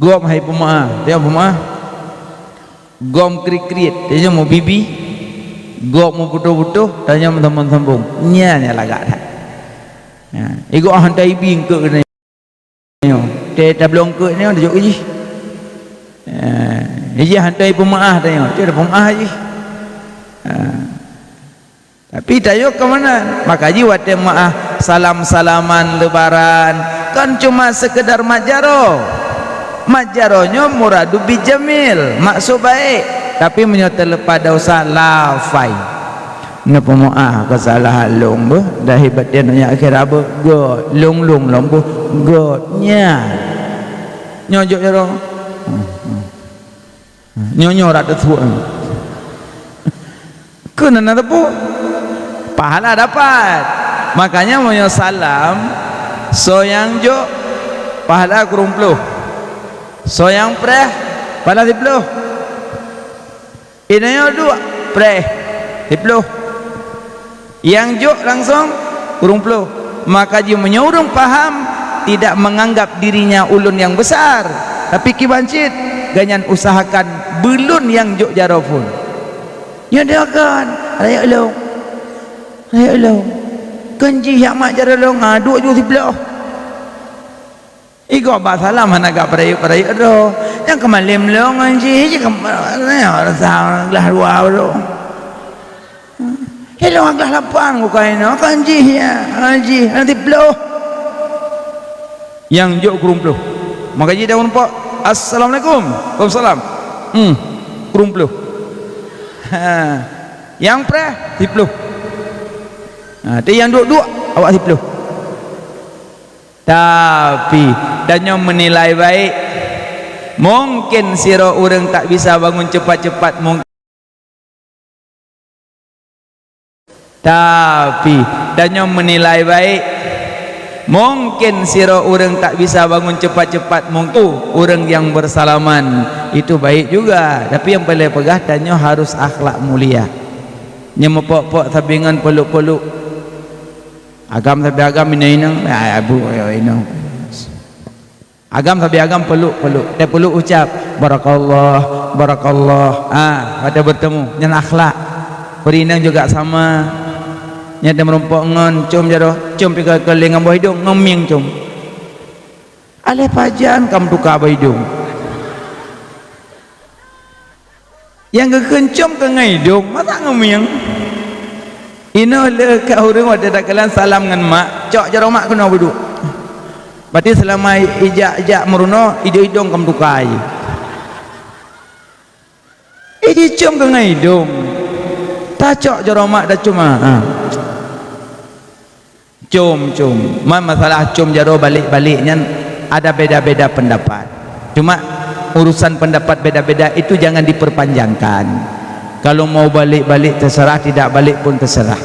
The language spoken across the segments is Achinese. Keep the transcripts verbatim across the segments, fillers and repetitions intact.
Gob hai peumaáh, tanyoe peumaáh. Gob kriet-kriet, tanyoe meubibi. Gob meuputôh-putôh, tanyoe meusambông-sambông. Nyan nyang lagak that. Ha, igob hántom ibi eungkôt keunoe. Teuh tabloe eungkôt nyoe, tajok jih. Ha, ijih hántom ipeumaáh tanyoe, teuh tapeumaáh jih. Ha. Tapi tanyoe keumanan? Maka jih watée meuáh salam-salaman lebaran, kon cuma seukeudar mat jaroe. Mat jaroe nyoe muradu bi jamil, maksud baik. Tapi meunyoe teuleupah desya, lafai. Neupeumeuáh keusalahan lôn beuh, dah hebat dia nanya akhé beuh, göt, lôn-lôn lôn beuh, göt, nyan. Nyoe jok jaroe. Nyoe-nyoe rot teuthuek. Keuneuk na teupeu. Pahala dapat. Makanya meunyoe salam, soe nyang jok, pahala kureueng ploh. Soe nyang preh, pahala siploh. Inonyoe duek, preh, siploh. Nyang jok langsong, kureueng ploh. Maka jih meunyoe ureuëng paham, tidak menganggap dirinya ulôn nyang besar, tapi kiban cit, gobnyan usahakan beulôn nyang jok jaroe phon. Nyoe dia kan, rayeuk lôn. Rayeuk lôn. Kan jih jak mat jaroe lôn, ha, duek ju siploh. Igob bak salam hana gak peurayeuk-peurayeuk droe. Nyang keumalém lôn ngon jih, jih keu-, rasa glah dua droe. Ilôn glah lapan bukai nyoe, kan jih ya, ha, jih, nanti ploh. Nyang jok kureueng ploh. Maka jih dah meureumpok, "Assalamualaikum." "Waalaikumsalam." Hmm, kureueng ploh. Ha. Nyang preh, siploh. Ha, tapi nyang duek-duek, awak siploh. Tapi, tanyoe meunilai baik. Mungkin sidroe ureuëng tak bisa bangun cepat-cepat, mungkin. Tapi, tanyoe meunilai baik. Mungkin sidroe ureuëng tak bisa bangun cepat-cepat, mungkin ureuëng nyang beusalaman, itu baik juga. Tapi nyang paleng peugah, tanyoe harus akhlak mulia. Nyang meupok-pok sabe ngon peuluk-peuluk. Agam sabe agam inong-inong, ah, abu inong. Agam sabe agam peuluk-peuluk. Teupeuluk ucap, "Barakallah, barakallah." Ah, watée beutemu, nyan akhlak. Peurinang juga sama. Nyan teumeureumpok ngon com jaroe, com pih ka keuléng ngon boh idong, ngon mieng com. Aléh pajan kam tuka boh idong. Nyang geukheun com keu ngon idong, masa ngon mieng? Inoe le ka ureuëng watée takalon salam ngon mak, cok jaroe mak keunoe beuduek. Berarti seulama ijak-ijak meurunoe, idong-idong kam tuka jih. Eh, jicom keu ngon idong. Tacok jaroe mak tacom, ha. Com, com. Ma-, masalah com jaroe balek-balek nyan ada beda-beda pendapat. Cuma urusan pendapat beda-beda itu jangan diperpanjangkan. Kalau mau balik-balik terserah, tidak balik pun terserah.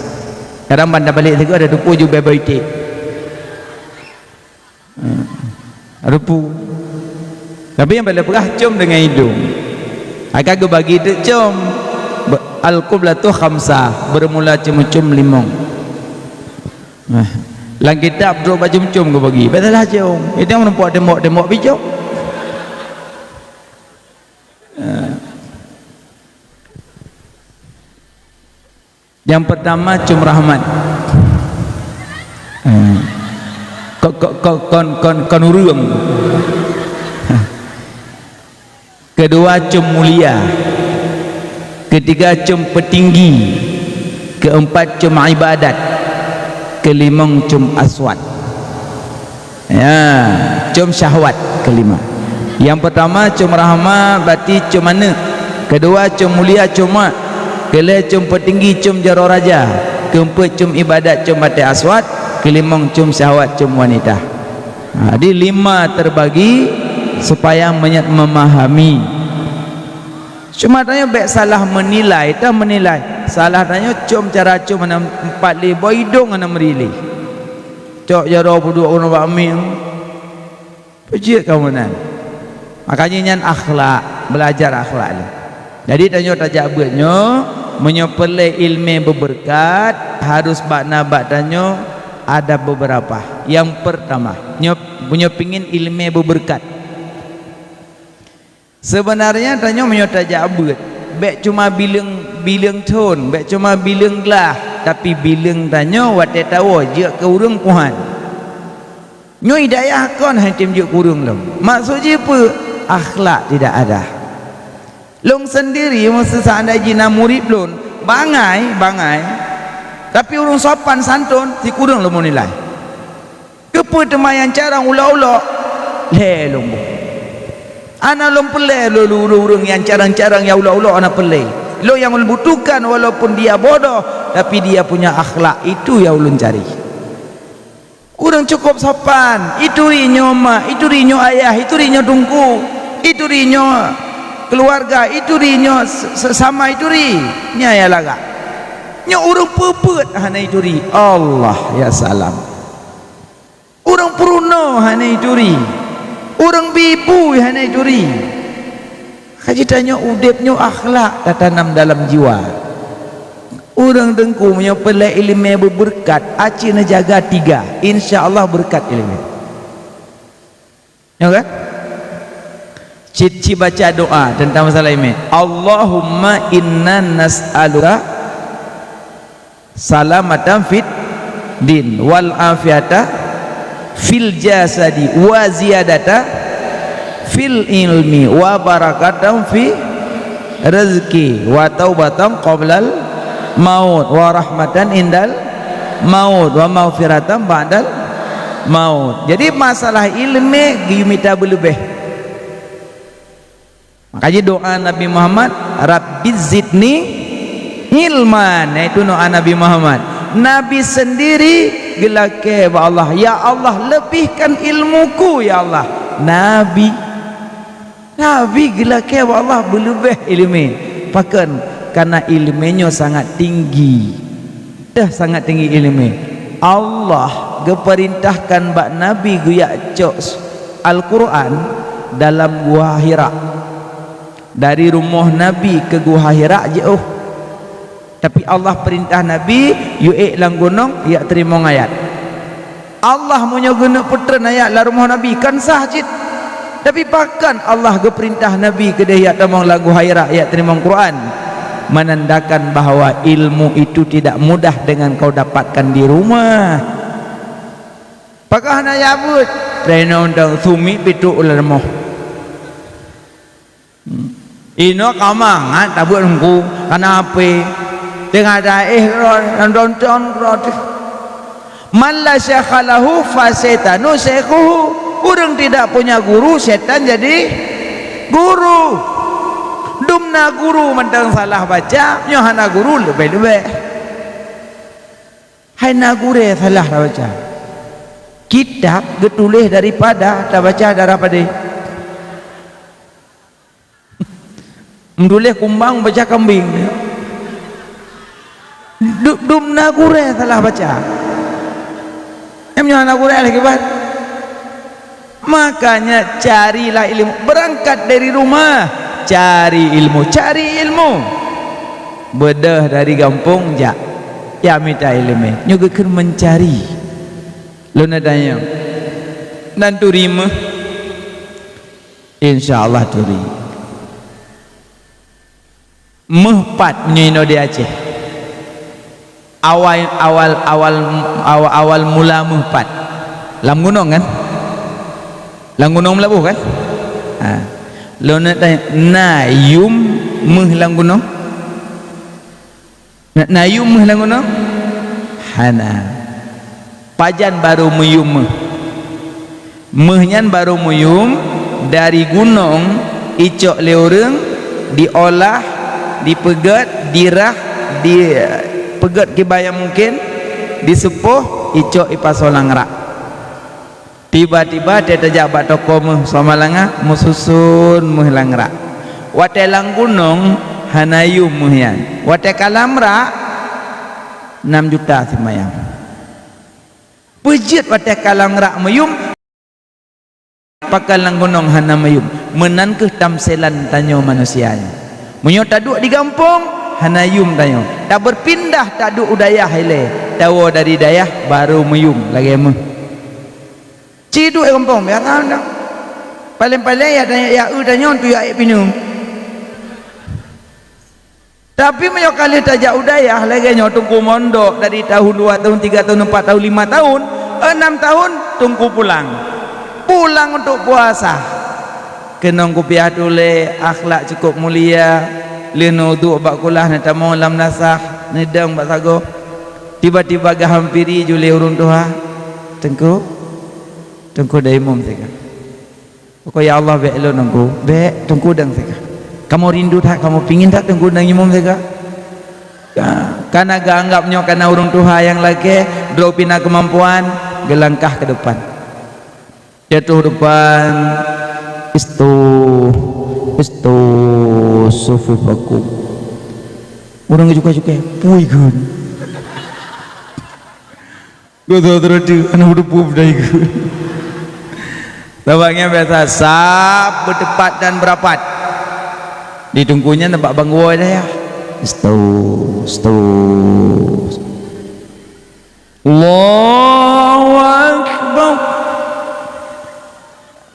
Kadang banda balik sigoe ada tupu jubah baitik. Hmm. Ada pu. Tapi nyang paleng peugah com deungon idong. Akan geubagi teuk com. Be-, al-qiblatu khamsah, bermula ceumeucom limong. Nah, lam kitab trok bak com-com geubagi. Bèk salah com. Itu nyang meureumpok tembok-tembok pih com. Eh. Nyang pertama com rahmat. Eh. Ko-, ko-, ko-, kon, kon, kon ureueng. Kedua, com mulia. Ketiga, com peutinggi. Keempat, com ibadat. Kelimong, com aswat. Ya, com syahwat kelima. Nyang pertama, com rahmat, berarti com aneuk. Kedua, com mulia, com mak. Keulhèe, com peutinggi, com jaroe raja. Keupeuet, com ibadat, com batèe aswat. Keulimong, com syahwat, com wanita. Ha, jadi lima terbagi supaya meunyo-, memahami. Cuma tanyoe bèk salah meunilai, teuh meunilai. Salah tanyoe com cara com hana empat lé, boh idong hana meuri lé. Cok jaroe peuduek keunoe bak mieng. Peue jeuet kamoe nyan. Makanya nyan akhlak, belajar akhlak lé. Jadi tanyoe tajak beuet nyoe, meunyoe peureulèe ileumèe beubeureukat, harus bak na bak tanyoe ada beberapa. Nyang pertama, nyoe, meunyoe pingin ileumèe beubeureukat. Seubeunarnya tanyoe meunyoe tajak beuet, bék cuma bileueng, bileueng thon, bék cuma bileueng glah, tapi bileueng tanyoe watée tawoe jeuet keu ureuëng puhan. Nyoe hidayah kon hana tem jeuet keu ureuëng lom. Maksud jih peue? Akhlak tidak ada. Lôn sendiri meuseusa andai jih na murit lôn, bangai, bangai, tapi ureuëng sopan santun, sikureueng lôn meunilai. Keupeue teuma nyang carông ulok-ulok? Lhée lôn boh. Hana lôn peureulée lôn ureuëng-ureuëng nyang carông-carông nyang ulok-ulok hana peureulée. Lôn nyang ulôn butuhkan walaupun dia bodoh, tapi dia punya akhlak, itu nyang ulôn cari. Ureuëng cukup sopan, ituri nyoe mak, ituri nyoe ayah, ituri nyoe teungku, ituri nyoe keuluwarga, ituri nyoe se-, sesama ituri. Nyan nyang lagak. Nyoe ureuëng peupeuet hana ituri. Allah ya salam. Ureuëng peurunoe hana ituri. Ureuëng bi bui hana ituri. Ka jitanyoe udeb nyoe akhlak tatanam dalam jiwa. Ureuëng teungku meunyoe peureulée iéleumé beubeureukat, aci neujaga tiga, insya Allah beureukat iéleumé. Nyoe kan? Cit-cit baca doa teuntang masalah iéleumé. Allahumma inna nas'aluka salamatan fid din wal afiata fil jasadi wa ziyadata fil ilmi wa barakatan fi rezeki wa taubatan qoblal maut wa rahmatan indal maut wa maghfiratan ba'dal maut. Jadi masalah iéleumé geuyue mita beuleubeh. Makajih doa Nabi Muhammad, "Rabbi zidni ilman." Itu doa Nabi Muhammad. Nabi sendiri geulakée bak Allah, "Ya Allah, lebihkan ilmuku, ya Allah." Nabi, Nabi geulakée bak Allah beuleubeh iéleumé. Pakon? Karena iéleumé nyoe sangat tinggi. Teuh sangat tinggi iéleumé. Allah geupeurintahkan bak Nabi geujak cok Al-Quran dalam Guha Hira. Dari rumoh Nabi keu Guha Hira jiôh. Tapi Allah peurintah Nabi, yue ék lam gunong, jak teurimong ayat. Allah meunyoe geuneuk peutreun ayat lam rumoh Nabi, kan sah cit. Tapi pakon Allah geupeurintah Nabi keudeh jak tamong lam Guha Hira, jak teurimong Quran? Menandakan bahwa ilmu itu tidak mudah dengan kau dapatkan di rumah. Pakon hana jak beuet? Peureunoe dong sumi pituk lam rumoh. Hmm. Inoe ka mangat tabeuet teungku, kana ape? Teungoh taéh droe, nonton droe teuh. Man la syekha lahu fa syaitanu syaikhuhu. Ureuëng tidak punya guru, setan jadi guru. Dum na guru mantong salah baca, nyoe hana guru leubeh-leubeh. Hai na gurée salah tabaca. Kitab geutuléh daripada tabaca dara padé. Meutuléh kumbang baca kambing. Du-, dum na gurée salah baca. Em nyoe na gurée lagi ban. Makanya carilah ilmu, berangkat dari rumah, cari ilmu, cari ilmu. Beudôh dari gampông jak, ya mita iéleumé. Nyoe geukheun meuncari. Lôn tanyong, nan turi méuh? Insya Allah turi. Méuh pat meunyoe inoe di Aceh. Awai, awal, awal, awal, awal mula méuh pat. Lam gunong kan? Lam gunong Meulaboh kan? Ha. Lôn nak tanya, na yum méuh lam gunong? Na, na yum méuh lam gunong? Hana. Pajan barô meuyum méuh? Méuh nyan barô meuyum dari gunong, icok lé ureuëng, diolah, dipeugét, dirah, dipeugét kiban nyang mungken, diseupoh, icok ipasoe lam rak. Tiba-tiba teuh tajak bak toko méuh Samalanga, meususon méuh lam rak. Watée lam gunong hana yum méuh nyan. Watée ka lam rak, nam juta simayang. Peue jeuet watée ka lam rak meuyum, pakon lam gunong hana meuyum. Meunan kheueh tamselan tanyoe manusia nyoe. Meunyoe taduek di gampông, hana yum tanyoe. Tabeupindah taduek u dayah ilée, tawoe dari dayah barô meuyum lagée méuh. Ci duek gampông biasa mantong. Paleng-paleng ya tanya, ya eu tanya tu ya ek pineung. Tapi meunyoe ka lheueh tajak u dayah lagée nyoe Teungku mondok dari tahun dua tahun, tiga tahun, empat tahun, lima tahun, enam tahun, Teungku pulang. Pulang untuk puasa. Keunong kupiah tuléh, akhlak cukup mulia. Lheueh neuduek bak kulah, neutamong lam nasah, neudong bak sagoe. Tiba-tiba geuhampiri ju lé ureuëng tuha. "Teungku, Teungku dai imum sigoe." Pokok ya Allah, bék lôn Teungku, bék Teungku dong sigoe. Kamoe rindu that, kamoe pingin that Teungku dong imum sigoe. Ka, kana geuanggab nyoe kana ureuëng tuha nyang lakée, droe pih na keumampuan, geulangkah keu depan. Jatuh depan, "Istu, istu, sufufakum." Ureuëng cukai-cukai, "Pui kheun." Geutanyoe teureuteuh, aneuk udeupu beudai geuh. Sabab nyan biasa sab beuteupat dan beurapat. Di Teungku nyan bak banggoe dayah. Stos, stos. Allahu Akbar.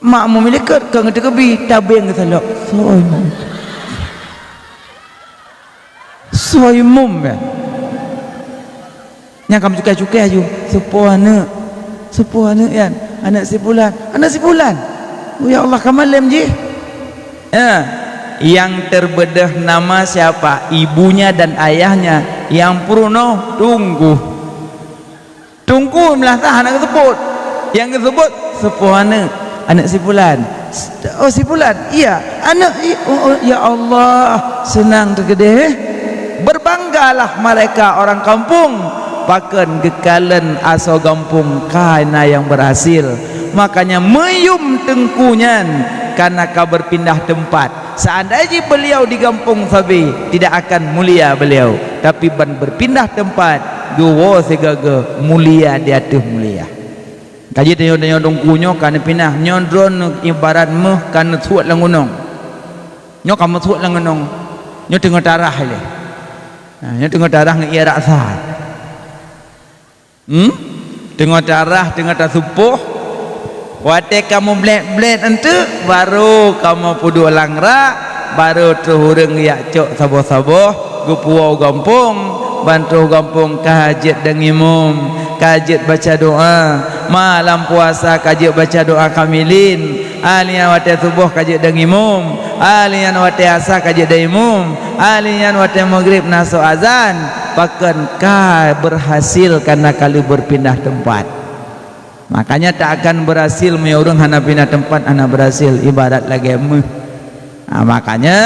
Makmum i likot ka geuteukeubi, tabeng geusalok. Soe imum? Soe imum nyan? Nyang ka meucukai-cukai aju, "Soe po aneuk? Soe po aneuk nyan? Aneuk si pulan, aneuk si pulan." Oh ya Allah, ka malem jih. Eh, yang terbedah nama siapa? Ibunya dan ayahnya. Yang peurunoe Teungku. Teungku meulasah hana geuseubut. Nyang geuseubut, "Soe po aneuk?" "Aneuk si pulan." "Oh, si pulan?" "Iya." "Aneuk i-, oh, oh, ya Allah, seunang teukeudeh." Berbanggalah mereka orang kampung, pakon geukalon asoe gampông ka na nyang berhasil. Makanya meuyum Teungku nyan kana ka berpindah tempat. Seandai jih beliau di gampông sabe, tidak akan mulia beliau, tapi ban berpindah tempat, geuwoe sigoe-goe mulia di ateueh mulia. Ka jeuet tanyoe-tanyoe Teungku nyoe ka neupinah, nyoe droeneuh ibarat méuh ka neusuet lam gunong. Nyoe ka meusuet lam gunong, nyoe teungoh tarah ilée. Nah, nyoe teungoh tarah ngon ié raksa. Hmm? Teungoh tarah, teungoh tasupoh. Watée ka mublét-blét eunteuk, barô kamoe peuduek lam rak, barô troh ureuëng jak cok saboh-saboh, geupuwoe u gampông, ban troh gampông ka jeuet dong imum, ka jeuet baca doá, malam puasa ka jeuet baca doá kamilin, Ahli nyan watée suboh ka jeuet dong imum, ahli nyan watée asa ka jeuet dong imum, ahli nyan watée maghrib na soe azan, pakon ka berhasil kana ka lheueh berpindah tempat. Makanya tak akan berhasil meunyoe ureuëng hana pindah tempat, hana berhasil, ibarat lagée méuh. Nah, makanya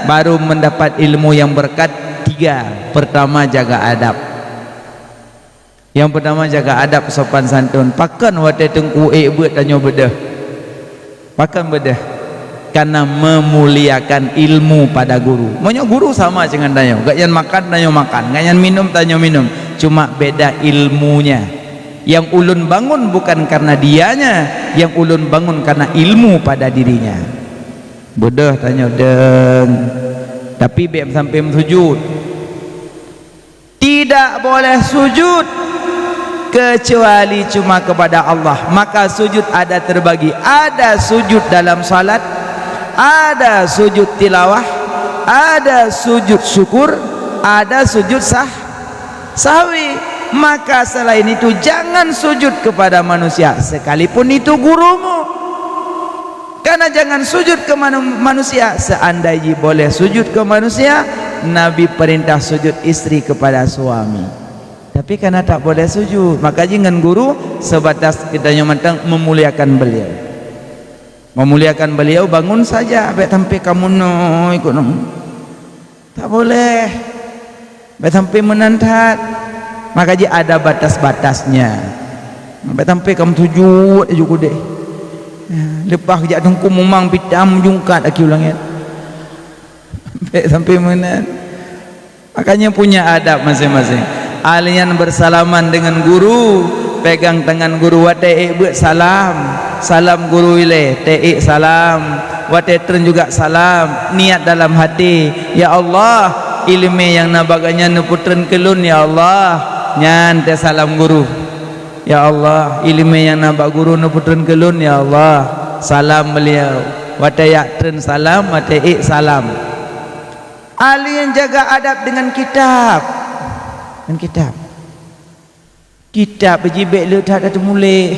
baru mendapat ilmu yang berkat tiga. Pertama, jaga adab. Nyang peutama, jaga adab sopan santun. Pakon watée teungku ék beuet tanyoe beudôh? Pakon beudôh? Karena memuliakan ilmu pada guru. Meunyoe guru sama dengan tanyoe, gobnyan makan, tanyoe makan, gobnyan minum, tanyoe minum, cuma beda ilmunya. Yang ulôn bangun bukan karena dianya, yang ulôn bangun karena ilmu pada dirinya. Beudôh tanyoe deueng, tapi bék sampai meusujud. Tidak boleh sujud kecuali cuma kepada Allah. Maka sujud ada terbagi. Ada sujud dalam salat, ada sujud tilawah, ada sujud syukur, ada sujud sah-, sahwi. Maka selain itu jangan sujud kepada manusia, sekalipun itu gurumu. Karena jangan sujud ke manu-, manusia. Seandai jih boleh sujud ke manusia, Nabi perintah sujud istri kepada suami. Tapi karena tak boleh sujud, maka jih ngon guru sebatas kita nyoe mantong memuliakan beliau. Memuliakan beliau bangun saja, bék sampai kamoe nyoe ikut nyoe. Tak boleh. Bék sampai meunan that. Maka jih ada batas-batasnya. Bék sampai kamoe sujud aju keudeh. Ya, leupah jak teungku mumang pih tam jungkat aki u langét. Bék sampai meunan. Makanya punya adab masing-masing. Ahli nyan bersalaman dengan guru, pegang tangan guru, watée ék beuet salam, salam guru ilée, teuék salam, watée treun juga salam, niat dalam hati, "Ya Allah, iéleumé nyang na bak gobnyan neupeutreun keu lôn, ya Allah." Nyan teusalam guru. "Ya Allah, iéleumé nyang na bak guru neupeutreun keu lôn, ya Allah." Salam beliau. Watèe jak treun salam, watèe ék salam. Alèh jaga adab dengan kitab. Dengan kitab. Kitab jih bèk le that tateumuléh.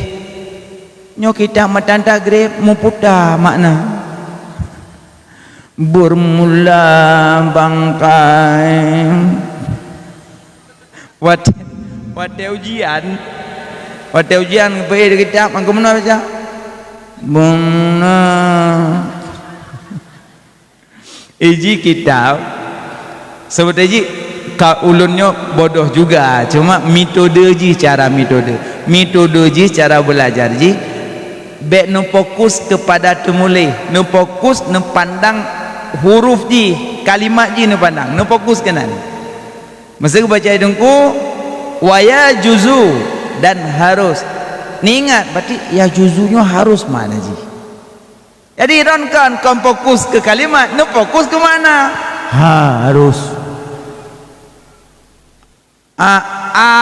Nyoe kitab matan tagreb meuputa makna. Beurmula bangkai. Watèe, watèe ujian, watèe ujian geupeuék di kitab, mangko meunoe baca. Beurmula. Iji kitab, seubeutoe jih ka ulôn nyoe bodoh juga, cuma metode jih, cara metode. Metode jih, cara beulajar jih, bèk neufokus keupada teumuléh, neufokus neupandang huruf jih, kalimat jih neupandang, neufokus keunan. Meusé geubaca teungku, wa yajuzu, dan harus. Neuingat, berarti yajuzu nyoe harus makna jih. Jadi, droen kon, kon fokus keu kalimat, neufokus keu makna. Harus. A-,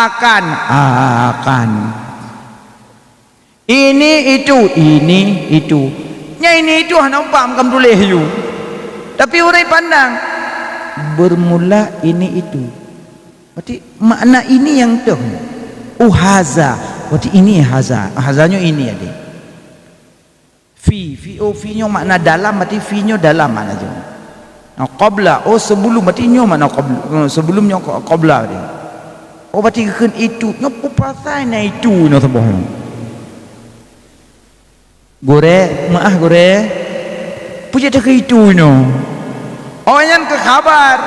akan, akan. Ini, itu, ini, itu. Nyan ini itu hana umpak makam tuléh ju. Tapi ureueng pandang, beurmula ini itu. Berarti makna ini nyang toh. Oh, haza. Berarti ini haza. Haza nyoe ini, adik. Fi, fi, oh, fi nyoe makna dalam, berarti fi nyoe dalam makna jih. Nah, qabla, oh, sebelum, berarti nyoe makna qabla, eh, sebelum nyoe qa-, qabla berarti. Oh, berarti geukheun itu, nyoe peue pasai na itu nyoe saboh nyoe. Gurèe, meu'ah gurèe, peue jeuet takheun itu nyoe. Oh, nyan keu khabar.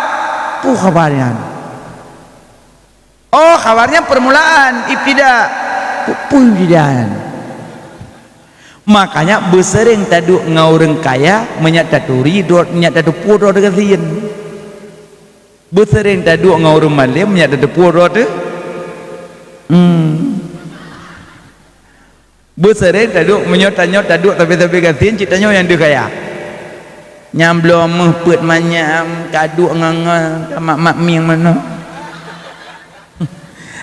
Peue khabar nyan? Oh, khabar nyan permulaan, ibtida. Peue, peue ibtida nyan? Makanya beuseuréng taduek ngon ureueng kaya, meunyo taturi droe, meunyo tateupeue droe teugasien. Beuseuréng taduek ngon ureueng malém, meunyo tateupeue droe teu-, hmm. Beuseuréng taduek, meunyoe tanyoe taduek sabe-sabe gasien, cit tanyoe nyang deuh kaya. Nyang bloe meuh peuet manyam, kaduek ngon-ngon, ka mak-mak mieng meunoe.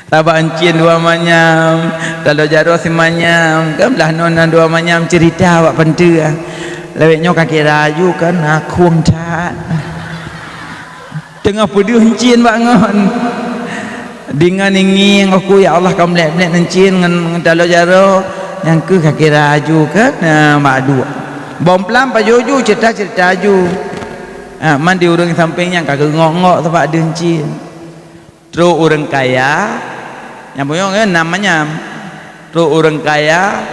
Sabak euncien dua manyam, taloe jaroe simanyam, kan blah noe na dua manyam, ceurita bak panteue. Lawét nyoe ka kira aju kan, akhueng that. Teungoh peudeuh euncien bak ngon. Deungon ngieng-ngieng aku, ya Allah, ka meulet-meulet euncien ngon, ngon taloe jaroe. Nyang keuh ka kira aju kan, na, bak duek. Bom plam pajoh ju, ceurita-ceurita aju. Ha, man di ureueng sampéng nyan ka geungok-ngok sabak deuh euncien. Trok ureueng kaya, nyang punyueng nyan nam manyam. Trok ureueng kaya,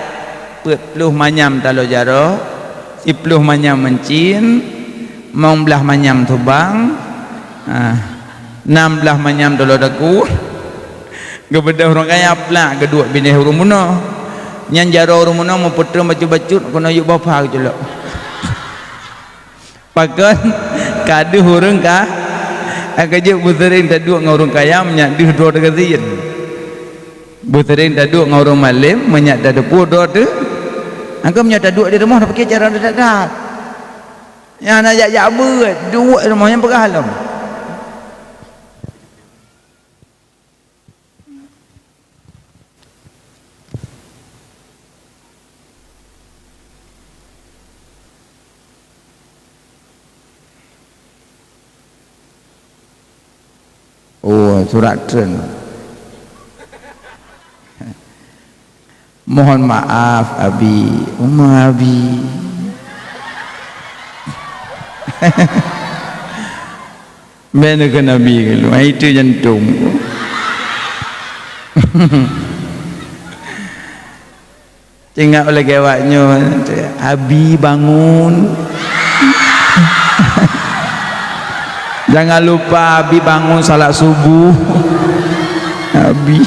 peuet ploh manyam taloe jaroe, siploh manyam euncien, limong blaih manyam subang, ah, nam blaih manyam taloe daku. Geubeudôh ureueng kaya plak geuduek binéh ureueng bunoe. Nyan jaroe ureueng bunoe meupeutreun bacut-bacut keunoe yub bafa geuculok. Pakon ka deuh ureueng ka, ka jeuet beuseuréng taduek ngon ureueng kaya meunyo deuh droe teugasien. Beuseuréng taduek ngon ureueng malém meunyo tateupeue droe teu. Angkeu meunyo taduek di rumoh tapiké cara that-that. Nyang na jak-jak beuet, duek di rumoh nyang peugah lom. Oh, surat treun. Mohon maaf, Abi. Uma Abi. Bèk neukheun Abi keuluwa, itu jantung. Teuingat lagèe awak nyoe, "Abi, bangun." Jangan lupa, Abi, bangun salat subuh. Abi.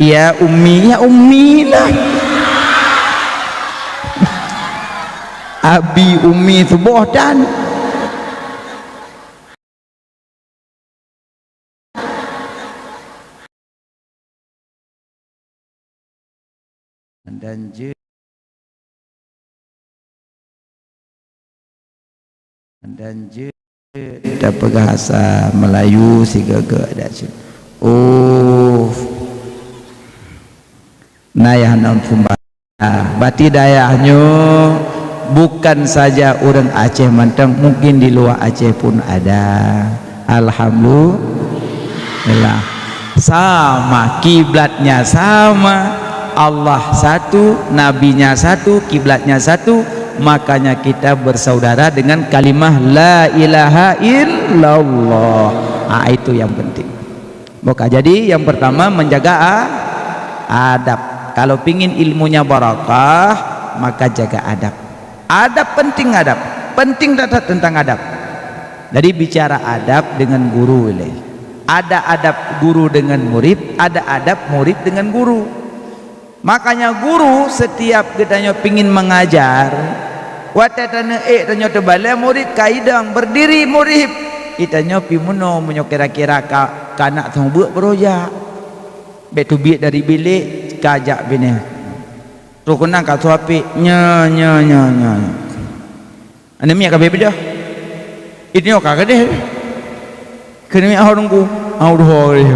Ya Ummi, ya Ummi lah. Abi, Ummi, suboh tan. Dan jeuet, dan jeuet tapeugah bahasa Melayu sigoe-goe adat syedara. Oh, na nyang hana sumba-, Berarti dayah nyoe bukan saja ureuëng Aceh mantong, mungkin di luar Aceh pun ada. Alhamdulillah. Sama, kiblatnya sama, Allah satu, nabinya satu, kiblatnya satu, makanya kita bersaudara dengan kalimah la ilaha illallah. Ah, itu yang penting. Maka jadi yang pertama menjaga a-, adab. Kalau pingin ilmunya barakah, maka jaga adab. Adab penting adab. Penting that-that tentang adab. Jadi bicara adab dengan guru ilée. Ada adab guru dengan murid, ada adab murid dengan guru. Makanya guru setiap geutanyoe pingin mengajar, watée tanyoe ék tanyoe teubalée murid ka idong berdiri murid. Itanyoe pi meunoe meunyoe kira-kira ka, ka nak thong beuk beurojak. Bék teubiet dari bilék ka jak binéh. Trok keunan ka suapek nyo nyo nyo nyo. Aneuk miet ka beudôh. Itanyoe ka keudeh. Keuneuk miet ho teungku, ho duho keudeh.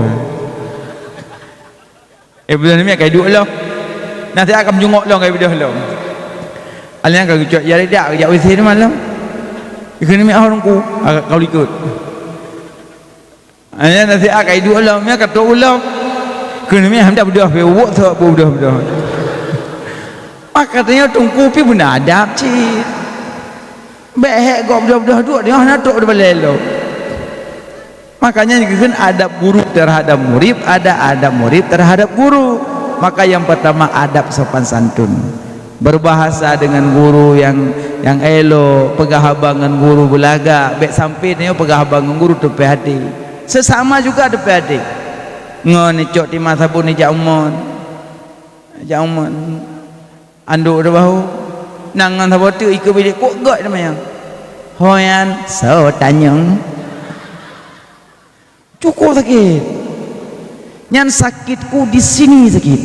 Eh, bulan miet ka iduek lom. Nasihat ka meujungok lom ka ibeudôh lom. Alèh nyan ka geucok jari dak jak U C teuma lom. Keuneuk miet ho teungku, ka likot. Alèh nyan nasihat ka iduek lom, nyan ka trok u lom. Keuneuk miet han beudôh pih, uwok sok beudôh-beudôh. Maka tanyoe teungku pih beuna adab cit. Bék hék gob beudôh-beudôh duek, nyoe hana trok di balèe lom. Makanya geukheun adab guru terhadap murid, ada adab murid terhadap guru. Maka yang pertama adab sopan santun. Berbahasa dengan guru yang, yang elok, peugah haba ngon guru beulagak, bék sampai tanyoe peugah haba ngon guru teupéh até. Sesama juga teupéh até. Ngon icok timah sabon ijak umon. Ijak umon. Anduk di bahu. Nang ngon saboh teuk ikeue bilék kok gak teuma nyang. Hoyan, so tanyong. Cukup sakit. Nyan sakitku di sini sakit.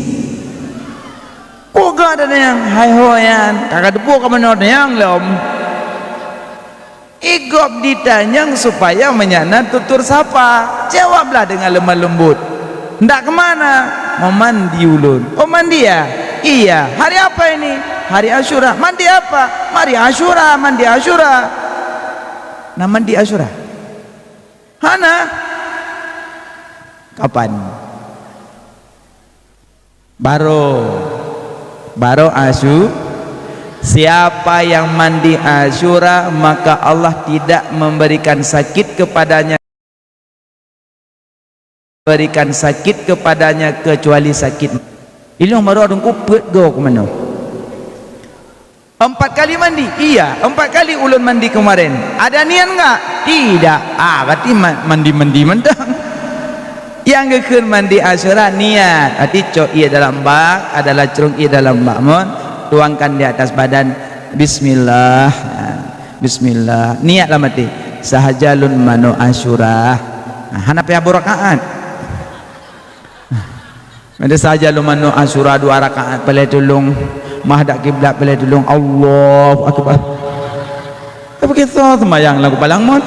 Kok gak ada nyang, hai hoyan. Kakak debu ka manoe nyang lom. Igob ditanyong supaya meunyan na tutur sapa. Jawablah dengan lemah lembut. Ndak kemana? Memandi ulun. Oh, mandi ya? Iya. Hari apa ini? Hari Asyura. Mandi apa? Mari Asyura, mandi Asyura. Nah, mandi Asyura. Hana. Kapan? Baro, baro Asyu-, siapa yang mandi Asyura, maka Allah tidak memberikan sakit kepadanya, berikan sakit kepadanya kecuali sakit. Ilong baro dengku peuet go keumanö. Empat kali mandi? Iya, empat kali ulôn mandi kemarin. Ada niat enggak? Tidak. Ah, berarti ma-, mandi-mandi mantong. Nyang geukheun mandi Asyura niat. Berarti cok ié dalam bak, adalah crueng ié dalam bak mon, tuangkan di atas badan. Bismillah. Ah, bismillah. Niat lam até. Sahaja lôn manoe Asyura. Ah, hana payah beurakaat. Meusaja lôn manoe Asyura dua rakaat, palai tulông, mahadab kiblat, palai tulông, Allahu Akbar. Tapi kisah sembahyang lagu palang mon.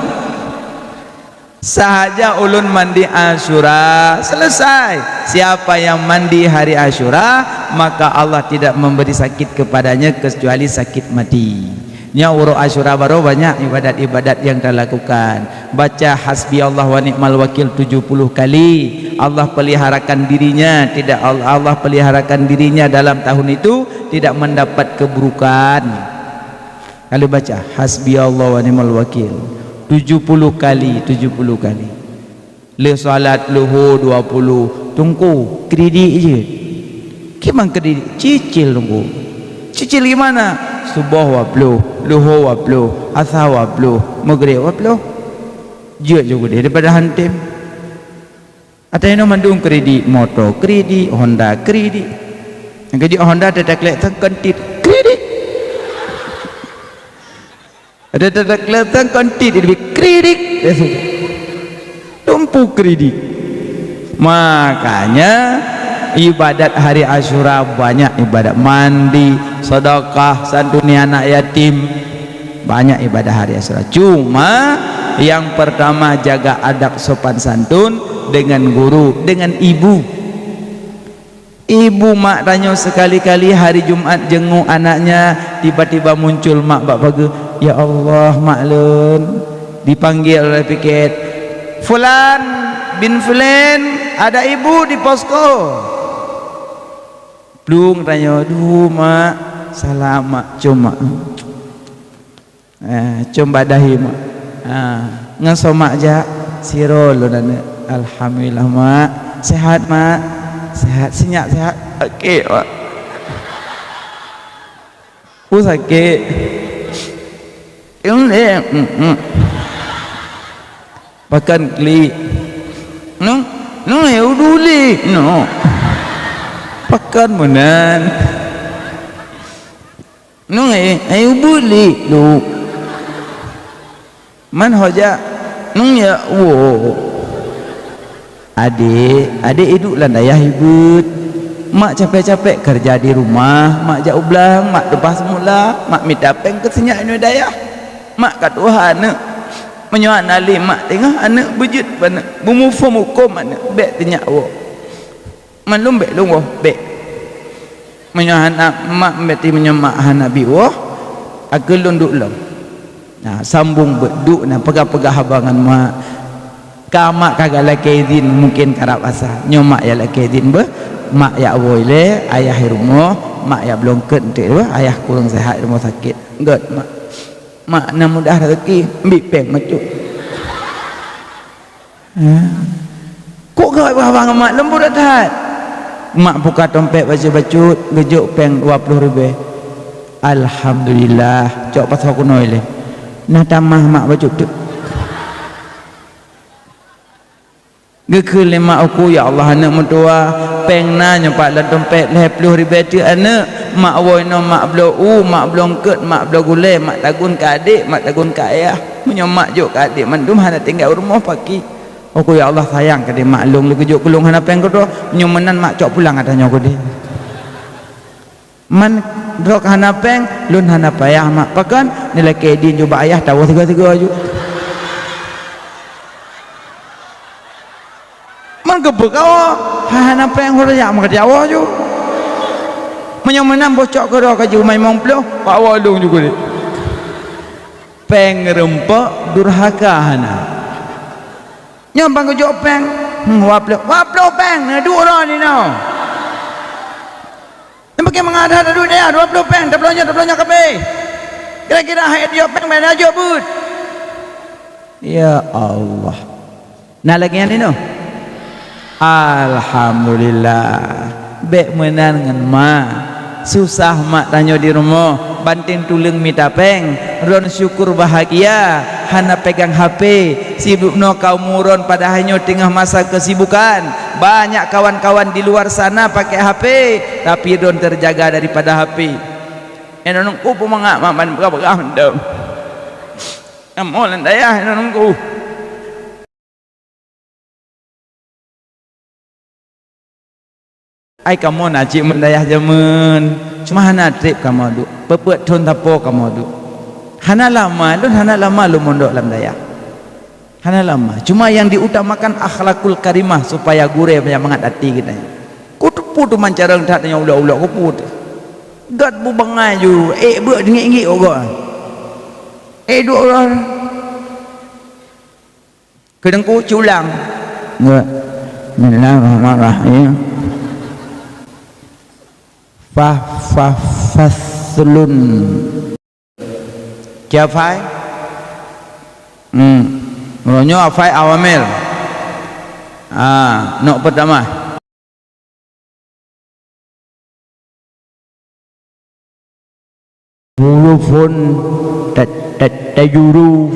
Sahaja ulôn mandi Asyura, selesai. Siapa yang mandi hari Asyura, maka Allah tidak memberi sakit kepadanya kecuali sakit mati. Nyoe uroe Asyura baroe banyak ibadat-ibadat nyang talakukan. Baca hasbiyallah wa ni'mal wakil tujuh puluh kali. Allah peliharakan dirinya, tidak, Allah peliharakan dirinya dalam tahun itu, tidak mendapat keburukan. Kalau baca hasbiyallah wa ni'mal wakil tujuh puluh kali, tujuh puluh kali. Lheueh salat luho dua puluh, teungku, kridit jeuet. Kiban kridit? Cicil, teungku. Cicil gimana? Suboh dua puluh, luho dua puluh, asa dua puluh, meugreb dua puluh. Jeuet ju keudeh daripada han tem. Ata inoe mandum kridit, moto kridit, Honda kridit. Nyang keu jeuet Honda teutaklek teuh kontit kridit. Ada teutaklek teuh kontit, lebih kridit. Tumpu kridit. Makanya ibadat hari Asyura banyak ibadat mandi, sedekah, santuni anak yatim. Banyak ibadat hari Asyura. Cuma yang pertama jaga adab sopan santun dengan guru, dengan ibu. Ibu mak tanyoe sekali-kali hari Jumat jenguk anaknya, tiba-tiba muncul mak bak pageue, "Ya Allah, mak lôn." Dipanggil oleh piket, "Fulan bin Fulan, ada ibu di posko." Plueng tanyoe, "Duh, mak." "Salam, mak." "Cuma." Eh, com bak dahi, mak. Ha, ngon soe mak jak? Sidroe lôn aneuk. Alhamdulillah, mak. Sehat, mak? Sehat. Sinyak sehat? Sakét, mak. Uh, sakét. Em, eh, mm, mm. Pakan klik. Nung, nung, eh, udu lik, no. Pakan meunan. Nung, eh, eh, ubeut lik, Luk. Man ho jak? Nung jak woe. Adék, adék iduek lam dayah ibeut. Mak capek-capek keureuja di rumoh, mak jak u blang, mak teupah seumula, mak mita péng keu sinyak inoe dayah. Mak ka tuha aneuk. Meunyoe hana lé mak teungoh, aneuk beujeuet bak aneuk, beumuphom hukôm aneuk, bék teunyak woe. Man lôn bék lôn woe, bék. Meunyoe hana mak, berarti meunyoe mak hana bi woe, akhé lôn duek lom. Nah, sambong beuet, duek na peugah-peugah haba ngon mak. Ka mak ka geulakée idhin, mungken karab asa. Nyoe mak nyang lakée idhin beuh, mak jak woe ilée, ayah i rumoh, mak jak bloe eungkôt enteuk beuh, ayah kureueng seuhat i rumoh sakét. Gét mak. Mak na mudah raseuki, ambiek péng bacut. Ha. Kok gét bak abang mak leumbot that? Mak buka dompet bacut-bacut, geujok péng dua ploh ribée. Alhamdulillah, cok pasoe keunoe ilée. Na tamah mak bacut teuk. Geukheun lé mak uku, "Ya Allah, aneuk meutuah, péng na nyoe pat lam dompet lhée ploh ribée teuk aneuk. Mak woe inoe mak bloe u, mak bloe eungkôt, mak bloe gulée, mak tagun keu adék, mak tagun keu ayah. Meunyoe mak jok keu adék mandum hana tinggai u rumoh paki." Uku, "Ya Allah, sayang keudéh mak lôn, lôn geujok keu lôn hana péng keudroe. Nyoe meunan mak cok pulang ata nyoe keudéh." Man droe hana péng, lôn hana payah mak. Pakon? Neulakée idhin ju bak ayah tawoe sigoe-sigoe ju. Man geupeukawoe, hana péng hana jak meukawoe ju. Meunyoe meunan boh cok keudroe ka ju limong ploh, bak woe lôn ju keudéh. Péng reumpok durhaka hana. Nyoe ban geujok péng, hmm, dua ploh, dua ploh péng, na duek droe ninoe. Nyan pakon mangat that duek dayah, dua ploh péng, taploh nyoe, taploh nyoe kabéh. Kira-kira hai jok péng, ban jok beuet. Ya Allah. Na lagée nyan inoe? Alhamdulillah. Bék meunan ngon ma. Susah mak tanyoe di rumoh, banting tuleueng mita péng. Droen syukur bahagia, hana pegang H P. Sibuk noe kaum muron padahai nyoe teungoh masa keusibukan. Banyak kawan-kawan di luar sana pakai H P, tapi droen terjaga daripada H P. Inong ku peumangat mak ban peugah-peugah mantong. Kamoe lam dayah inong ku. Ai kamoe na cit lam dayah jameun, cuma hana treb kamoe duek. Peuet-peuet thon sapo kamoe duek. Hana lama, lôn hana lama lôn mondok lam dayah. Hana lama. Cuma nyang diutamakan akhlakul karimah supaya gurée mangat até geutanyoe. Kuteupeu teuma carông that nyang ulok-ulok kupeue teuh. Gét bu bangai ju, ék beuet ngiek-ngiek ugoe. Ék duek uroe. Keu teungku culang. Enggak. Bismillahirrahmanirrahim. Fa, fa, faslun. Kiafai? Hmm. Meunyoe afai awamil. Ah, nok pertama. Hurufun ta-, ta-, tajuru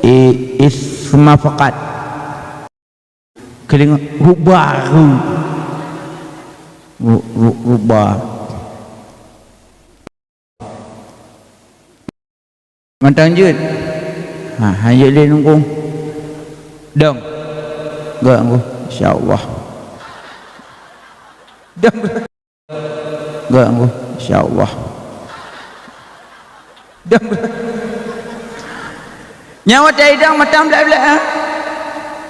i-, isma faqat. Keudeungoe ruba, ru-, ru-, ru-, ruba. Mantong jeuet. Ha, han jeuet lé nungku. Dong. Gak nungku. Insya Allah. Dong. Gak nungku. Insya Allah. Dong. Nyawa tai dong mata blek-blek, ha?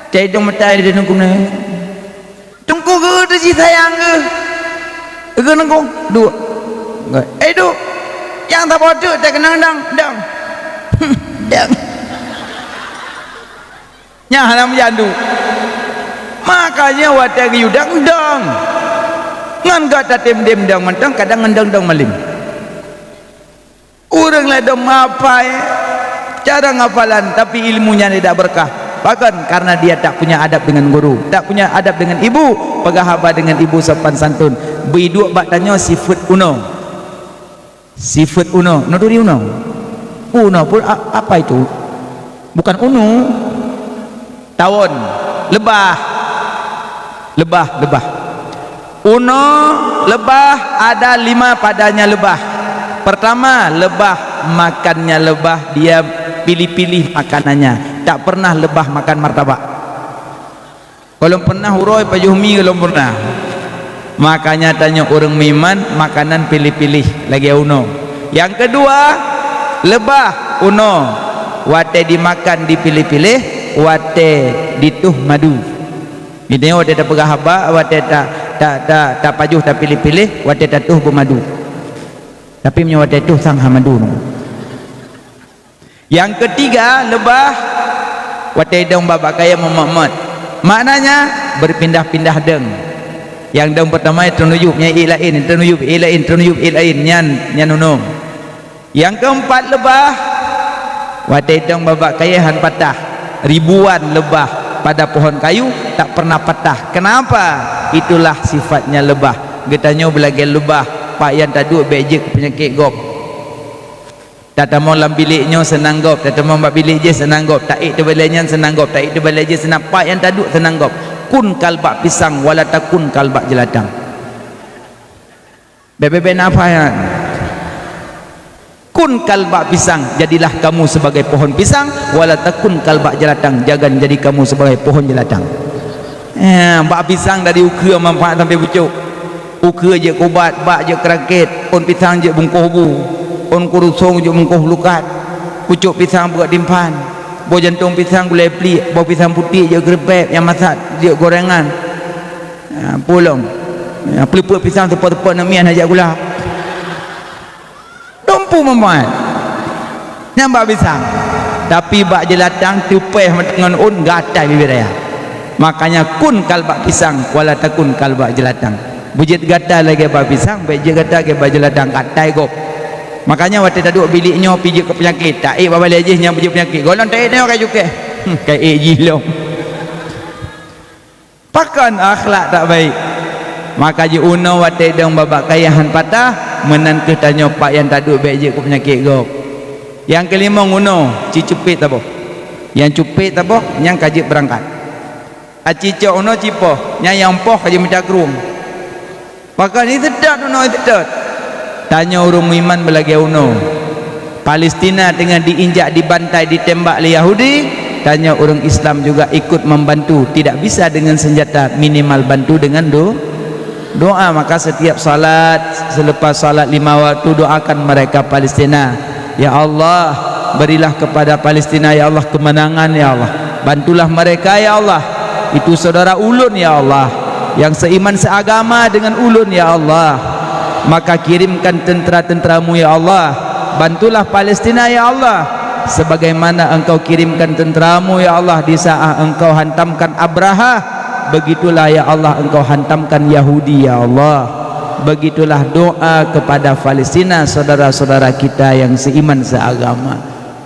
Tai dong mata di nungku ni. Teungku geuh Jih sayang keuh. Keuneuk duek. Eh, duek. Nyang saboh teuk teukeunong dang, dang. Dang. Nyan hana meujandu. Makanya watée geuyue dang-dang, ngon gata tem-tem dang mantong, kadang ngon dang-dang malem. Ureuëng ladom mapai cara ngapalan, tapi ilmunya tidak berkah. Bahkan karena dia tak punya adab dengan guru, tak punya adab dengan ibu, peugah haba dengan ibu sopan santun. Beuiduek bak tanyoe sifeuet unoe. Sifeuet unoe, nuturi unoe. Unoe pun a-, apa itu? Bukan unu. Tawon, leubah. Leubah, leubah. Unoe, leubah, ada lima padanya leubah. Pertama, leubah makannya leubah, dia pilih-pilih makanannya. Tak pernah leubah makan martabak. Gohlom pernah uroe pajoh mi, gohlom pernah. Makanya tanyoe ureuëng meuiman, makanan pilih-pilih lagée unoe. Nyang keudua, leubah unoe. Watée dimakan dipilih-pilih, watée dituh madu. Jadi watée tapeugah haba, watée ta, ta, ta, tapajoh tapiléh-piléh, watée tatuh beumadu. Tapi meunyoe watée tuh sang ha madu nunggu. Nyang keutiga, leubah watée dong babah kayée meumot-mot. Maknanya berpindah-pindah dong. Nyang dong peutama teunujup nyang ék laén, teunujup ék laén, teunujup ék laén, nyan nyan unoe. Nyang keumpat leubah, watée dong babah kayée han patah. Ribuan leubah pada pohon kayu tak pernah patah. Kenapa? Itulah sifatnya leubah. Geutanyoe beulagée leubah, pak nyang taduek bék jeuet keu peunyakét gob. Tatamong lam bilék nyoe seunang gob, tatamong bak bilék jih seunang gob, taék teubalée nyan seunang gob, taék teubalée jih seunang, pak nyang taduek seunang gob. Kun kalbak pisang, wala takun kalbak jeulatang. Bebe-be nafah nyan. Kun kalbak pisang, jadilah kamu sebagai pohon pisang, wala takun kalbak jeulatang, jangan jadi kamu sebagai pohon jeulatang. Eh, bak pisang dari ukeue manfaat sampai pucok. Ukeue jeuet keu ubat, bak jeuet keu rakét, ôn pisang jeuet bungkôh bu, ôn kurusong jeuet bungkôh lukat, pucok pisang beurot timphan, boh jantong pisang gulai pliek, boh pisang putéh jeuet keu reupéb, nyang masat jeuet gorengan. Ha, pulom. Ha, peuleupeuk pisang teupot-teupot namian hajat gula. Dumpu meumai. Nyang bak pisang. Tapi bak jeulatang teupeh ngon ôn gatai bibit raya. Makanya kun kalbak pisang, wala takun kalbak jeulatang. Beujeuet gata lagée bak pisang, bék jeuet gata lagée bak jeulatang, gatai gob. Makanya watée taduek bilék nyoe pih jeuet keu peunyakét, taék babah lé jih nyang beujeuet peunyakét. Gohlom taék nyoe ka cukéh. Hmm, ka ék jih lom. Pakon akhlak tak baik? Maka jiunoe watée dong babah kayée han patah, meunan kheueh tanyoe pak nyang taduek bék jeuet keu peunyakét gob. Nyang keulimong unoe, ci cupét saboh. Nyang cupét saboh, nyang ka jeuet beurangkat. Aci cok unoe cipoh, nyang nyang poh ka jimita krueng. Pakon iseutôt unoe iseutôt. Tanyoe ureuëng meuiman beulagée unoe. Palestina teungoh diinjak, dibantai, ditembak lé Yahudi, tanyoe ureuëng Islam juga ikut membantu, tidak bisa dengan senjata, minimal bantu dengan do-, doa. Maka setiap salat, selepas salat lima waktu, doakan mereka Palestina. Ya Allah, berilah kepada Palestina, ya Allah, kemenangan, ya Allah. Bantulah mereka, ya Allah. Itu saudara ulôn, ya Allah, yang seiman seagama dengan ulôn, ya Allah. Maka kirimkan tentera-tenteramu, ya Allah. Bantulah Palestina, ya Allah, sebagaimana Engkau kirimkan tenteramu, ya Allah, di saat Engkau hantamkan Abraha. Begitulah, ya Allah, Engkau hantamkan Yahudi, ya Allah. Begitulah doa kepada Palestina, saudara-saudara kita yang seiman seagama.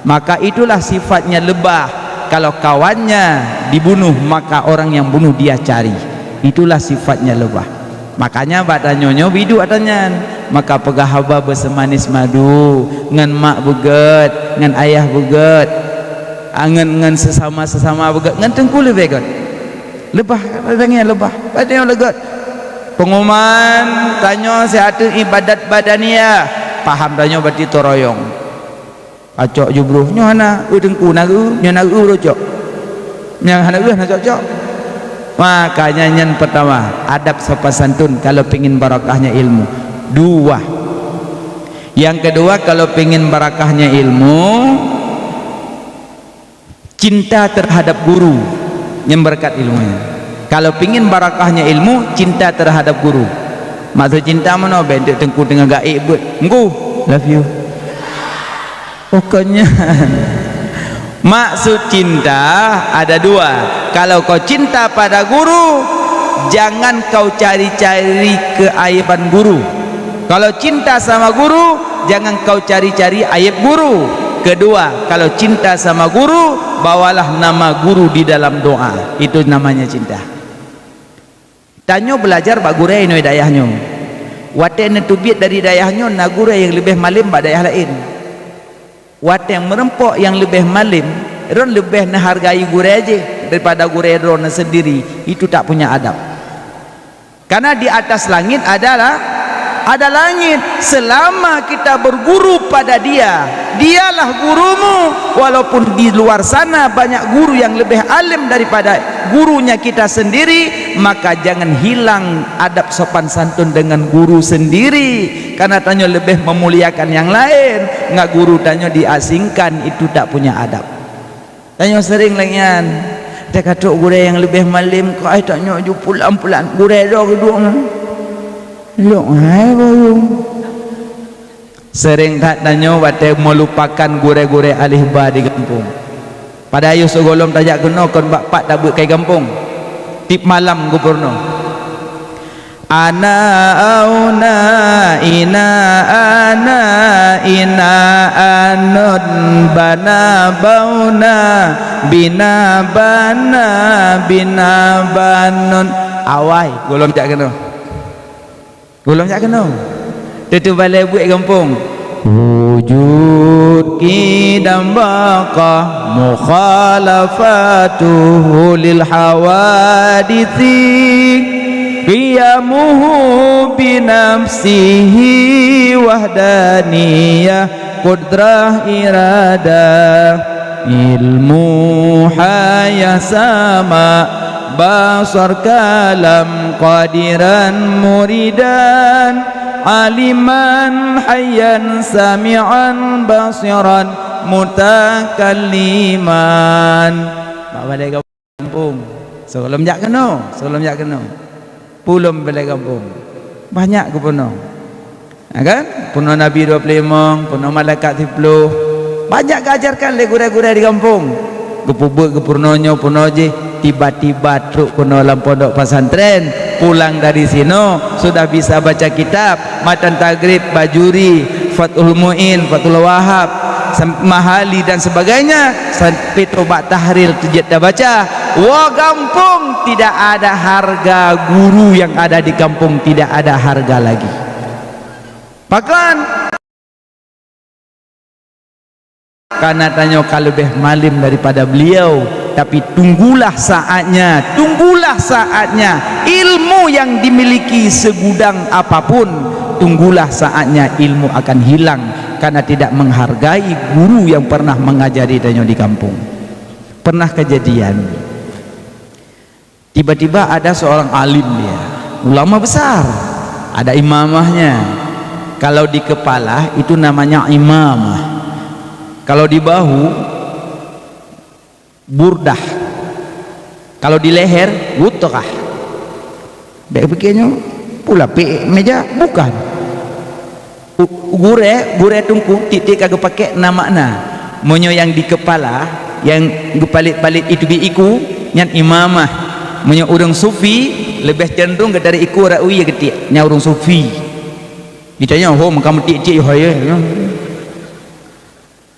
Maka itulah sifatnya lebah. Kalau kawannya dibunuh, maka orang yang bunuh dia cari. Itulah sifatnya lebah. Makanya bak tanyoe nyoe biduek ata nyan. Maka peugah haba beuseumanis madu, ngon mak beugét, ngon ayah beugét, ah, ngon, ngon sesama-sesama beugét, ngon teungku leubeh gét. Lebah, tanyoe lebah, tanyoe leugét. Pengumuman, tanyoe siat ibadat badaniah, paham tanyoe berarti toroyong. Acok jubroh, nyoe hana eu teungku, na eu, nyoe na eu baru cok. Nyang hana eu hana cok-cok. Makanya nyan pertama, adab sopan santun kalau pingin barakahnya ilmu. Dua. Yang kedua, kalau pingin barakahnya ilmu, cinta terhadap guru yang berkat ilmunya. Kalau pingin barakahnya ilmu, cinta terhadap guru. Maksud cinta meunoe, bèk teungku teungoh gaék beuet. Teungku, love you. Bukan nyan. Maksud cinta ada dua. Kalau kau cinta pada guru, jangan kau cari-cari keaiban guru. Kalau cinta sama guru, jangan kau cari-cari aib guru. Kedua, kalau cinta sama guru, bawalah nama guru di dalam doa. Itu namanya cinta. Tanyoe beulajar bak gurèe inoe dayah nyoe. Watèe neuteubiet dari dayah nyoe, na gurèe nyang leubeh malem bak dayah laén. Watèe meureumpok nyang leubeh malem, droen leubeh neuhargai gurèe jih daripada gurèe droen sendiri, itu tak punya adab. Karena di atas langit adalah, ada langit. Selama kita berguru pada dia, dialah gurumu. Walaupun di luar sana banyak guru yang lebih alim daripada gurunya kita sendiri, maka jangan hilang adab sopan santun dengan guru sendiri. Karena tanyoe lebih memuliakan yang lain, ngat guru tanyoe diasingkan, itu tak punya adab. Tanyoe sering lagèe nyan. Teuka trok gurèe nyang leubeh malem, keu ai tanyoe ju pulan-pulan. Gurèe droe geuduek nyan. Lok hai boyong. Sering that tanyoe watèe meulupakan gurèe-gurèe alif ba di gampông. Padahai yoh sigohlom tajak keunoe kon bak pat tabeuet kai gampông. Tiep malam geupeurunoe. Ana auna ina ana ina anon bana bauna bina bana bina banon. Awai, gohlom jak keunoe. Gohlom jak keunoe. Teuteubalai buet gampông. Wujud qidam baqa mukhalafatuhu lil hawaditsi. Qiyamuhu binafsihi wahdaniyah qudrah iradah. Ilmu hayah sama basar kalam qadiran muridan aliman hayyan sami'an basiran mutakalliman. Bak balai gampông. Sigohlom jak keunoe, sigohlom jak keunoe. Pulom balai gampông. Banyak geupeurunoe. Ha, kan? Peurunoe Nabi dua ploh limong, peurunoe malaikat siplôh. Banyak geuajarkan lé gurèe-gurèe di gampông. Geupeubuet geupeurunoe nyoe peurunoe jih, tiba-tiba trok keunoe lam pondok pesantren, pulang dari sinoe sudah bisa baca kitab, matan Taghrib, Bajuri, Fathul Muin, Fathul Wahab, sam-, Mahali dan sebagainya, sampai tobat tahlil teujeuet tabaca. Woe gampông, tidak ada harga guru yang ada di kampung, tidak ada harga lagi. Pakon? Karena tanyoe ka leubeh malem daripada beliau, tapi tunggulah saatnya, tunggulah saatnya. Ilmu yang dimiliki segudang apapun, tunggulah saatnya ilmu akan hilang karena tidak menghargai guru yang pernah mengajari tanyoe di kampung. Pernah kejadian, tiba-tiba ada seorang alim dia, ulama besar, ada imamahnya. Kalau di kepala itu namanya imamah. Kalau di bahu, burdah. Kalau di leher, wutrah. Bèk pikir nyoe, peulapék meja, bukan. U-, gurèe, gurèe teungku, tiep-tiep ka geupakék na makna. Meunyoe nyang di keupala, nyang geupalet-palet itu di iku, nyan imamah. Meunyoe ureueng sufi, leubeh cenderung geutarek iku rot wie geutiek, nyan ureueng sufi. Ditanya, "Ho, meuka meutiek-tiek, ho, ya?"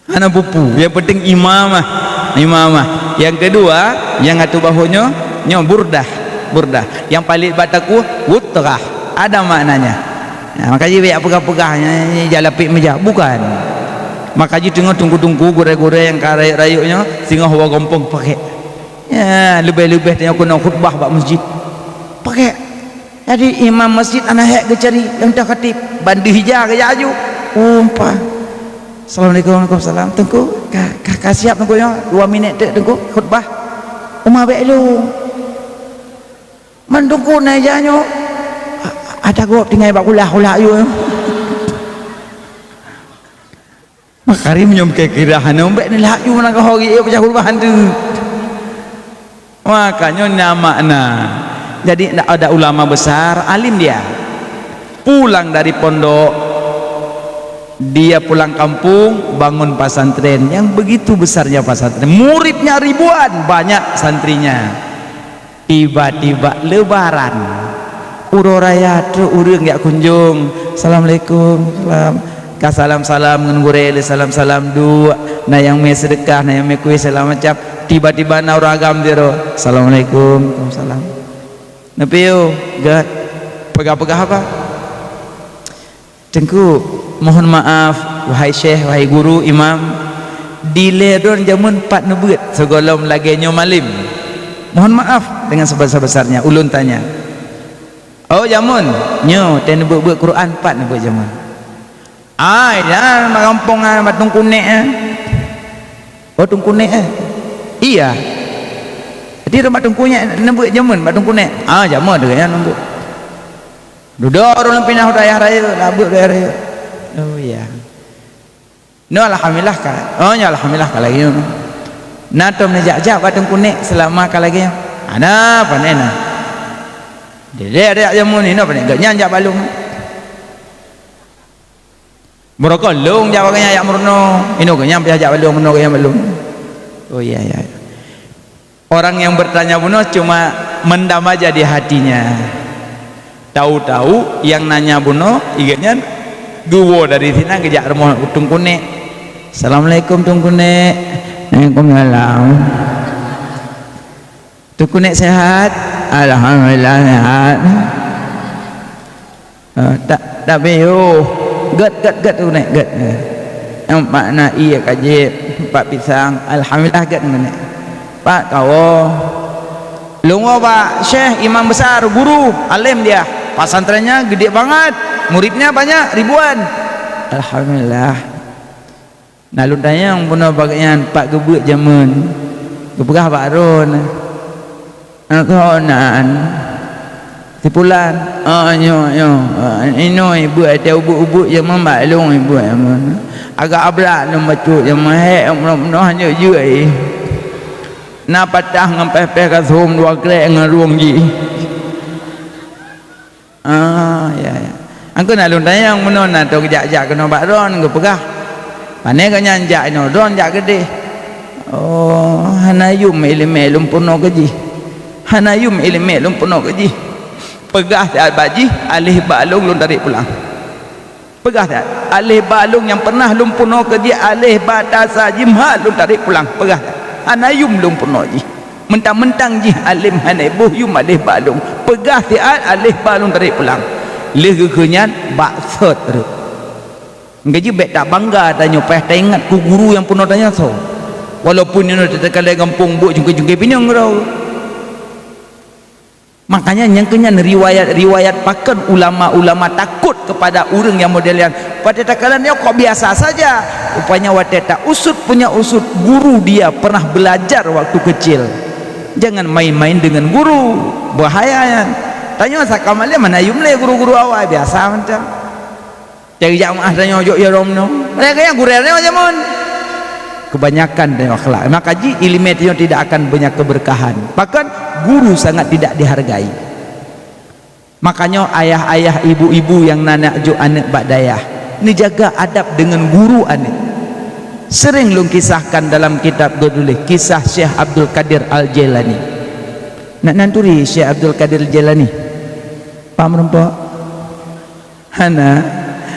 Hana peue-peue, nyang penting imamah. Imamah. Nyang keudua, nyang ateueh bahu nyoe, nyoe burdah. Burdah. Nyang palet bak takue, wutrah. Ada maknanya. Nah, maka jih bèk peugah-peugah, nyan, nyan, nyan, jak lapék meja. Bukan. Maka jih teungoh teungku-teungku, gurèe-gurèe nyang ka rayeuk-rayeuk nyoe, singoh woe gampông pakék. Ya, leubeh-leubeh tanyoe keunoe khutbah bak masjid. Pakék. Jadi, imam masjid hana hék geucari nyang toh khatib, ban deuh ija geujak aju. Umpa. Assalamualaikum, waalaikumsalam. Teungku, ka, ka, ka siap Teungku nyoe? Dua minit teuk Teungku, khutbah. Uma bèk lôn. Man Teungku na ija nyoe. A-, ata gob tinggai bak kulah-kulah aju. Makarim nyoe kira-kira hana bèk neulaju meunan ka ho geuh peucah khutbah hantu. Makanya na makna. Jadi, ada ulama besar, alim dia. Pulang dari pondok, dia pulang kampung, bangun pesantren yang begitu besarnya pesantren. Muridnya ribuan, banyak santrinya. Tiba-tiba Lebaran, uroe raya trok ureuëng jak kunjong. Assalamualaikum, salam. Ka salam-salam ngon gurée, lé salam-salam duek. Na nyang mé seudeukah, na nyang mé kueh, segala macam. Tiba-tiba na ureuëng agam sidroe. Assalamualaikum, waalaikumsalam. Neupiyôh, gét. Peugah-peugah apa? Teungku, mohon maaf, wahai syekh, wahai guru, imam, dilée droen jameun pat neubeuet sigohlom lagée nyoe malem. Mohon maaf dengan sebesar-besarnya, ulôn tanya. Oh, jameun, nyoe teuh neubeuet-beuet Quran pat neubeuet jameun. Ai, nyan bak gampông, ah, bak Teungku Nek, ah. Oh, Teungku Nek, eh? Iya. Jadi, bak Teungku Nek neubeuet jameun, bak Teungku Nek. Ah, jameun teuh nyan neubeuet. Dudoe ureuëng pinah u dayah rayeuk, labeuet dayah rayeuk. Oh, iya. Nyoe alhamdulillah ka. Oh, nyoe alhamdulillah ka lagée nyoe. Na tom neujak-jak bak Teungku Nek seulama ka lagée nyoe. Hana, pane na. Didek-dek jameun inoe pane gét nyan jak bak lôn. Meurokon lôn jak bak geuhnyan jak meurunoe. Inoe geuhnyan payah jak bak lôn, meurunoe geuhnyan bak lôn. Oh, iya, iya, iya. Orang yang bertanya bunoe cuma mendam aja di hatinya. Tahu-tahu yang nanya bunoe, ingat nyan geuwoe dari sinan geujak rumoh Teungku Nek. "Assalamualaikum, Teungku Nek." "Waalaikumsalam." "Teungku Nek sehat?" "Alhamdulillah sehat." Eh, tak, tak beuh. Gét, gét, gét, Teungku Nek, gét. Nampak na ié ka jép, nampak pisang. Alhamdulillah, gét, Teungku Nek. Pat kawoe. Lôn woe bak syekh, imam besar, guru, alim dia. Pesantrennya gede banget. Muridnya banyak, ribuan. Alhamdulillah. Na lôn tanyong bunoe bak geuhnyan pat geubeuet jameun. Geupeugah bak droen, "Nyan keuh nan, si pulan." "Oh, nyoe, nyoe. Inoe ibeuet, watée ubeuet-ubeuet jameun bak lôn ibeuet jameun. Agak abrat lôn bacut jameun, hék bunoe-bunoe hana jeuet. Na patah ngon péh-péh kasôm dua krek ngon rueng jih." Ah, ya, ya. Angkeu na lôn tanyong bunoe na teuh geujak-jak keunoe bak droen geupeugah. Pane geuhnyan jak inoe droen jak keudeh. Oh, hana yum iéleumé lôn peurunoe keu jih. Hana yum iéleumé lôn peurunoe keu jih. Peugah siat bak jih, aléh bak lôn, lôn tarek pulang. Peugah siat, aléh bak lôn nyang pernah lôn peurunoe keu jih, aléh bak tasa jih meuhat lôn tarek pulang. Peugah siat, hana yum lôn peurunoe jih. Mentang-mentang jih além hana boh yum aléh bak lôn. Peugah siat aléh bak lôn tarek pulang. Lheueh geukheun nyan bak sot rot. Gaji bék tabangga tanyoe payah taingat keu guru nyang peurunoe tanyoe soe. Walaupun nyoe takalon gampông buet jungkai-jungkai pinyong keudroe. Makanya nyang keu nyan riwayat-riwayat pakon ulama-ulama takot kepada ureuëng nyang model nyan. Watée takalon nyoe kok biasa saja. Rupanya watée tausut punya usut guru dia pernah belajar waktu kecil. Jangan main-main dengan guru. Bahaya nyan. Tanyoe saka malée mana yum lé guru-guru awai biasa macam. Cari jak meuah tanyoe jok jarom nyoe. Mereka yang gurée nyoe jameun. Kebanyakan tanyoe akhlak. Maka jih iéleumé tanyoe tidak akan banyak keberkahan. Bahkan guru sangat tidak dihargai. Makanya ayah-ayah, ibu-ibu nyang na neujok aneuëk bak dayah, neujaga adab dengan guru aneuëk. Sering lôn kisahkan dalam kitab geutuléh kisah Syekh Abdul Qadir Al-Jailani. Nak nan turi Syekh Abdul Qadir Al-Jailani? Paham rumpok? Hana.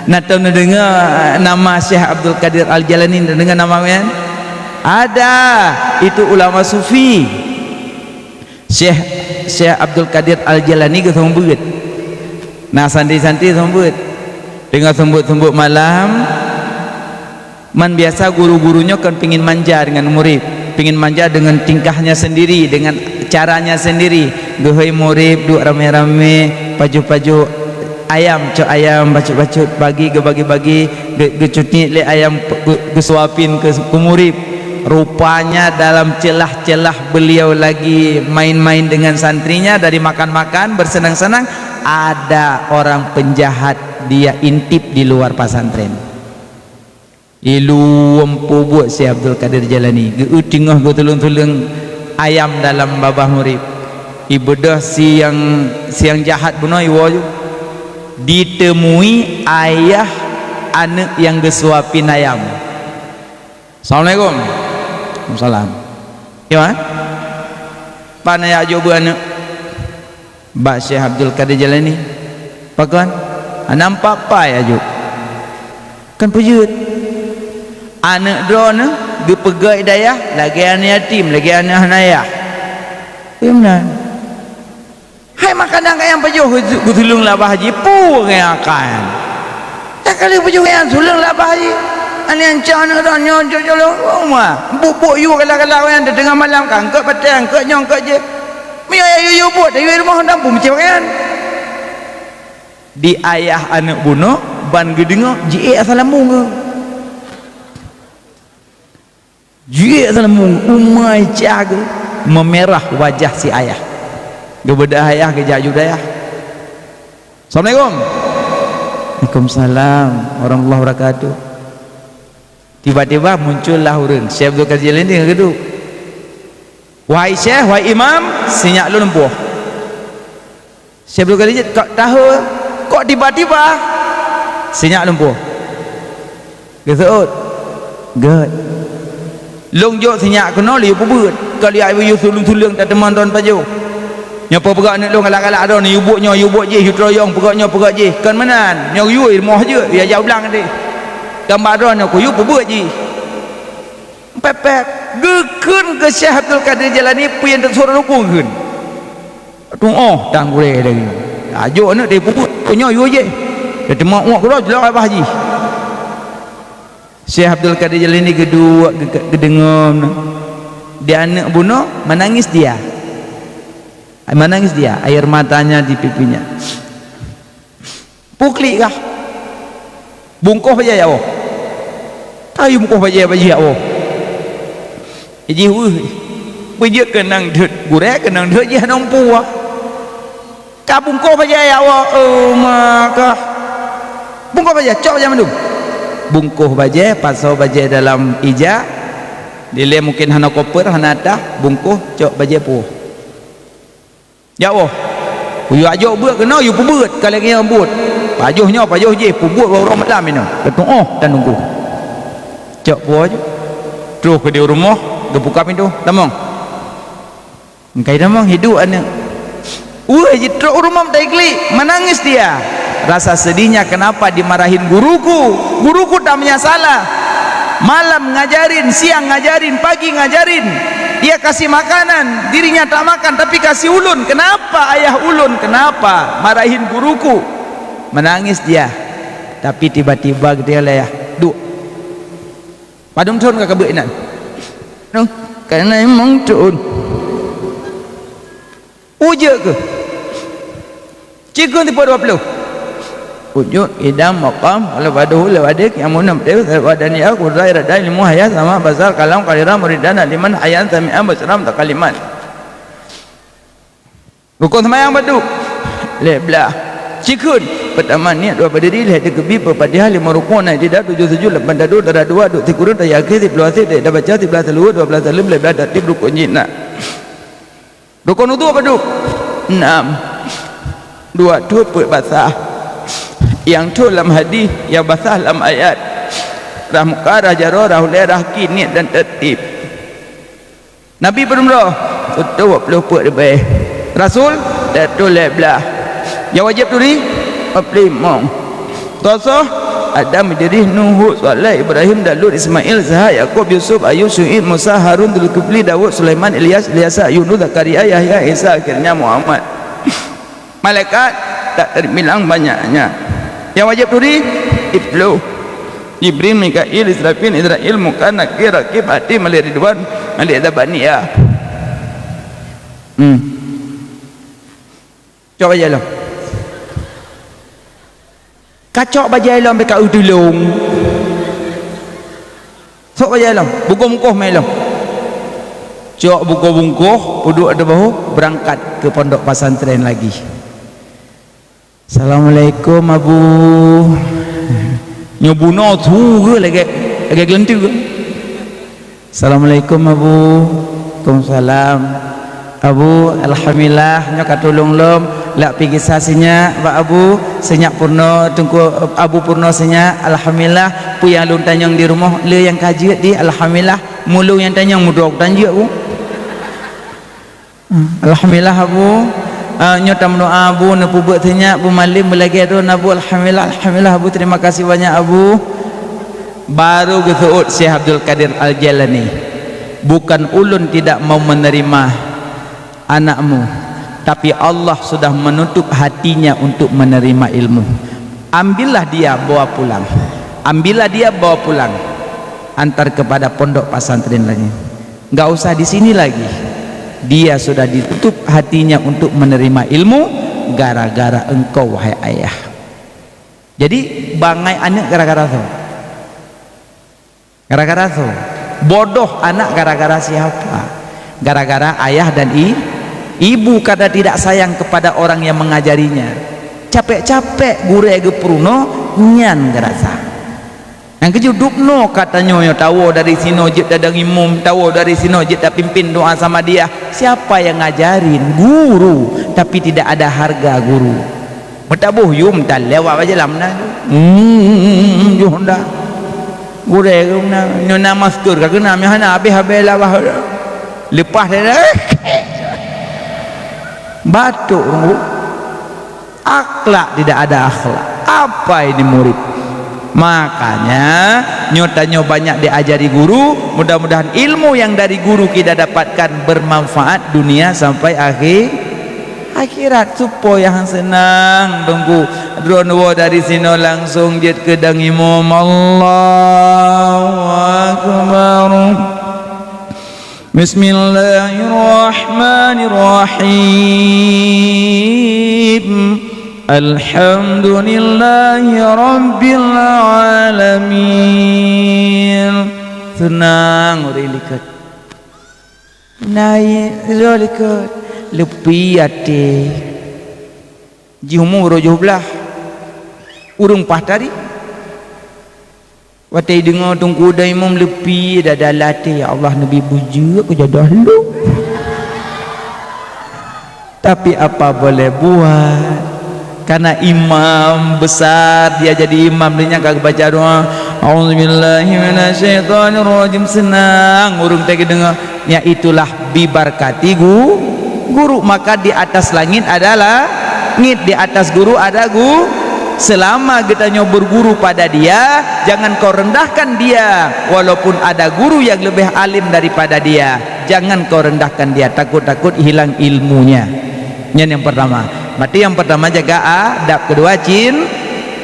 Na tom neudeungoe nama Syekh Abdul Qadir Al-Jailani, neudeungoe nama nyan? Ada. Itu ulama sufi. Syekh, Syekh Abdul Qadir Al-Jailani geuseumeubeuet. Na santri-santri seumeubeuet. Teungoh seumeubeuet-seumeubeuet malam, Man biasa guru-guru nyoe kan pingin manja dengan murid, pingin manja dengan tingkahnya sendiri, dengan caranya sendiri. Geuhôi murid duek ramé-ramé, pajoh-pajoh ayam, cok ayam, bacut-bacut, bagi, geubagi-bagi, ge-, geucutiet lé ayam, ge-, geusuapin keu, keu murid. Rupanya dalam celah-celah beliau lagi main-main dengan santrinya, dari makan-makan, bersenang-senang, ada orang penjahat, dia intip di luar pesantren. Ilôn peubuet Syekh Abdul Qadir Jailani, geu-eu teungoh geutuleueng-tuleueng Ayam dalam babah murit. Ibeudôh si nyang, si nyang jahat bunoe iwoe ju. Ditemui ayah aneuk nyang geusuapin ayam. "Assalamualaikum." "Waalaikumsalam." "Yo, eh? Pane jak jok beuet aneuk?" "Bak Syekh Abdul Qadir Jailani." "Pakon?" "Hana meupat-pat jak jok." "Kan peujeuet. Aneuk droeneuh geupeugét dayah lagée aneuk yatim, lagée aneuk hana yah." "Iya meunan." "Hai makanan kayang pajoh geuseuleueng lam babah jih, peue nyang akan? Nyang ka lheueh pajoh nyan seuleueng lam babah jih. Aneuk nyan cok aneuk droeneuh nyoe jok jolong uma. Buk-buk yue galak-galak nyan teungoh malam ka eungkôt batée, eungkôt nyoe, eungkôt jéh. Meunyoe yue, yue buet, yue rumoh dan peue meucéh pakaian." Di ayah aneuk bunoe ban geudeungoe jiék asai lambông geuh. Jiék asai lambông, umai cah geuh, meumirah wajah si ayah. Geubeudôh ayah geujak jok dayah. "Assalamualaikum." "Waalaikumsalam warahmatullahi wabarakatuh." Tiba-tiba muncullah ureuëng, Syekh Abdul Qadir Jailani geuduek. "Wahai Syekh, wahai Imam, sinyak lôn lumpoh." Syekh Abdul Qadir kok tahu, kok tiba-tiba sinyak lumpoh. Geuseuôt. "Gét. Lôn jok sinyak keunoe lé yue peubeuet. Ka lheueh yue seuleueng-seuleueng tateumon droen pajoh. Nyoe peugah aneuk lôn galak-galak droen, yue buet nyoe, yue buet jéh, yue teurayong, peugah nyoe, peugah jéh. Kon meunan. Nyoe yue rumoh jeuet, yue jak u blang deh. Gambar droen nyoe keu yue peubeuet jih." Pép-pép. Geukheun keu Syekh Abdul Qadir Jailani peue nyang teusurat huköm kheun. Tuoh tan gurée lagée nyoe. Ajok aneuk teupeubeuet, nyoe yue jéh. Teuma uek keudroe jilak babah jih. Syekh Abdul Qadir Jailani geuduek geudeungoe meunan. Di aneuk bunoe menangis dia. Menangis dia, air matanya di pipinya. Peue klik kah? Bungkôh bajée jak woe. Ka yue bungkôh bajée, bajée jak woe. Jih weueh. Beujeuet keunong deuet, gurée keunong deuet jih hana meupuwoe. Ka bungkôh bajée jak woe, eh, ma kah. Bungkôh bajée, cok bajée mandum. Bungkôh bajée, pasoe bajée dalam ija. Dilée mungken hana koper, hana tah, bungkôh, cok bajée puwoe. Jak woe. Yue ajok beuet keunoe, yue peubeuet ka lagée nyang buet. Pajoh nyoe, pajoh jéh, peubeuet uroe malam inoe. Keutuoh tan nunggu. Cok puwoe ju. Troh keudeh u rumoh, geubuka pintoe. Tamong. Engkai tamong, hidup aneuk. Weueh, jitrok u rumoh meutai klik, menangis dia. Rasa sedihnya, kenapa dimarahin guruku? Guruku tak punya salah. Malam ngajarin, siang ngajarin, pagi ngajarin. Dia kasih makanan, dirinya tak makan, tapi kasih ulôn. Kenapa ayah ulôn? Kenapa marahin guruku? Menangis dia. Tapi tiba-tiba dia lé, duek. Padum thon ka kabeuet inan? Noh, ka inan limong thon. Ujeuk keuh. Cikheun tipe dua ploh. Wujud, qidam, maqam, wala ba'dahu, la ba'da, qiyamun, nabdi, wa daniya, qudra, irada, ilmu, haya, sama, basar, kalam, qalira, muridan, aliman, hayan, sami'an, basiran, mutakaliman. Rukon seumayang padum? Lhée blah. Cikheun, peutama niet, dua berdiri, lhée teukeubie, peuet Fatihah, limong rukon, nam iktidal, tujoh sujud, lapan tadong, dara dua, duek sikureueng, tahiyat akhé, siploh asoe, dek tabaca, siblaih salam, dua blaih saleuem, lhée blaih takbir, rukon jihnyan. Rukon udhu padum? Nam. Dua thon peuet basah. Nyang thon lam hadih, nyang basah lam ayat. Rhah muka, rhah jaroe, rhah ulée, rhah kaki, niet dan tartib. Nabi padum droe? Sireutôh dua ploh peuet leubeh. Rasul? Sireutôh lhée blah. Nyang wajéb turi? Dua ploh limong. Soe-soe? Adam, Idris, Nuh, Hud, Saleh, Ibrahim, Daud, Ismail, Ishak, Yakub, Yusuf, Ayub, Syu'aib, Musa, Harun, Zulkifli, Daud, Sulaiman, Ilyas, Ilyasa, Yunus, Zakaria, Yahya, Isa, akhirnya Muhammad. Malaikat tak terbilang banyaknya. Nyang wajéb turi? Siploh. Jibril, Mikail, Israfil, Izrail, Munkar, Nakir, Rakib, Atid, Malik Ridwan, Malik Zabaniyah. Hmm. Cok bajée lom. Kacok bajée lom, bèk ka eu tulông. Sok bajée lom, bungkôh-bungkôh mé lom. Cok bungkôh-bungkôh, uduk ateueh bahô, beurangkat keu pondok pesantren lagi. "Assalamualaikum, Abu." Nyoe bunoe su geuh lagèe, lagèe geuleunteue. "Assalamualaikum, Abu." Waalaikumsalam. Abu, alhamdulillah, nyoe ka tulông lom. Lak pih gisa sinyak bak Abu, sinyak purno, Teungku Abu purno sinyak, alhamdulillah. Peue nyang lôn tanyong di rumoh, le nyang ka jeuet di, alhamdulillah. Mulông nyang tanyong mudok tanjeuet, Bu. Hmm, alhamdulillah, Abu. Ah, nyoe tameudoa, Abu, neupeubuet sinyak, Bu Malim, beulagèe droen, Abu. Alhamdulillah, alhamdulillah, Abu. Terima kasih banyak, Abu. Baru geuseuôt Syekh Abdul Qadir Al-Jailani, "Bukan ulôn tidak mau menerima anakmu, tapi Allah sudah menutup hatinya untuk menerima ilmu. Ambillah dia, bawa pulang. Ambillah dia, bawa pulang. Antar kepada pondok pesantren lain. Nggak usah di sini lagi. Dia sudah ditutup hatinya untuk menerima ilmu gara-gara engkau, wahai ayah." Jadi, bangai aneuk gara-gara soe? Gara-gara soe? Bodoh anak gara-gara siapa? Gara-gara ayah dan i-, ibu, karena tidak sayang kepada orang yang mengajarinya. Capek-capek gurèe geupeurunoe, nyan geurasa. Nyang keujeuet dubnoe ka tanyoe nyoe, tawoe dari sinoe jeuet tadong imum, tawoe dari sinoe jeuet tapimpin doa Samadiyah. Siapa yang ngajarin? Guru, tapi tidak ada harga guru. Meutaboh yum tan lewat bajalan meunan. Hmm, yoh dah. Gurèe geuh meunan. Nyoe na masker ka keunam, nyoe hana habéh-habéh labah. Leupah dah. Batuk, Bu. Akhlak tidak ada akhlak. Apa ini murid? Makanya, nyoe tanyoe banyak diajari guru, mudah-mudahan ilmu yang dari guru kita dapatkan bermanfaat dunia sampai akhir, akhirat. Supaya seunang, Teungku. Droeneuh dari sinoe langsung jeuet keu dong imum. Allahu Akbar. Bismillahirrahmanirrahim. Alhamdulillahi rabbil alamin. Seunang ureueng likot. Naik, roh likot. Leupie até. Jiumu roh jublah. Ureueng paih tari. Watèe deungoe Teungku Uda Imum leupie dada latèe, "Ya Allah, neubi beujeuet keu jodoh lôn." Tapi apa boleh buat? Karena imam besar, dia jadi imam, dia nyang ka geubaca doa, "A'udzubillahi minasyaitonirrajim." Seunang ureueng teuka deungoe. Yaitulah bibarkati gu-, guru. Maka di atas langit ada langit, di atas guru ada gu-, selama geutanyoe berguru pada dia, jangan kau rendahkan dia. Walaupun ada guru yang lebih alim daripada dia, jangan kau rendahkan dia. Takut-takut hilang ilmunya. Nyan nyang pertama. Berarti nyang pertama jaga adab, kedua cin-,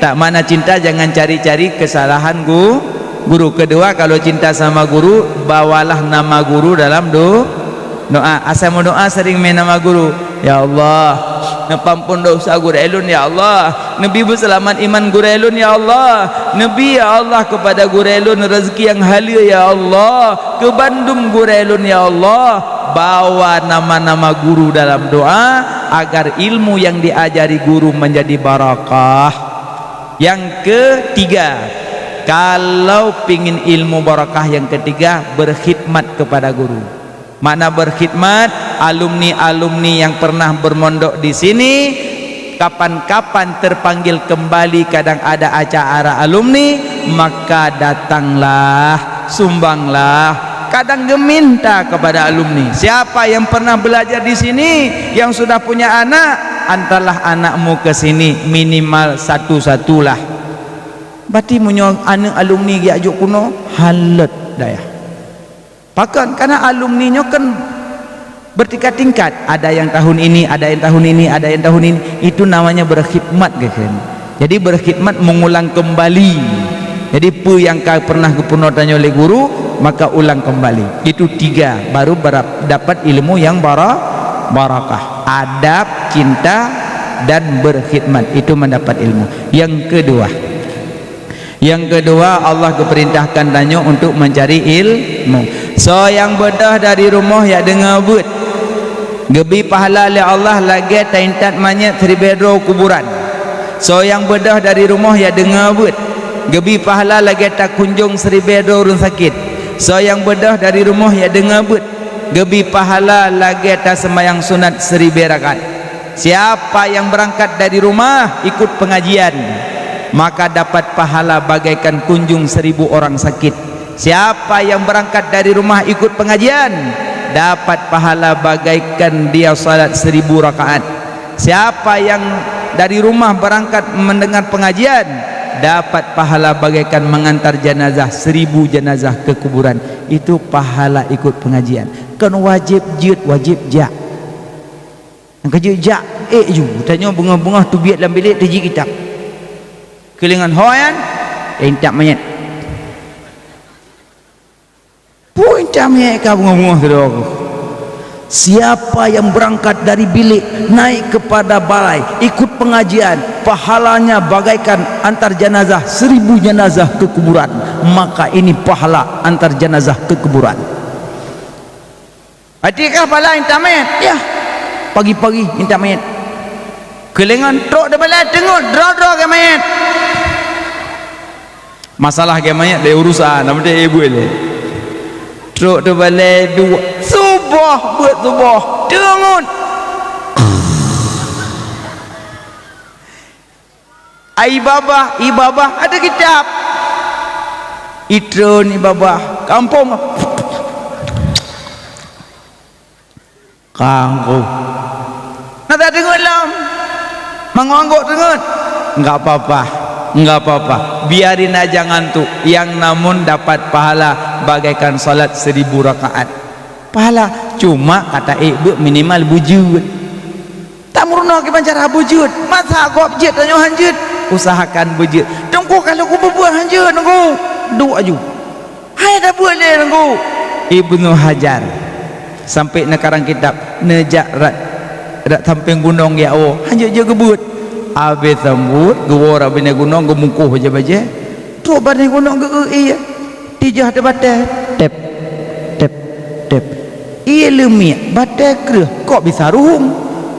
tak mana cinta, jangan cari-cari kesalahan gu-, guru. Kedua, kalau cinta sama guru, bawalah nama guru dalam do-, doa. Asai meudoa sering mé nama guru. "Ya Allah, neupeuampon dosa gurèe lôn, ya Allah. Neubi beuseulamat iman gurèe lôn, ya Allah. Neubi, ya Allah, kepada gurèe lôn rezeki nyang haleue, ya Allah. Keu bandum gurèe lôn, ya Allah." Bawa nama-nama guru dalam doa agar ilmu yang diajari guru menjadi barakah. Yang ketiga, kalau pingin ilmu barakah yang ketiga, berkhidmat kepada guru. Makna berkhidmat, alumni-alumni yang pernah bermondok di sini, kapan-kapan terpanggil kembali, kadang ada acara alumni, maka datanglah, sumbanglah. Kadang geuminta kepada alumni, siapa yang pernah belajar di sini, yang sudah punya anak, antarlah anakmu ke sini, minimal satu-satulah. Berarti meunyoe aneuk alumni geujak jok keunoe, halot dayah. Pakon? Karena alumni nyoe kan bertingkat-tingkat. Ada yang tahun ini, ada yang tahun ini, ada yang tahun ini. Itu namanya berkhidmat, gitu kan. Jadi berkhidmat, mengulang kembali. Jadi peue nyang ka pernah geupeurunoe tanyoe lé guru, maka ulang kembali. Itu tiga, baru bara-, dapat ilmu yang bara-, barakah. Adab, cinta, dan berkhidmat. Itu mendapat ilmu. Yang kedua, Nyang keudua, Allah geupeurintahkan tanyoe untuk meucari ilmu. Soe nyang beudôh dari rumoh jak deungoe beuet, geubi pahala lé Allah lagèe taintat manyét siribèe droe kuburan. Soe nyang beudôh dari rumoh jak deungoe beuet, geubi pahala lagèe takunjông siribèe droe ureueng sakét. Soe nyang beudôh dari rumoh jak deungoe beuet, geubri pahala lagée taseumbahyang sunat siribée rakaat. Siapa yang berangkat dari rumah ikut pengajian, maka dapat pahala bagaikan kunjung seribu orang sakit. Siapa yang berangkat dari rumah ikut pengajian, dapat pahala bagaikan dia salat seribu rakaat. Siapa yang dari rumah berangkat mendengar pengajian, dapat pahala bagaikan mengantar jenazah seribu jenazah ke kuburan. Itu pahala ikut pengajian. Kon wajéb jeuet, wajéb jak. Nyang ka jeuet jak, ék ju. Tanyoe beungoh-beungoh teubiet lam bilék teuji kitab. Keulingon ho nyan, eh, intat manyét. Pui tamé ka beungoh-beungoh sidroe ku. Siapa yang berangkat dari bilik naik kepada balai ikut pengajian, pahalanya bagaikan antar jenazah seribu jenazah ke kuburan. Maka ini pahala antar jenazah ke kuburan. Atikah pahala intat manyét? Ya. Pagi-pagi intat manyét. Keulingon trok di balai teungeut droe-droe gét manyét. Masalah gét manyét lé urusan, nama dia ibu lé. Trok di balai dua, suboh, beuet suboh, teungeut. Ai babah, i babah ada kitab. Itreun i babah, kampung. Kangku. Na tadeungoe lom. Manggok-anggok deungoe. Enggak apa-apa. Enggak apa-apa. Biarin aja ngantuk. Yang namun dapat pahala bagaikan salat seribu rakaat. Pahala cuma kata ék beuet minimal beujeuet. Tameurunoe kiban cara beujeuet. Masa gob jeuet tanyoe han jeuet. Usahakan beujeuet. Teungku kalau ku beubeuet han jeuet teungku. Duek aju. Hai tabeuet lé Teungku. Ibnu Hajar sampai neukarang kitab, neujak rat, rat sampéng gunong jak woe, hanjeuet jeuet geubeuet. Abéh sambot geuwoe rat binéh gunong geumungkoh bajée-bajée. Trok binéh gunong geu-eu ié, tijah teubatée, tép, tép, tép. Ié leumiek, batée kreueh, kok bisa ruhueng?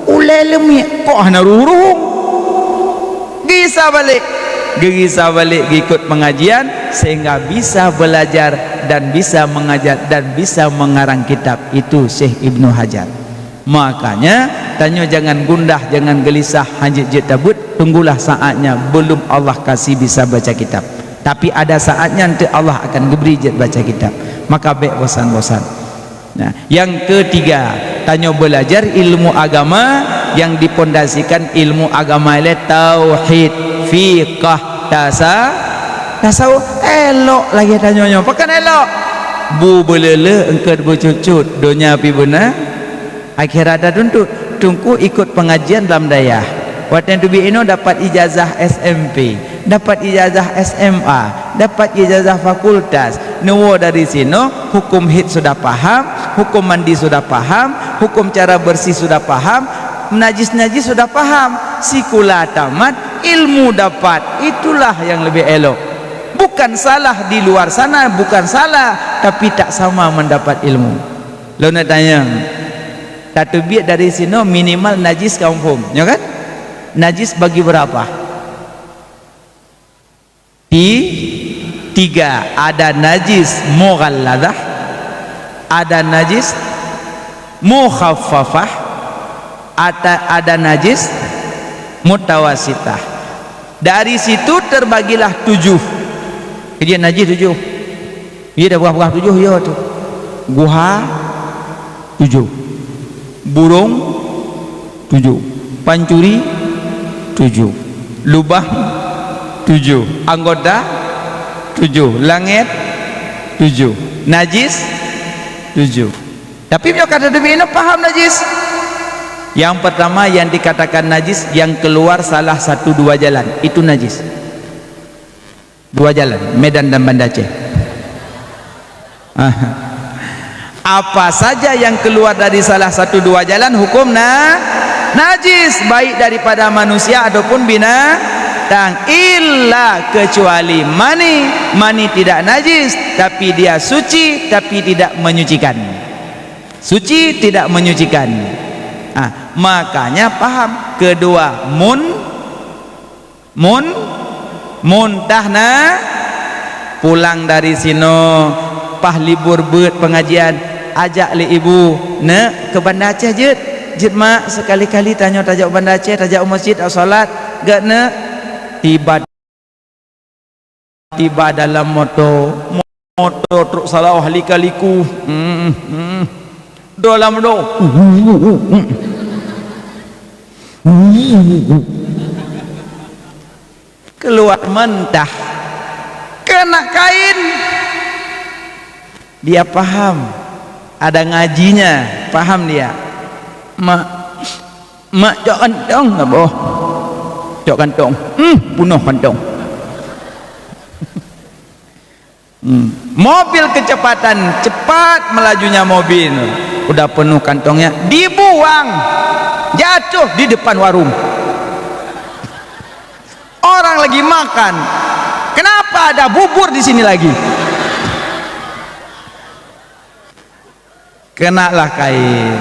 Ulée leumiek, kok hana ruhueng-ruhueng? Geugisa balek, geugisa balek geukot pengajian sehingga bisa belajar dan bisa mengajar dan bisa mengarang kitab. Itu Syekh Ibnu Hajar. Makanya, tanyoe jangan gundah, jangan gelisah, hanjeuet jeuet tabeuet, tunggulah saatnya, belum Allah kasih bisa baca kitab. Tapi ada saatnya nanti Allah akan geubri jeuet baca kitab. Maka bék bosan-bosan. Nah, yang ketiga, tanyoe belajar ilmu agama yang dipondasikan ilmu agama ilée tauhid, fiqah, tasa-, tasawuf. Elok lagée tanyoe nyoe. Pakon elok? Bu beuleuleuk eungkot beucut-cut, donya pi beuna, akhirat tatuntut. Teungku ikot pengajian lam dayah. Watée teubiet inoe dapat ijazah S M P, dapat ijazah S M A, dapat ijazah fakultas. Neuwoe dari sinoe, hukum haid sudah paham, hukum mandi sudah paham, hukum cara bersih sudah paham, najis-najis sudah paham. Sikula tamat, ilmu dapat. Itulah yang lebih elok. Bukan salah di luar sana, bukan salah, tapi tak sama mendapat ilmu. Lôn tanyong, tateubiet dari sinoe minimal najis ka muphom, nyo kan? Najis bagi berapa? Ti-, tiga. Ada najis mughalladhah, ada najis mukhaffafah, ada, ada najis mutawasitah. Dari situ terbagilah tujuh. Keujeuet najis tujuh. Iya dah, peugah-peugah tujoh, iya tu. Guha, tujoh. Burong, tujoh. Pancuri, tujoh. Lubang, tujoh. Anggota, tujoh. Langét, tujoh. Najis, tujoh. Tapi meunyoe ka teubiet inoe paham najis. Yang pertama yang dikatakan najis, yang keluar salah satu dua jalan, itu najis. Dua jalan, Medan dan Banda Aceh. Aha. Apa saja yang keluar dari salah satu dua jalan hukum na-, najis, baik daripada manusia ataupun binatang, illa, kecuali mani. Mani tidak najis, tapi dia suci, tapi tidak menyucikan. Suci tidak menyucikan. Ah, makanya paham. Kedua, mun Mun, muntah na, pulang dari sinoe, paih libur beuet pengajian, Ajak lé ibu, "Neuk, keu Banda Aceh jeuet." "Jeuet, Mak, sekali-kali tanyoe tajak u Banda Aceh, tajak u meuseujid, tajak salat." "Gét, Neuk." Tiba, tiba dalam moto, moto trok salah lika-liku. Hmm, hmm. Dalam moto. Keluar mentah. Keunak kain. Dia paham. Ada ngajinya, paham dia. "Mak, Mak, cok kantong saboh." Cok kantong. Hmm, punoh kantong. Hmm. Mobil kecepatan, cepat melajunya mobil. Udah penuh kantongnya, dibuang. Jatuh di depan warung. Orang lagi makan. Kenapa ada bubur di sini lagi? Kenalah kain.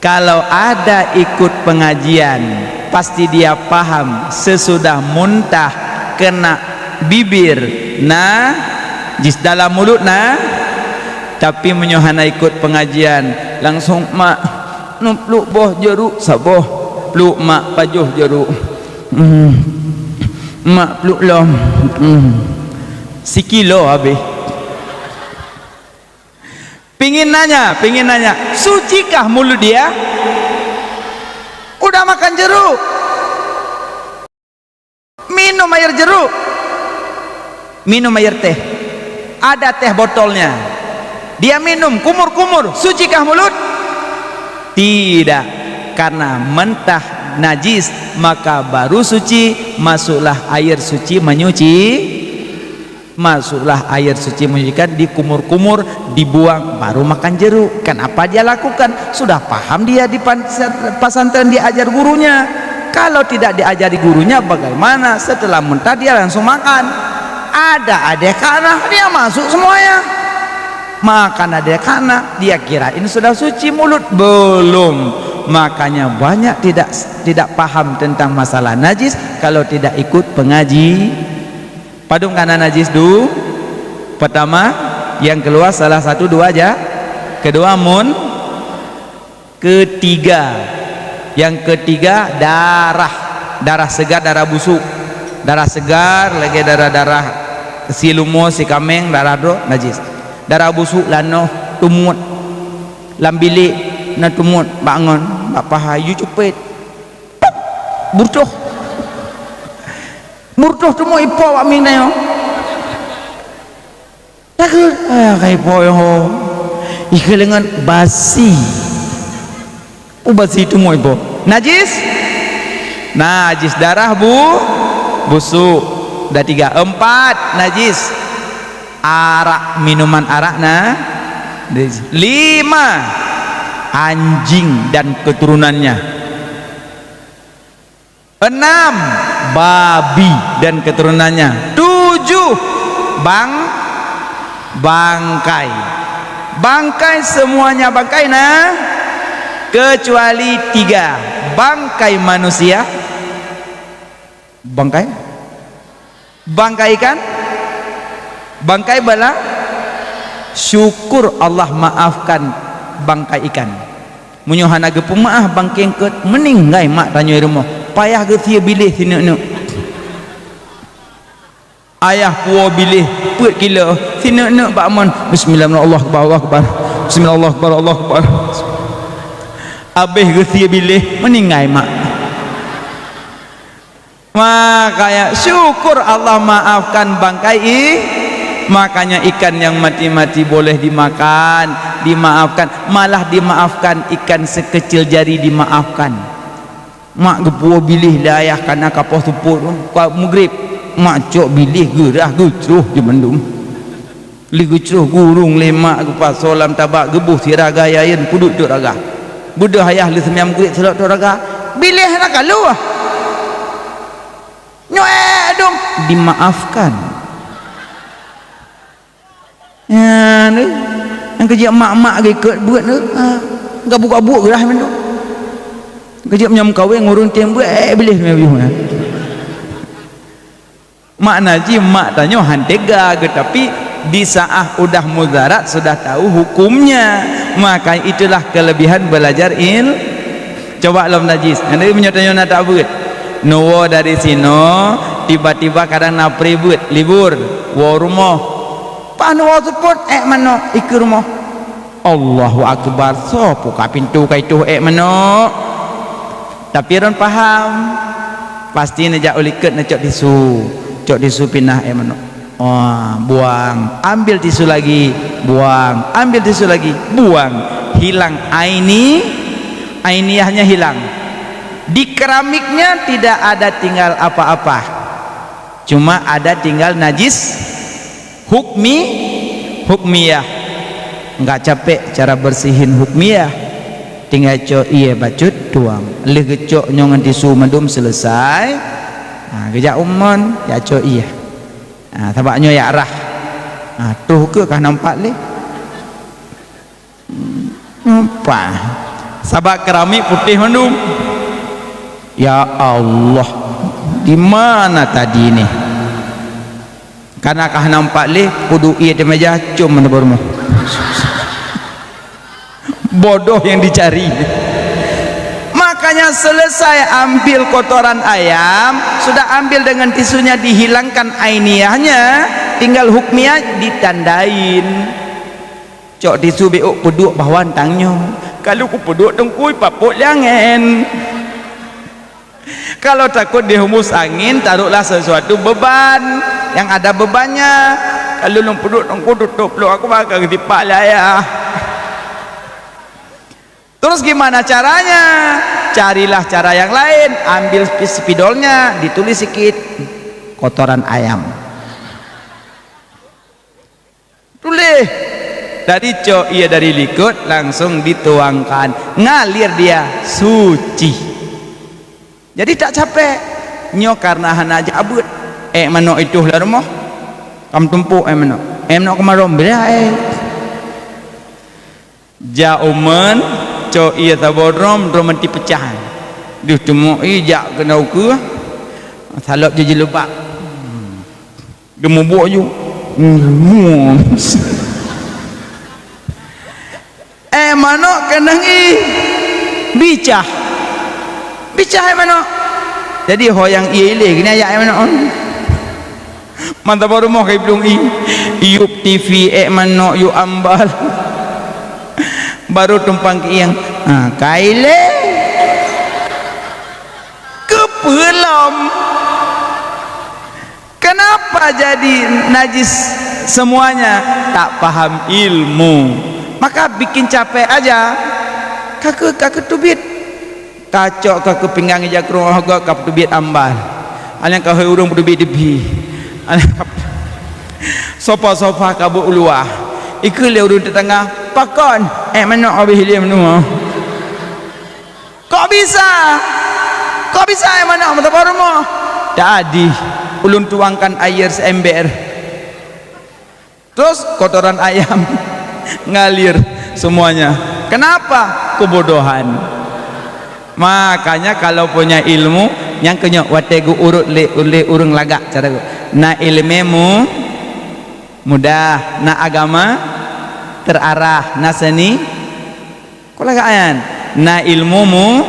Kalau ada ikut pengajian, pasti dia paham sesudah muntah kena bibir najis, dalam mulut na. Tapi meunyoe hana ikut pengajian, langsung, "Mak, neupluek boh jeruk saboh." Pluek mak pajoh jeruk. Hmm. "Mak, pluek lom." Hmm. Sikilo habéh. Pingin nanya, pingin nanya, sucikah mulut dia? Udah makan jeruk, minum air jeruk, minum air teh, ada teh botolnya, dia minum kumur-kumur, sucikah mulut? Tidak, karena mentah najis, maka baru suci, masuklah air suci menyuci. Masuklah air suci menyucikan, dikumur-kumur, dibuang, baru makan jeruk. Kenapa dia lakukan? Sudah paham dia di pan-, pesantren diajar gurunya. Kalau tidak diajari gurunya, bagaimana setelah muntah dia langsung makan? Ada adeh kanah, dia masuk semuanya. Makan adeh kanah, dia kirain sudah suci mulut. Belum. Makanya banyak tidak, tidak paham tentang masalah najis kalau tidak ikut pengaji. Padum kana najis du? Pertama, yang keluar salah satu dua aja. Kedua, mun. Ketiga, yang ketiga, darah. Darah segar, darah busuk. Darah segar, lagèe darah-darah si lumo, si kaméng, darah droe, najis. Darah busuk, lanoh, teumuet. Lam bilék, na teumuet, bak ngon, bak paha, yue cupet. Pop! Beureutoh. Beureutoh teumuet ipo awak mieng tanyoe. Takheun, "Hai, hai, po nyoe ho." Ikheun leungeun basi. Ubasi teumuet ipo. Najis? Najis darah bu-, busuk. Dah tiga. Empat, najis. Arak, minuman arak na. Lima, anjing dan keturunannya. Enam, babi dan keturunannya. Tujuh, bang-, bangkai. Bangkai, semuanya bangkai na, kecuali tiga. Bangkai manusia. Bangkai? Bangkai ikan? Bangkai bala? Syukur Allah maafkan bangkai ikan. Meunyoe hana geupeumaáh bangkai eungkôt, meuninggai mak tanyoe rumoh, payah geusie biléh sineuk-neuk. Ayah puwoe biléh peuet kilo, sineuk-neuk bak mon, "Bismillah, Allahu Akbar, Allahu Akbar. Bismillah, Allahu Akbar, Allahu Akbar." Abéh geusie biléh, meuninggai mak. Makanya syukur Allah maafkan bangkai i-, makanya ikan yang mati-mati boleh dimakan, dimaafkan, malah dimaafkan ikan sekecil jari dimaafkan. Mak geupuwoe biléh lé ayah kana ka poh seupôt, ka meugrib, mak cok biléh geurah geucroh di mandum. Lé geucroh gurong lé mak geupasoe lam tabak geuboh sira gaya yen peuduek-duek raga. Beudôh ayah lé seumiyam geuet seulok tôh raga. Biléh hana ka lheueh. Nyoe ék dong dimaafkan. Nyan, nyang keujeuet mak-mak geuikot beuet tu. Ha, gabuk-gabuk geurah meunan. Keujeuet meunyoe meukawen ureueng tem beuet, ék biléh meunan. Makna jih mak tanyoe han tega geuh, tapi Di saat udah mudarat sudah tahu hukumnya. Maka itulah kelebihan belajar il-, coba lom najis. Jadi meunyoe tanyoe na tabeuet. Nuwoe dari sinoe, tiba-tiba kadang na pribeuet, libur, woe rumoh. Pas nuwoe seupôt, ék manok, ikeue rumoh. Allahu Akbar, soe buka pintoe ka ituh ék manok? Tapi droen paham, pasti neujak u likot neucok tisu, cok tisu pinah ék manok. Wah, buang, ambil tisu lagi, buang, ambil tisu lagi, buang. Hilang aini, ainiahnya hilang. Di keramiknya tidak ada tinggal apa-apa. Cuma ada tinggal najis hukmi, hukmiyah. Enggak capek cara bersihin hukmiyah. Tinggai cok ié bacut tuang. Lheueh geucok nyoe ngon tisu mandum selesai. Ha, geujak u mon, jak cok ié. Ha, sabab nyoe jak rhah. Ha, troh keu ka nampak lé. Nampak. Sabab keramik putéh mandum. Ya Allah, di mana tadi ni? Kana ka nampak lé, peuduek ié di meja, com meunan bak rumoh. Bodoh yang dicari. Makanya selesai ambil kotoran ayam, sudah ambil dengan tisunya, dihilangkan ainiahnya, tinggal hukmiyah ditandain. Cok tisu bék peuduek bak wan tanyoe. Kalau kupeuduek teungku, ipapot lé angén. Kalau takut dihembus angin, taruhlah sesuatu beban yang ada bebannya. Kalau lôn peuduek teungku, tutup lôn, aku bakal geusipak lé ayah. Terus gimana caranya? Carilah cara yang lain. Ambil spi-, spidolnya, ditulis sikit, kotoran ayam. Tuléh. Dari cok ié dari likot langsung dituangkan, ngalir dia, suci. Jadi tak capek. Nyoe karena hana jak beuet. Ék manok ituh lam rumoh. Kam tumpôk ék manok. Ék manok keumarôm beda ék. Jak u mon, cok ié saboh drom, drom manti peucah. Deuh teumok ié jak keunoe ukeue. Salop jih jilubak. Geumubuek ju. Ék manok keunong ié bicah. Bicah ék manok. Jadi ho nyang ié ilée geuneuk jak ék manok. Mantap baru moh kai blong ié. Yup T V ék manok yup ambal. Baru tumpang keuieng. Ha, kai lé. Keupeue lom? Kenapa jadi najis semuanya? Tak paham ilmu. Maka bikin capek aja. Ka keu-, ka keutubiet. Ka cok ka keu pinggang ija krueng got ka peutubiet ambal. Aleng ka hôi ureueng peutubiet dibi. Aleng ka sofa-sofa ka beuet u luwa. Ikeue lé ureueng teutangga, "Pakon? Ék manok habéh lé meunyoe." Kok bisa? Kok bisa ék manok meuteumé rumoh? Tadi ulôn tuangkan air seember. Terus kotoran ayam ngalir semuanya. Kenapa? Kebodohan. Makanya kalau punya ilmu, nyang keunyoe watée geuurot lé, lé ureueng lagak cara geu-, na iéleumé mu-, mudah, na agama terarah, na seuni Kok lagak nyan? Na ilmu mu-,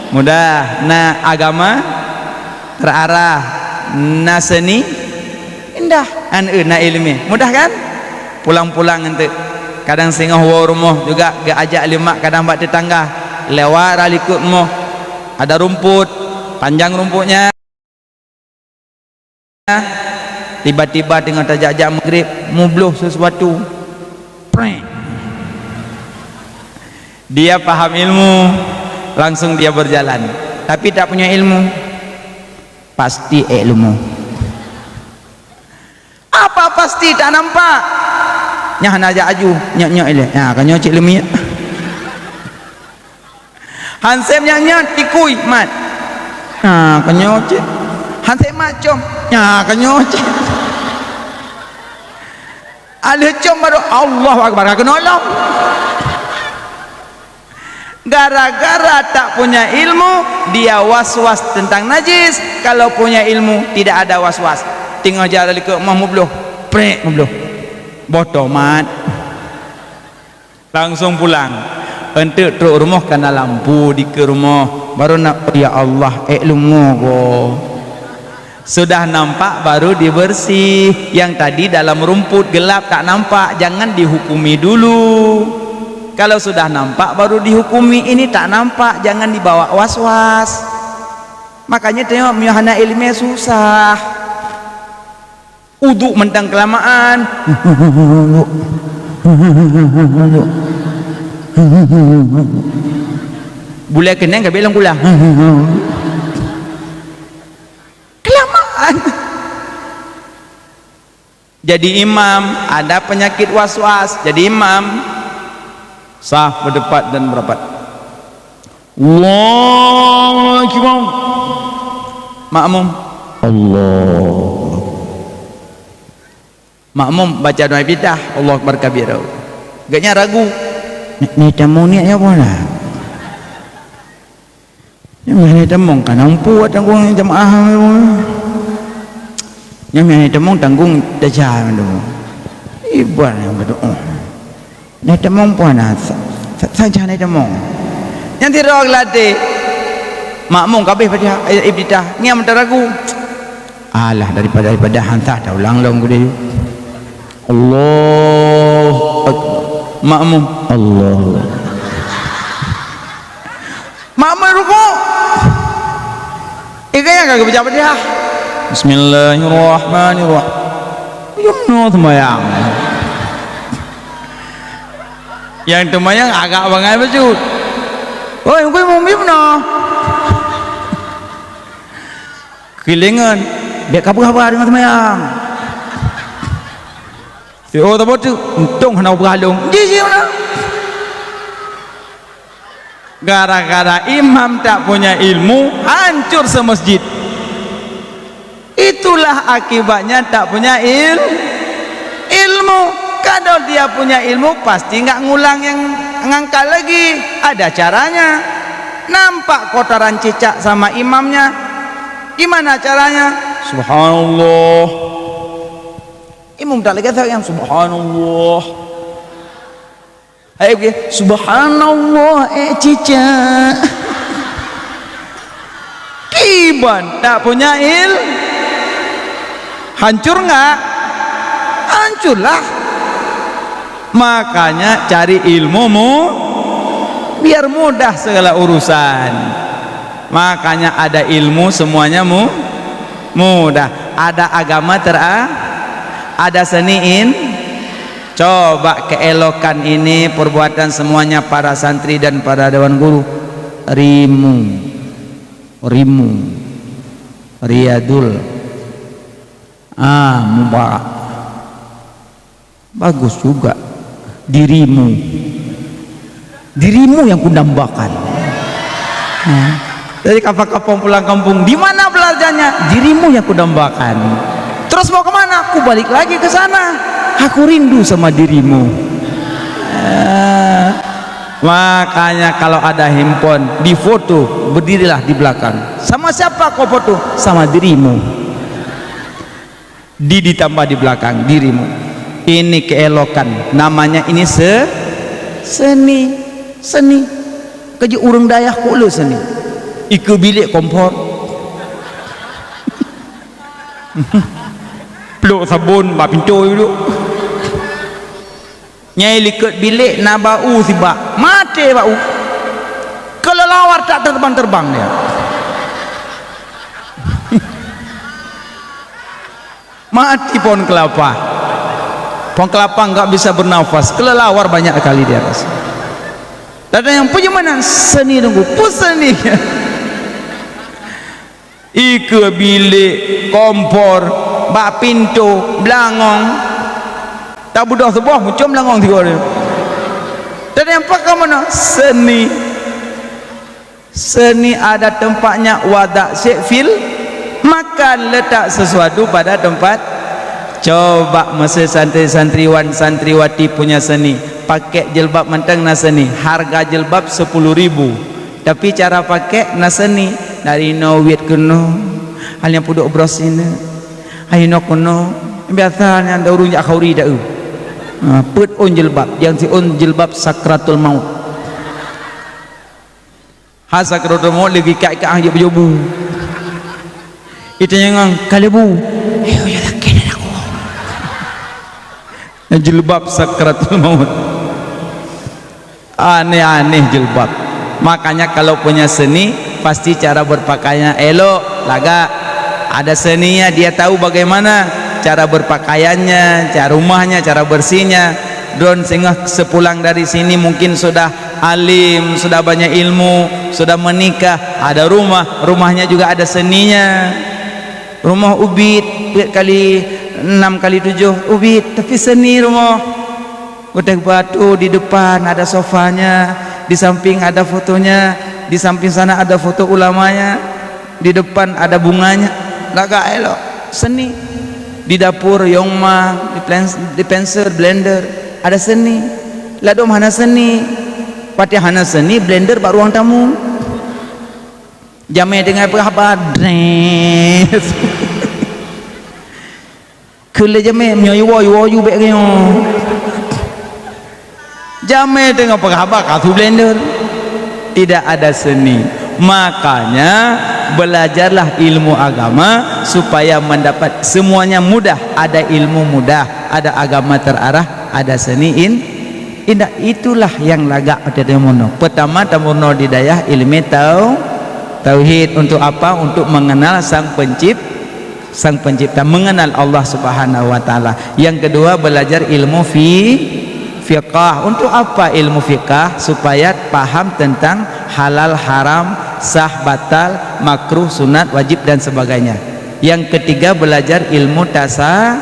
mudah, na agama terarah, na seuni indah, an eu na iéleumé. Mudah kan? Pulang-pulang enteuk. Kadang singoh woe rumoh juga geuajak lé mak, kadang bak teutangga. Lewat rot likot rumoh. Ada rumput, panjang rumputnya. Tiba-tiba teungoh tajak-jak maghrib, mubloh sesuatu. Preng. Dia paham ilmu, langsung dia berjalan. Tapi tak punya ilmu, pasti ék leumo. Apa pasti tak nampak? Nyan hana jak aju, nyok-nyok ilée. Ha, ka nyoe cit leumiek. Hansém nyang nyan tikui mat. Ha, keunyoe cit. Hansém mat com. Ha, keunyoe cit. Aleuh com baru Allahu Akbar, ka keunoe lom. Gara-gara tak punya ilmu, dia was-was tentang najis. Kalau punya ilmu, tidak ada was-was. Teungoh jalan likot mah mubloh, prek mubloh. Boh tomat. Langsung pulang. Enteuk trok rumoh kana lampu dikeue rumoh. Baru na, "Ya Allah, ék leumo go." Sudah nampak baru dibersih. Yang tadi dalam rumput gelap tak nampak, jangan dihukumi dulu. Kalau sudah nampak baru dihukumi, ini tak nampak, jangan dibawa was-was. Makanya tengok, meunyoe hana ileumé susah. Uduk mantong keulamaan. Bulèe keunong ka bèk lôn kulah. Keulamaan. Jadi imam, ada penyakit was-was. Jadi imam, saf berdepan dan merapat. Allahu Akbar. Makmum, Allah. Makmum baca doa iftitah, Allahu Akbar kabira. Gobnyan ragu. Ni, ni tamong niat nyoe peue na? Nyoe meuhana tamong, ka na muphom tanggong jamaah. Nyoe meuhana tamong tanggong desya tu. Iban nyang beutôi. Na tamong peue na, sa-, sa-, sajan na tamong. Nyang sidroe geulatih. Makmum ka abéh Fatihah, eh, iftitah. Ngieng meuteuragu. Alah, daripada, daripada han sah taulang lom keudéh. Allahu Akbar. Makmum, Allahu Akbar. Makmum rukuk. Eh, gaya ka geubaca Fatihah. Bismillahirrahmanirrahim. Yum, no, sembahyang. Nyang teumayang agak bangai bacut. Oi, ungkui mumiep noh. Kilengan, bèk kabeuh haba deungon seumayang. Si oh, tabot tu, untông hana peugah lôn. Ji, ji, mana? Gara-gara imam tak punya ilmu, hancur semasjid. Itulah akibatnya tak punya il-, ilmu. Kalau dia punya ilmu, pasti enggak ngulang yang ngangkat lagi. Ada caranya. Nampak kotoran cicak sama imamnya. Gimana caranya? Subhanallah. Imam tak lagi yang subhanallah. Hai, oke. Subhanallah, eh, cicak. Kiban tak punya il-, hancur enggak? Hancurlah. Makanya cari ilmu mu-, biar mudah segala urusan. Makanya ada ilmu semuanya mu-, mudah. Ada agama tera-, ada seni in-, Coba keelokan ini perbuatan semuanya para santri dan para dewan guru. Rimu, rimu, riadul, ah, mubarak. Bagus juga dirimu. Dirimu yang kudambakan. Nah, dari kapang-kapang pulang kampung, di mana belajarnya? Dirimu yang kudambakan. Terus mau ke mana? Aku balik lagi ke sana. Aku rindu sama dirimu. Eh, makanya kalau ada handphone, difoto, berdirilah di belakang. Sama siapa kau foto? Sama dirimu. Di ditambah di belakang dirimu. Ini keelokan. Namanya ini se-, seni. Seni. Keujeuet ureuëng dayah kok le seni. Ikeue bilék kompor. Plok sabon bak pintoe duek. Nyang likot bilék na bak u sibak. Maté bak u. Keuleuwar tak terbang-terbang dia. Mati pohon kelapa. Pohon kelapa enggak bisa bernafas. Kelelawar banyak kali di atas. Ada yang punya mana seni nunggu. Pun seni. Ikeue bilék, kompor, bak pintoe, beulangong. Tak beudôh suboh, muncul beulangong sigoe. Dan yang pakai mana? Seni. Seni ada tempatnya, wadak syek fil makan, letak sesuatu pada tempat. Coba masa santri-santriwan, santriwati punya seni, pakai jilbab mantong na seni, harga jilbab sepuluh ribu, tapi cara pakai na seni, dari no wit keunoe, hanya pudok bros sini, ayo no keunoe, biasa nyang ada urung jak khauri dak eu. Ha, peuet ôn jilbab, nyang siôn jilbab sakratul maut. Ha, sakratul maut lagi ikat-ikat hana jeuet beujobu. Itanyong, "Ka lheueh bu?" "Ayo, ya lakèe dan aku." Jilbab sakratul maut. Aneh-aneh jilbab. Makanya kalau punya seni, pasti cara berpakaiannya elok, lagak. Ada seninya, dia tahu bagaimana cara berpakaiannya, cara rumahnya, cara bersihnya. Droen singoh sepulang dari sini mungkin sudah alim, sudah banyak ilmu, sudah menikah, ada rumah, rumahnya juga ada seninya. Rumoh ubit, peuet kali enam kali tujoh, ubit, tapi seni rumoh. Geutéh batu, di depan ada sofanya, di samping ada fotonya, di samping sana ada foto ulamanya, di depan ada bunganya. Lagak elok, seni. Di dapur, yongma, di plens-, di pensil, blender, ada seni. Ladôm hana seni. Watèe hana seni, blender bak ruang tamu. Jamèe teungoh peugah haba, drés. Kheun lé jamèe, meunyoe iwoe, iwoe ju bèk nyoe. Jamèe teungoh peugah haba, ka su blender. Tidak ada seni. Makanya, belajarlah ilmu agama supaya mendapat semuanya mudah. Ada ilmu mudah, ada agama terarah, ada seni in-, indah. Itulah yang lagak watèe tameurunoe. Pertama, tameurunoe di dayah ileumèe tau-, tauhid. Untuk apa? Untuk mengenal Sang Pencip-, Sang Pencipta, mengenal Allah Subhanahu wa Taala. Yang kedua, belajar ilmu fi-, fiqah. Untuk apa ilmu fiqah? Supaya paham tentang halal, haram, sah, batal, makruh, sunat, wajib, dan sebagainya. Yang ketiga, belajar ilmu tasa-,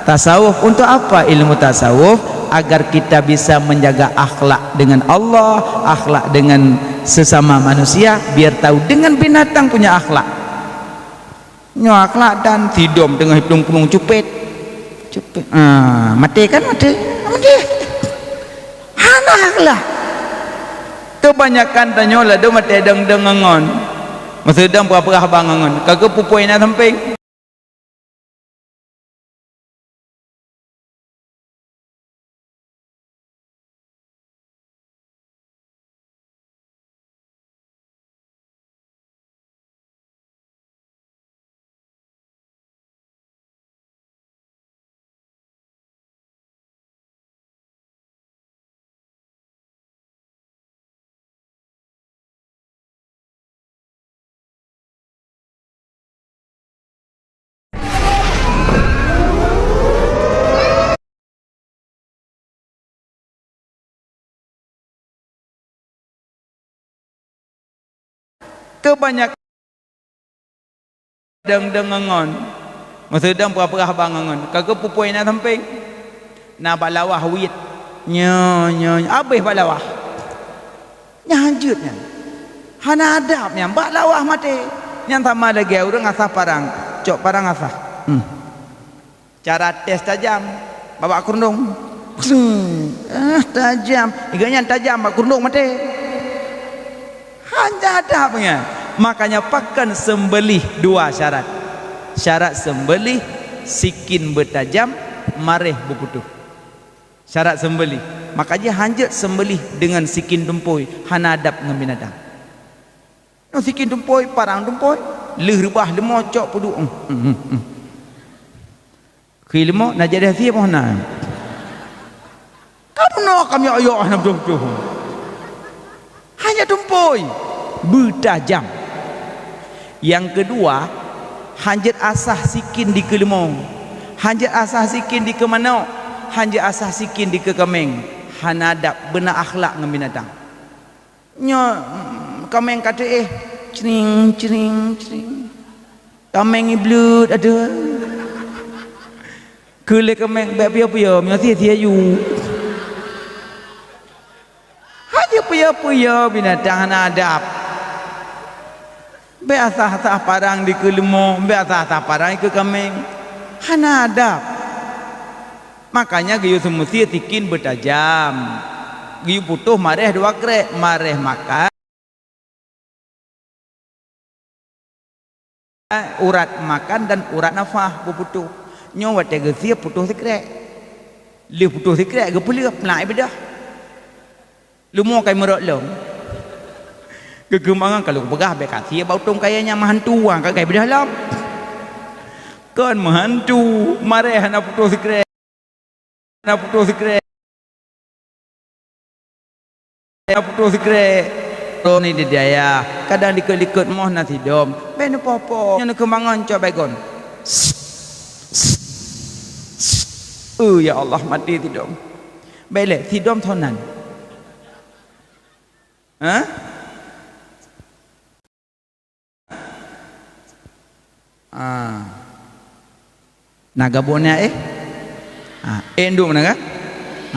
tasawuf. Untuk apa ilmu tasawuf? Agar kita bisa menjaga akhlak dengan Allah, akhlak dengan sesama manusia, biar tahu dengan binatang punya akhlak. Nyoe akhlak dan sidom teungoh plueng-plueng cupet. Cupet. Ah, maté kan maté. Maté. Hana akhlak. Kebanyakan tanyoe ladôm maté dong-dong ngon. Masa dong peurah-peurah bang ngon. Ka geupeupue na sampéng. Kebanyak-, dong-dong ngon. Masa dong peurah-peurah bang ngon. Ka geupeupue na sampéng. Na bak lawah wit. Nyo, nyo, nyo. Abéh bak lawah. Nyan hanjeuet nyan. Hana adab nyan. Bak lawah maté. Nyan sama lagèe ureueng asah parang. Cok parang asah. Hmm. Cara tes tajam, babah keureueng. Pseng. Ah, tajam. Ingat nyan tajam, bak keureueng maté. Hana adab nyan. Makanya pakon seumbelih dua syarat. Syarat seumbelih sikin beutajam, maréh beuputôh. Syarat seumbelih. Makanya hanjeuet seumbelih deungon sikin tumpôi, hana adab ngon binatang. Nyoe sikin tumpôi, parang tumpôi, lheueh reubah leumo cok peuduek. Hmm, hmm, hmm, hmm. Khi leumo na jadi hase boh na. Ka bunoe ka miyok-yok hana beutôi-beutôi. Hana tumpôi, beutajam. Nyang keudua, hanjeuet asah sikin dikeue leumo, hanjeuet asah sikin dikeue manok, hanjeuet asah sikin dikeue kaméng. Hana adab, beuna akhlak ngon binatang. Nyoe, mm, kaméng ka teuéh, cring, cring, cring. Kaméng ibleuet, aduh. Keu lé kaméng, bèk piôh-piôh, meunyoe sie-sie yu. Hana piôh-piôh binatang hana adab. Bèk asah-asah parang dikeue leumo, bèk asah-asah parang dikeue kaméng. Hana adab. Makanya geuyue seumeusie sikin beutajam. Geuyue putôh maréh dua krek, maréh makan. Urat makan dan urat nafah beuputôh. Nyoe watèe geusie putôh sikrek. Lheueh putôh sikrek geupeuleueh, peulak ié beudôh. Leumo kai meurok lom. Geukeumangan ka lôn peugah bèk ka sie bak utông kayèe nyan meuhantu, ka kai beudôh lom. Kon meuhantu, mareh hana putôh sikrek. Hana putôh sikrek. Hana putôh sikrek. Lôn ni di dayah, kadang likot-likot moh na sidom. Bèk neupoh-poh. Nyan neukeumangan cok baygon. Eu, ya Allah, maté sidom. Bèk lé, sidom tho nan. Hah? Ah. Na gabon nyan, eh? Ah, eh, duek meunan kan?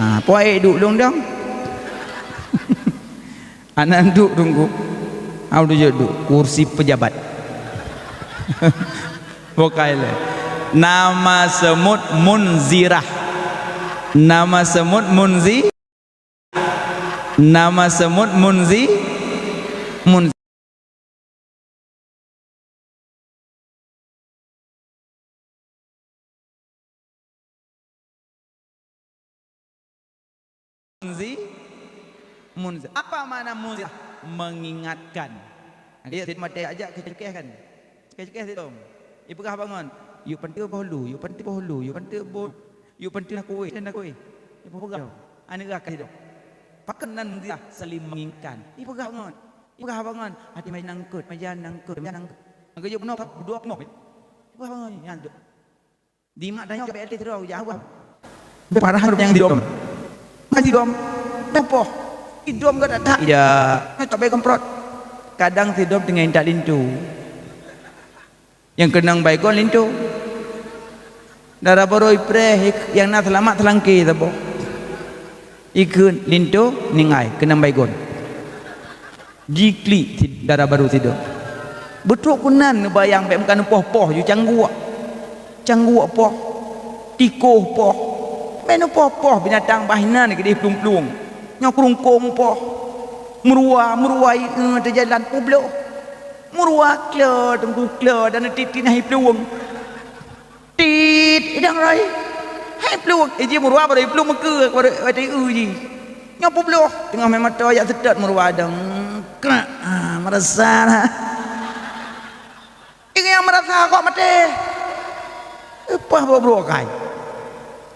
Ah, puai eh duek lôn dong. Aneuk duek tunggu. Au duek duek kursi pejabat. Bukai lé. Nama semut Munzirah. Nama semut Munzi. Nama semut Munzi. Munzi. Munzi. Munzi. Apa makna munzi? Mengingatkan. Jadi, sit maté ajak keu ceukeh kan. Cukeh-cukeh sidom. Ipeugah bangon. Yuk panteue boh lu, yuk panteue boh lu, yuk panteue boh, yuk panteue na kueh, na kueh. Ipeugah. Aneuk gah ka sidom. Pakon nan dia saling mengingatkan. Ipeugah bangon. Ipeugah bangon. Hati majan nangkut, majan nangkut, majan nangkut. Maka jaweueb bunoe, dua bunoe. Ipeugah bangon. Nyan tu. Di mak tanyong bèk até sidroe, jak Allah. Parah nyang sidom. Ngon sidom. Poh. Sidom ka that-that. Ya. Ngon cabai kemprot. Kadang sidom teungoh intat linto. Nyang keunong baygon linto. Dara barô ipreh nyang na seulamat seulangké saboh. Ikheun linto ningai keunong baygon. Jiklik si dara barô sidom. Beutrok keunan neubayang bèk meuka neupoh-poh ju cangguek. Cangguek poh. Tikoh poh. Bèk neupoh-poh binatang bah inan keudeh plueng-plueng. Nyoe keurungkong poh. Meurua, meurua, eh, teujalan peubloh. Meurua klo, teungku klo dan tiep-tiep na hi plueng. Tit, idang rai. Hai plueng, iji meurua baru plueng meukeue, baru watèe eu ji. Nyoe peubloh, teungoh mé mata jak seutôt meurua dong. Krak, ah, meurasa dah. Ingat meurasa kok maté. Leupah bro-bro kai.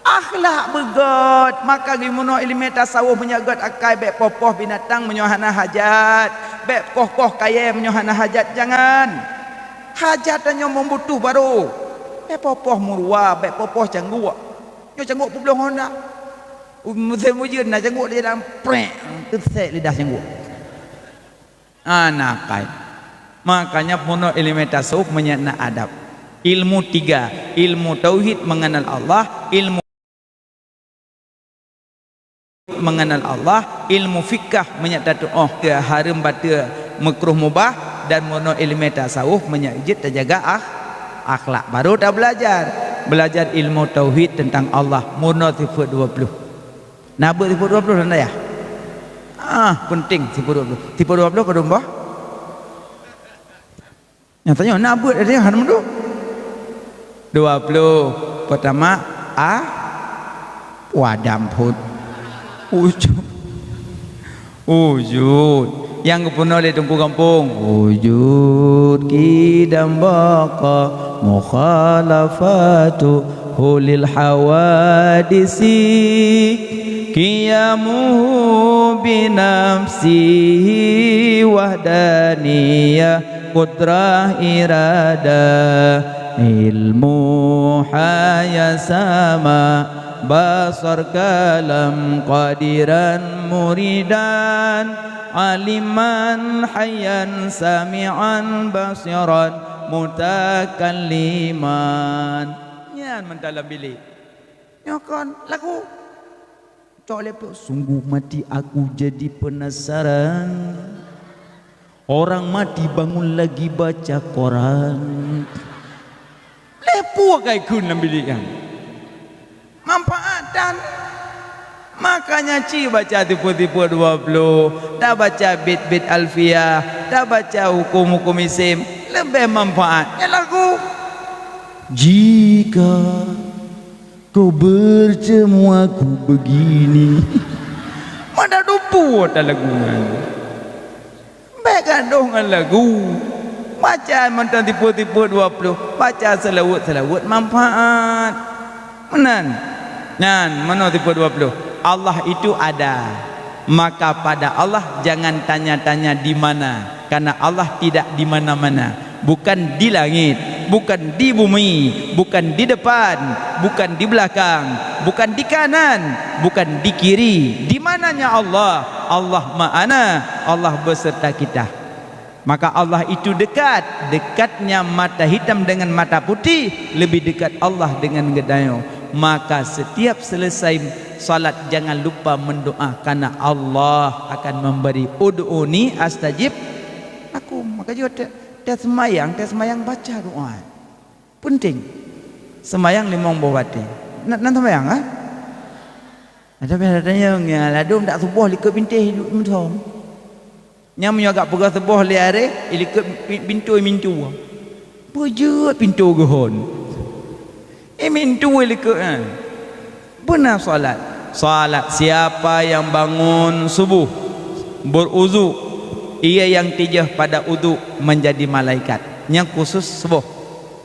Akhlak beugöt, maka geumono ileumèe tasawuf meunyoe göt akai bèk poh-poh binatang meunyoe hana hajat, bèk koh-koh kayèe meunyoe hana hajat, jangan. Hajat tanyoe meubutoh barô. Bèk poh-poh meurua, bèk poh-poh cangguek. Nyoe cangguek peubloh ngon na. Musém ujeuen na cangguek di jalan, prek, teusek lidah cangguek. Hana kai. Makanya peunoh ileumèe tasawuf meunyoe na adab. Ilmu tiga, ilmu tauhid mengenal Allah, ilmu mengenal Allah, ilmu fikah meunyoe tatu'oh keu hareuem bateue meukruh mubah dan meurunoe ileumèe tasawuf meunyoe jeuet tajaga akh-, akhlak. Baru tabelajar, belajar ilmu tauhid tentang Allah meurunoe sifeuet dua ploh. Na beuet sifeuet dua ploh lam dayah? Ah, penting sifeuet dua ploh. Sifeuet dua ploh padum boh? Nyang tanyoe na beuet ada hana meuduk. Dua ploh. Pertama, a, wadam phon. Wujud. Wujud. Nyang geupeurunoe lé Teungku Gampông. Wujud, qidam, baqa, mukhalafatu hulil hawadisi. Qiyamuhu binafsihi wahdaniyah qudrah iradah, ilmu haya sama, basar kalam qadiran muridan, aliman hayyan sami'an basiran mutakalliman. Nyan mantong lam bilék. Nyoe kon lagu. Cok lé peuet, sungguh mati aku jadi penasaran. Orang mati bangun lagi baca koran. Lé pue kai kheun lam bilék nyan. Manfaat tan. Makanya ci baca tipe-tipe dua puluh, tabaca bait-bait Alfiah, tabaca hukum-hukum isim, leubeh manfaat. Nyan lagu. Jika Kau bercemu aku begini. Mana dupu ta lagu nyan. Bèk gadoh ngon lagu. Baca mantong tipe-tipe dua puluh. Baca seulaweuet-seulaweuet manfaat. Meunan. Nyan, manoe tipe dua puluh. Allah itu ada. Maka pada Allah jangan tanya-tanya di mana, karena Allah tidak di mana-mana. Bukan di langit, bukan di bumi, bukan di depan, bukan di belakang, bukan di kanan, bukan di kiri. Di mananya Allah? Allah ma'ana, Allah beserta kita. Maka Allah itu dekat, dekatnya mata hitam dengan mata putih, lebih dekat Allah dengan geutanyoe. Maka setiap selesai salat jangan lupa mendoa, karena Allah akan memberi, "Ud'uni astajib lakum." Maka juga tiap, tiap semayang, tiap semayang baca doa. Penting. Semayang limong boh watèe. Na, na semayang, ha? Tapi ada tanya, nyan ladôm dak suboh likot bintéh duek meusom. Nyan meunyoe agak peugah suboh lé aré, ilikot pi-, pintô mintu. Peujeuet pintô geuhon. Eh, mintu ilikot nyan. Beuna salat. Salat siapa yang bangun subuh, beruzu, ia yang tijeuh pada uzu menjadi malaikat. Nyan khusus suboh.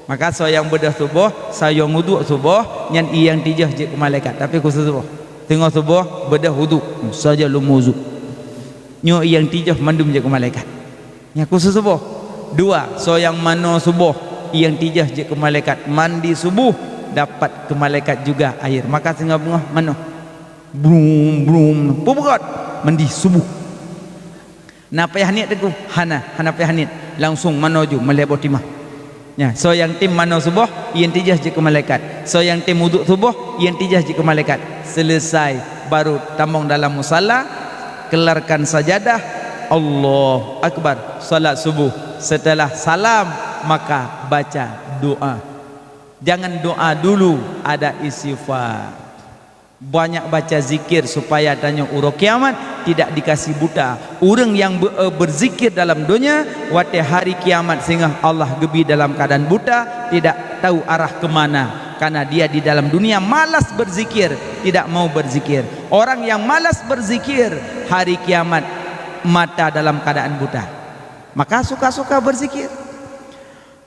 Maka soe nyang beudôh suboh, soe nyang uduk suboh, nyan ie nyang tijôh jeuet keu malaikat, tapi khusos suboh. Teungoh suboh beudôh uduk, saja lom uduk. Nyoe ie nyang tijôh mandum jeuet keu malaikat. Nyan khusos suboh. Dua, soe nyang manoe suboh, ie nyang tijôh jeuet keu malaikat. Mandi subuh dapat keu malaikat juga air. Maka singoh beungoh manoe. Brum, brum. Peue beurot? Mandi subuh. Na payah niet teungku? Hana, hana payah niet. Langsung manoe ju, meulhèe boh timah. Nya, soe nyang tem manoe suboh, ie nyang tijôh jeuet keu malaikat. Soe nyang tem uduk suboh, ie nyang tijôh jeuet keu malaikat. Selesai, baru tamong dalam musala, kelarkan sajadah, Allahu Akbar, salat subuh. Setelah salam, maka baca doa. Jangan doa dulu, ada istighfar. Banyak baca zikir supaya tanyoe uroe kiamat tidak dikasih buta. Ureuëng nyang be-, eh, berzikir dalam donya, watée hari kiamat singoh Allah geubri dalam keadaan buta, tidak tahu arah ke mana. Karena dia di dalam dunia malas berzikir, tidak mau berzikir. Orang yang malas berzikir, hari kiamat mata dalam keadaan buta. Maka suka-suka berzikir.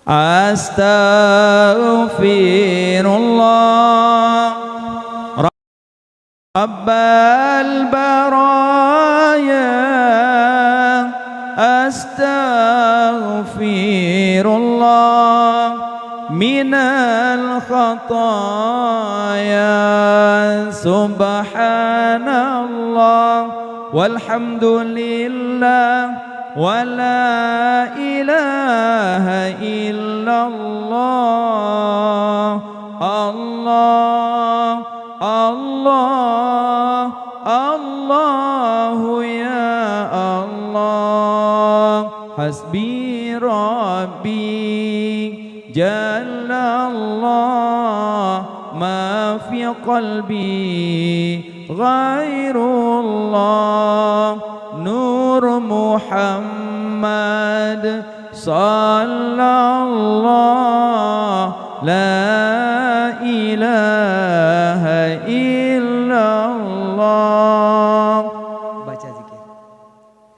Astaghfirullah. Rabbal baraya, astaghfirullah minal khataya, subhanallah, walhamdulillah, wa la ilaha illallah. Allah, Allah, Allahu ya Allah. Hasbi Rabbi, Jallallah, ma fi qalbi ghairullah. Nur Muhammad, Sallallahu la ilaha illallah. Baca zikir.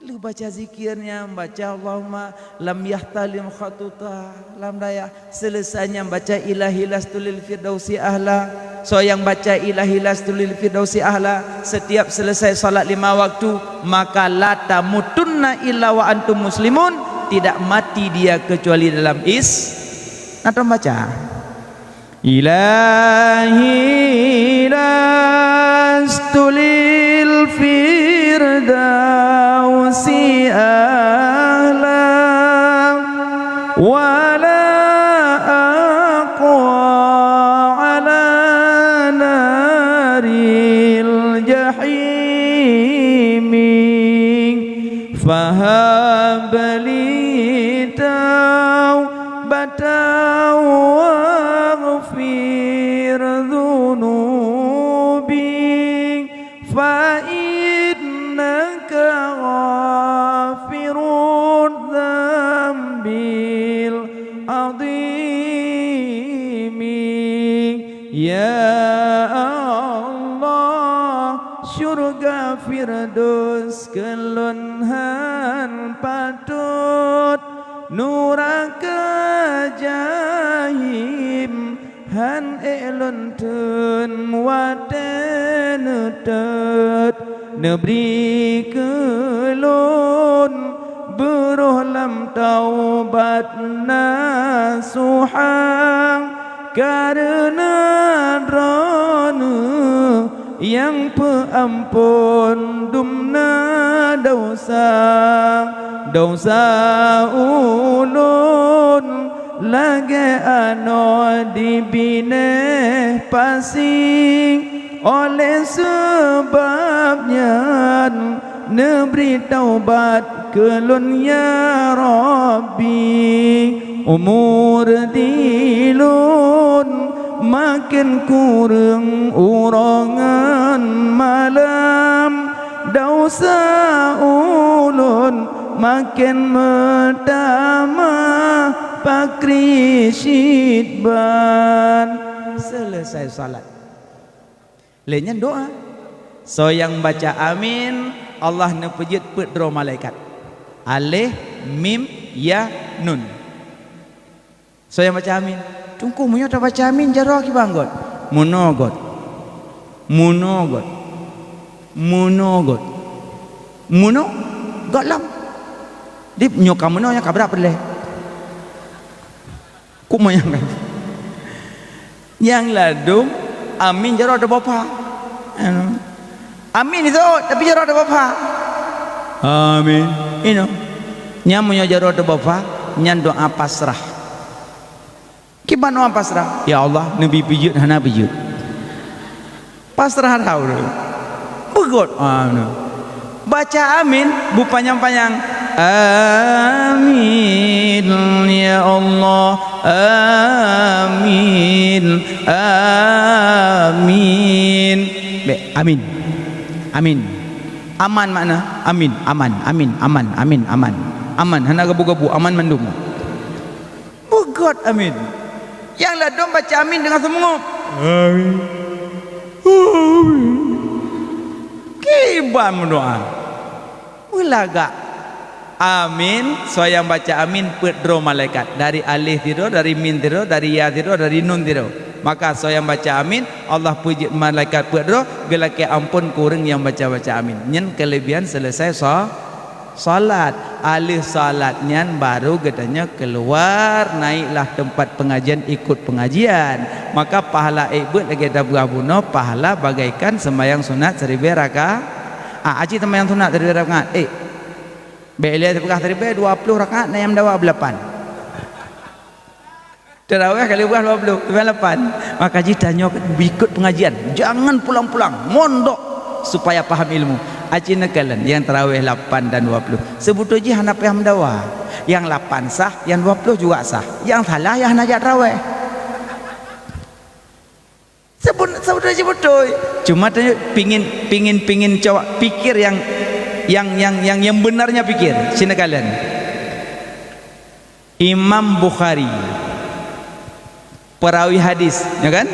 Lu baca zikirnya, baca Allahumma lam yahtalim khatuta lam dayah. Selesainya baca Ilahi lastu lil firdausi ahla. Soe nyang baca Ilahi lastu lil firdausi ahla setiap selesai salat lima waktu, maka la tamutunna illa wa antum muslimun, tidak mati dia kecuali dalam Is-, na tom baca. Ilahi lastu lil firdausi ahla, wa la aqwa ala naril jahimi. Fahab li taubatan waghfir dzunubi, fa innaka Dos keu lôn han patot, nuraka jahim han ék lôn theun watée neutot. Neubri keu lôn beurôh lam taubat nasuha, kareuna Droeneueh nyang peuamphon dumna desya. Desya ulôn lagée anoe di binéh pasi. Óh lheueh sabab nyan, neubri taubat keu lôn, ya Rabbi. Umu dilôn maken kureueng uroe ngon malam, desya ulôn maken meutamah pakri cit ban. Seuleusai salat. Lheueh nyan doá. Soe nyang baca amin, Allah neupeujeuet peuet droe malaikat. Alif, mim, ya, nun. Soe nyang baca amin? Teungku, meunyoe tabaca amin, jaroe kiban göt? Meunoe göt. Meunoe göt. Meunoe göt. Meunoe göt lom. Di nyoe ka meunoe, nyan ka brat peureulée. Kok manyang kan? Nyang ladum amin jaroe teuboh pha. Amin isot, tapi jaroe teuboh pha. Amin. Inoe. Nyang meunyoe jaroe teuboh pha, nyan doá pasrah. Kiban doá pasrah? Ya Allah, neubi peujeuet hana peujeuet. Pasrah that ureuëng. Beugöt, ah, beuna. Baca amin beupanyang-panyang. Amin, ya Allah. Amin. Amin. Bèk, amin. Amin. Aman makna amin. Aman, amin, aman, amin, aman. Aman, hana gabu-gabu, aman mandum. Beugöt amin. Nyang ladôm baca amin deungon seumeungöb. Amin. Amin. Kiban meudoá. Meulagak. Amin, soe nyang baca amin peuet droe malaikat. Dari alif sidroe, dari mim sidroe, dari ya sidroe, dari nun sidroe. Maka soe nyang baca amin, Allah peujeuet malaikat peuet droe, geulakée amphon keu ureuëng nyang baca-baca amin. Nyan keuleubihan seuleusai so-, Salat, aleuh salat nyan baru geutanyoe keuluar, naiklah teumpat peungajian, ikot peungajian. Maka pahala ék beuet lagée tapeugah bunoe, pahala bagaikan seumayang sunat siribée raka-, ah, aci seumayang sunat siribée rakaat, ék. Bék lé tapeugah siribée, dua ploh rakaat, na nyang meudawa beulapan. Tarawih ka lheueh dua ploh, leubeh lapan. Maka jih tanyoe beu ikot peungajian, jangan pulang-pulang, mondok supaya paham ilmu. Aci neukalon nyang tarawih lapan dan dua ploh. Seubeutôi jih hana payah meudawa. Nyang lapan sah, nyang dua ploh juga sah. Nyang salah nyang hana jak tarawih. Sebut-, sebeutôi-beutôi. Cuma tu pingin, pingin, pingin cawak pikir yang, yang, yang, yang, yang benarnya pikir. Sinoe kalon. Imam Bukhari, perawi hadis, ya kan?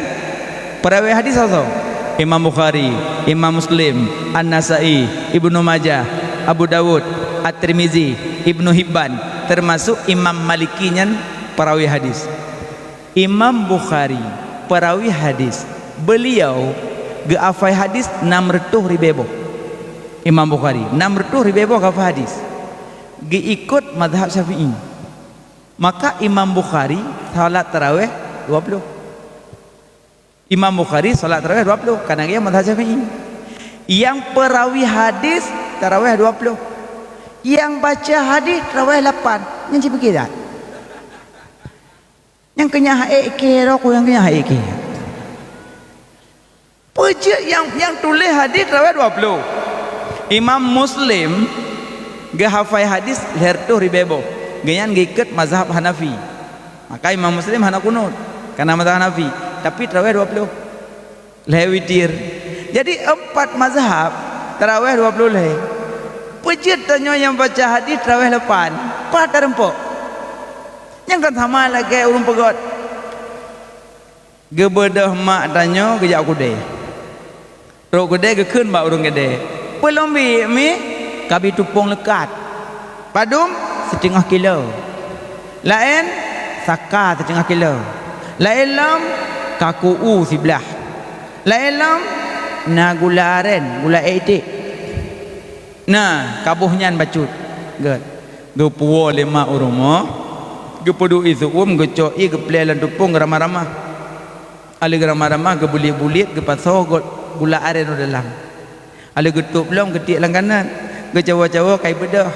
Perawi hadis soe? Imam Bukhari, Imam Muslim, An-Nasai, Ibnu Majah, Abu Dawud, At-Tirmizi, Ibnu Hibban, termasuk Imam Maliki nyan perawi hadis. Imam Bukhari, perawi hadis, beliau geuhafai hadis enam reutôh ribée boh. Imam Bukhari, enam reutôh ribée boh geuhafai hadis. Geuikot mazhab Syafi'i. Maka Imam Bukhari salat tarawih dua ploh. Imam Bukhari salat tarawih dua ploh, karena dia mazhab Syafi'i. Nyang perawi hadis tarawih dua ploh. Nyang baca hadis tarawih lapan. Nyan cit pike that. Nyang keunyahan ék keu roh, nyang keunyahan ék keu. Peue jeuet nyang, nyang tuléh hadis tarawih dua ploh. Imam Muslim geuhafai hadis lhèe reutôh ribèe boh. Geuhnyan geuikot mazhab Hanafi. Maka Imam Muslim hana kunut, karena mazhab Hanafi, tapi tarawih dua ploh. Lhèe witir. Jadi empat mazhab tarawih dua ploh lhèe. Peue jeuet tanyoe nyang baca hadis tarawih lapan? Pat tareumpok. Nyang kan sama lagèe ureueng peugöt. Geubeudôh mak tanyoe geujak u keudè. Trok u keudè geukheun bak ureueng keudè, Peulom biek mi kabi tupông leukat. Padum? Siteungoh kilo. Laén saka siteungoh kilo. Laén lom kaku u siblaih. Laén lom na gula aren, gula ék iték. Na, kaboh nyan bacut. Gét. Geupuwoe lé mak u rumoh, geupeuduek ié seu-uem, geucok ié geuplée lam tupông geuramah-ramah. Aleuh geuramah-ramah geubuliet-buliet geupasoe gula aren u dalam. Aleuh geutôb lom geutiek lam kanét, geucawa-cawa kai beudôh,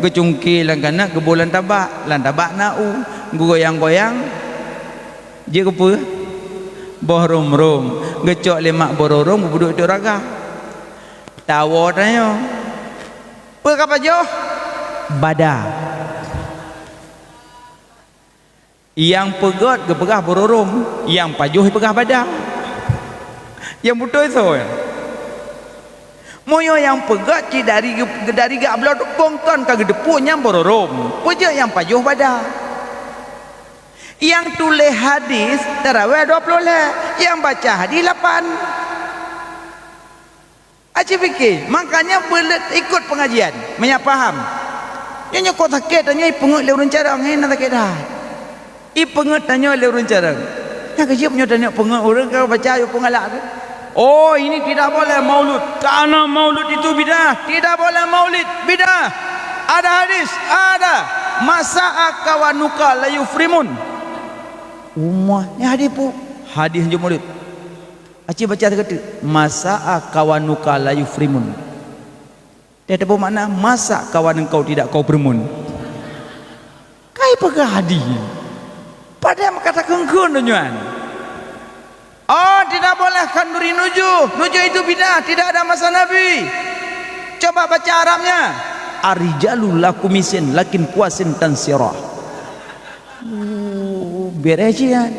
geucungke lam kanét geuboh lam tabak, lam tabak na u, geugoyang-goyang, jeuet keupeue? Boh rôm-rôm, geucok lé mak boh rôm-rôm geupeuduek ateueh raga. Tawoe tanyoe. Peue ka pajoh? Bada. Nyang peugét geupeugah boh rôm-rôm, nyang pajoh geupeugah bada. Nyang beutôi soe? Meunyoe nyang peugét cit dari, dari geubloe tupông kon ka geuteupeue nyan boh rôm-rôm, peue jeuet nyang pajoh bada. Nyang tuléh hadis tarawéh dua ploh lhée, nyang baca hadis lapan. Aci pike, makanya beulet ikot pengajian, meunyo paham. Nyoe nyoe kok sakét tanyoe ipeungét lé ureuëng carông, hé na sakét that. Ipeungét tanyoe lé ureuëng carông. Nyang keujeuet nyoe tanyoe peungét ureuëng ka baca ayat peungalak tu. Oh, ini tidak boleh maulud. Karena maulud itu bid'ah. Tidak boleh maulid, bid'ah. Ada hadis, ada. Masa akawanuka la yufrimun. Umah, ni hadis pu. Hadis jeuet maulud. Aci baca sigoe teuk, "Masa akawanuka la yufrimun." Teuh teupeue makna, "Masa kawan engkau tidak kau primun?" Kai peugah hadih. Padahai meukatakheun-kheun donya nyan. Oh, tidak boleh khanduri nujuh. Nujuh itu bid'ah, tidak ada masa Nabi. Coba baca Arabnya. Arijalu lakumisin lakin kuasin tansirah. Oh, beres cit nyan.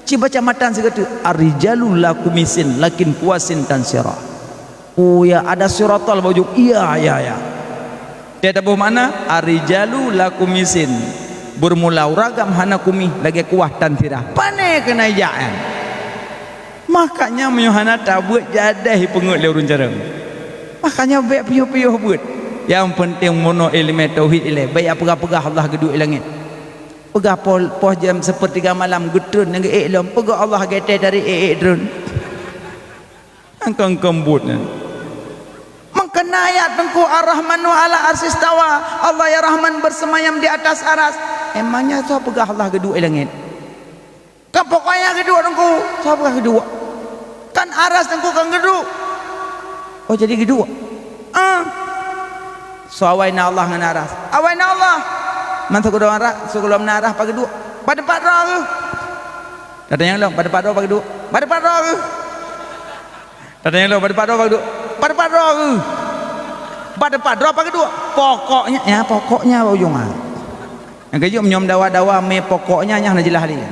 Ci baca matan sigoe teuk, "Ar-rijalu la kumisin lakin kuasin tansira." Oh ya, ada siratal bak ujong. Iya, iya, iya. Dia taboh makna, "Ar-rijalu la kumisin." Beureumola uragam hana kumi lagée kuah tansira. Pane keunan jak nyan. Makanya meunyoe hana tabeuet jadeh peungeuet lé ureuëng carông. Makanya bék piôh-piôh beuet. Nyang peunteng meunoe iéleumé tauhid ilée, bék jak peugah-peugah Allah geuduek i langét. Peugah poh, poh jam seupeurtiga malam geutreun nyang geuék lom, peugah Allah geutéh dari ék-ék treun. Angkong keumbut nyan. Meukeuna ayat teungku Ar-Rahmanu ala arsistawa, Allah ya Rahman bersemayam di atas aras. Emangnya soe peugah Allah geuduek i langét? Kan pokoknya geuduek teungku, soe peugah geuduek? Kan aras teungku kan geuduek. Oh jadi geuduek. Ah. Soe awai na Allah ngon aras? Awai na Allah. Man sigohlom aras, sigohlom na aras pageuduek? Bak teumpat droe geuh. Tatanyong lom, bak teumpat droe pageuduek? Bak teumpat droe geuh. Tatanyong lom, bak teumpat droe pageuduek? Bak teumpat droe geuh. Bak teumpat droe pageuduek? Pokoknya, ya pokoknya bak ujong ah. Nyang keujeuet meunyoe dawa-dawa mé pokoknya nyan hana jeulaih lé.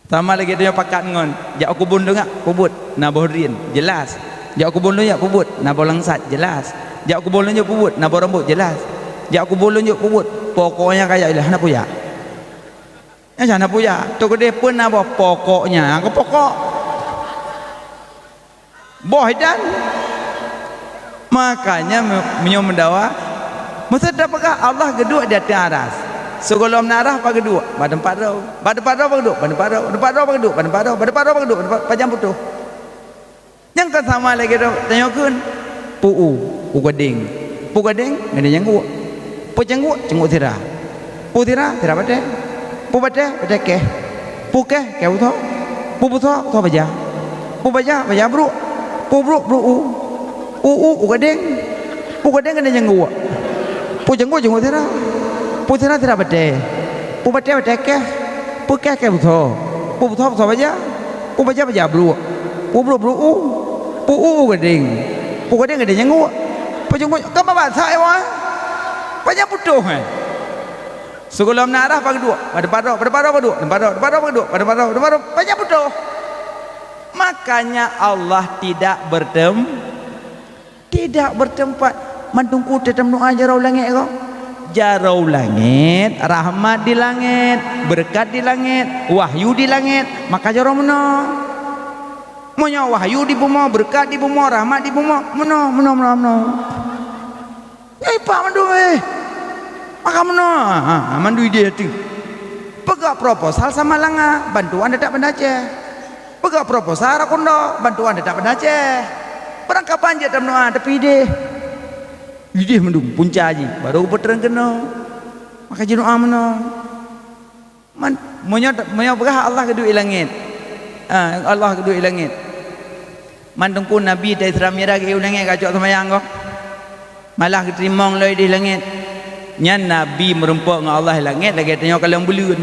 Sama lagée tanyoe pakat ngon, jak u keubon tu ngak, peubuet, na boh drien, jeulaih. Jak u keubon tu jak peubuet, na boh langsat, jeulaih. Jak u keubon tu jak peubuet, na boh rambot, jeulaih. Jak u keubon tu jak peubuet, pokoknya kajak jeulaih, hana peue jak. Nyan hana peue jak, toh keudeh peue na boh pokoknya, nyang keu pokok. Boh idan. Makanya me-, meunyoe meudawa, meuseuti tapeugah Allah geuduek di ateueh aras. Sigohlom na aras pageuduek, bak teumpat droe. Bak teumpat droe pageuduek, bak teumpat droe. Bak teumpat droe pageuduek, bak teumpat droe. Bak teumpat droe pageuduek, bak teumpat, pajan putôh. Nyang ka sama lagée droe, tanyoe kheun. Pu u, u gadeng. Pu gadeng, gadeng nyang geuwok. Pu cangguek, cangguek sira. Pu sira, sira batée. Pu batée, batée keh. Pu keh, keh butho. Pu butho, butho baja. Pu baja, baja bruek. Pu bruek, bruek u. U u, u gadeng. Pu gadeng, gadeng nyang geuwok. Pu jangguek, jangguek sira. Pu sira, sira batée. Pu batée, batée keh. Pu keh, keh butho. Pu butho, butho baja. Pu baja, baja bruek. Pu bruek, bruek u. Pu u, u gadeng. Pu gadeng, gadeng nyang geuwok. Pu jangguek, ka babah sa, eh, wah. Pajan putôh, eh. Sigohlom na aras pageuduek, bak teumpat droe, bak teumpat droe pageuduek, teumpat droe, teumpat droe pageuduek, bak teumpat droe, teumpat droe, pajan putôh. Makanya Allah tidak bertem-, tidak bertempat. Man teungku teutab meudoá jaroe u langét ko. Jaroe u langét, rahmat di langét, beureukat di langét, wahyu di langét, maka jaroe meunoe. Meunyoe wahyu dipumoe, beureukat dipumoe, rahmat dipumoe, meunoe, meunoe, meunoe, meunoe. Nyan ipak mandum, eh. Maka meunoe, ha, ha, mandum idéh ateueh. Peugah proposal Samalanga, bantuan teutap Banda Aceh. Peugah proposal Rakundo, bantuan teutap Banda Aceh. Barangkapan jeuet tameudoa, tapi idéh. Idéh mandum, punca jih, barô geupeutrön keunoe. Maka jinoe meunoe. Man, meunyoe, meunyoe peugah Allah geuduek i langét. Ah, Allah geuduek i langét. Man Teungku Nabi ta Isra Mi'raj geuék u langét geucok seumayang goh. Malah geuteurimong lom idéh langét. Nyan Nabi meurumpok ngon Allah i langét lagée tanyoe kalon buleuen.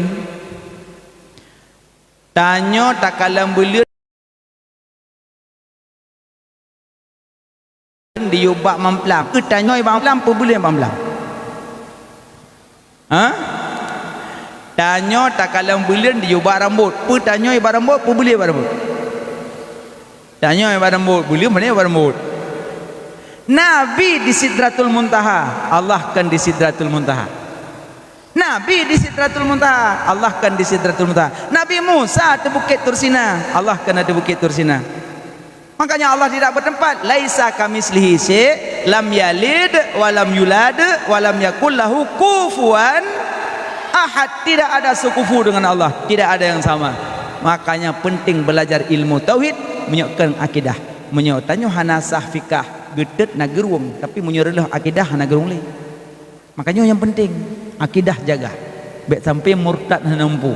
Tanyoe takalon buleuen diyue bak mamplam. Peue tanyoe bak mamplam, peue buleuen bak mamplam? Ha? Tanyoe takalon buleuen diyue bak rambot. Peue tanyoe bak rambot, peue buleuen bak rambot? Tanyoe bak rambot, buleuen pane bak rambot? Nabi di Sidratul Muntaha, Allah kan di Sidratul Muntaha. Nabi di Sidratul Muntaha, Allah kan di Sidratul Muntaha. Nabi Musa di Bukét Tursina, Allah kan di Bukét Tursina. Makanya Allah tidak bertempat. "Laisa kamitslihi syai', lam yalid wa lam yulad, wa lam yakul lahu kufuwan ahad." Tidak ada sekufu dengan Allah, tidak ada yang sama. Makanya penting belajar ilmu tauhid, meunyoe kon akidah. Meunyoe tanyoe hana sah fikah, geutet na geurueng, tapi meunyoe reuloh akidah hana geurueng lé. Makanya nyang penting, akidah jaga. Bék sampai murtad hana mampu.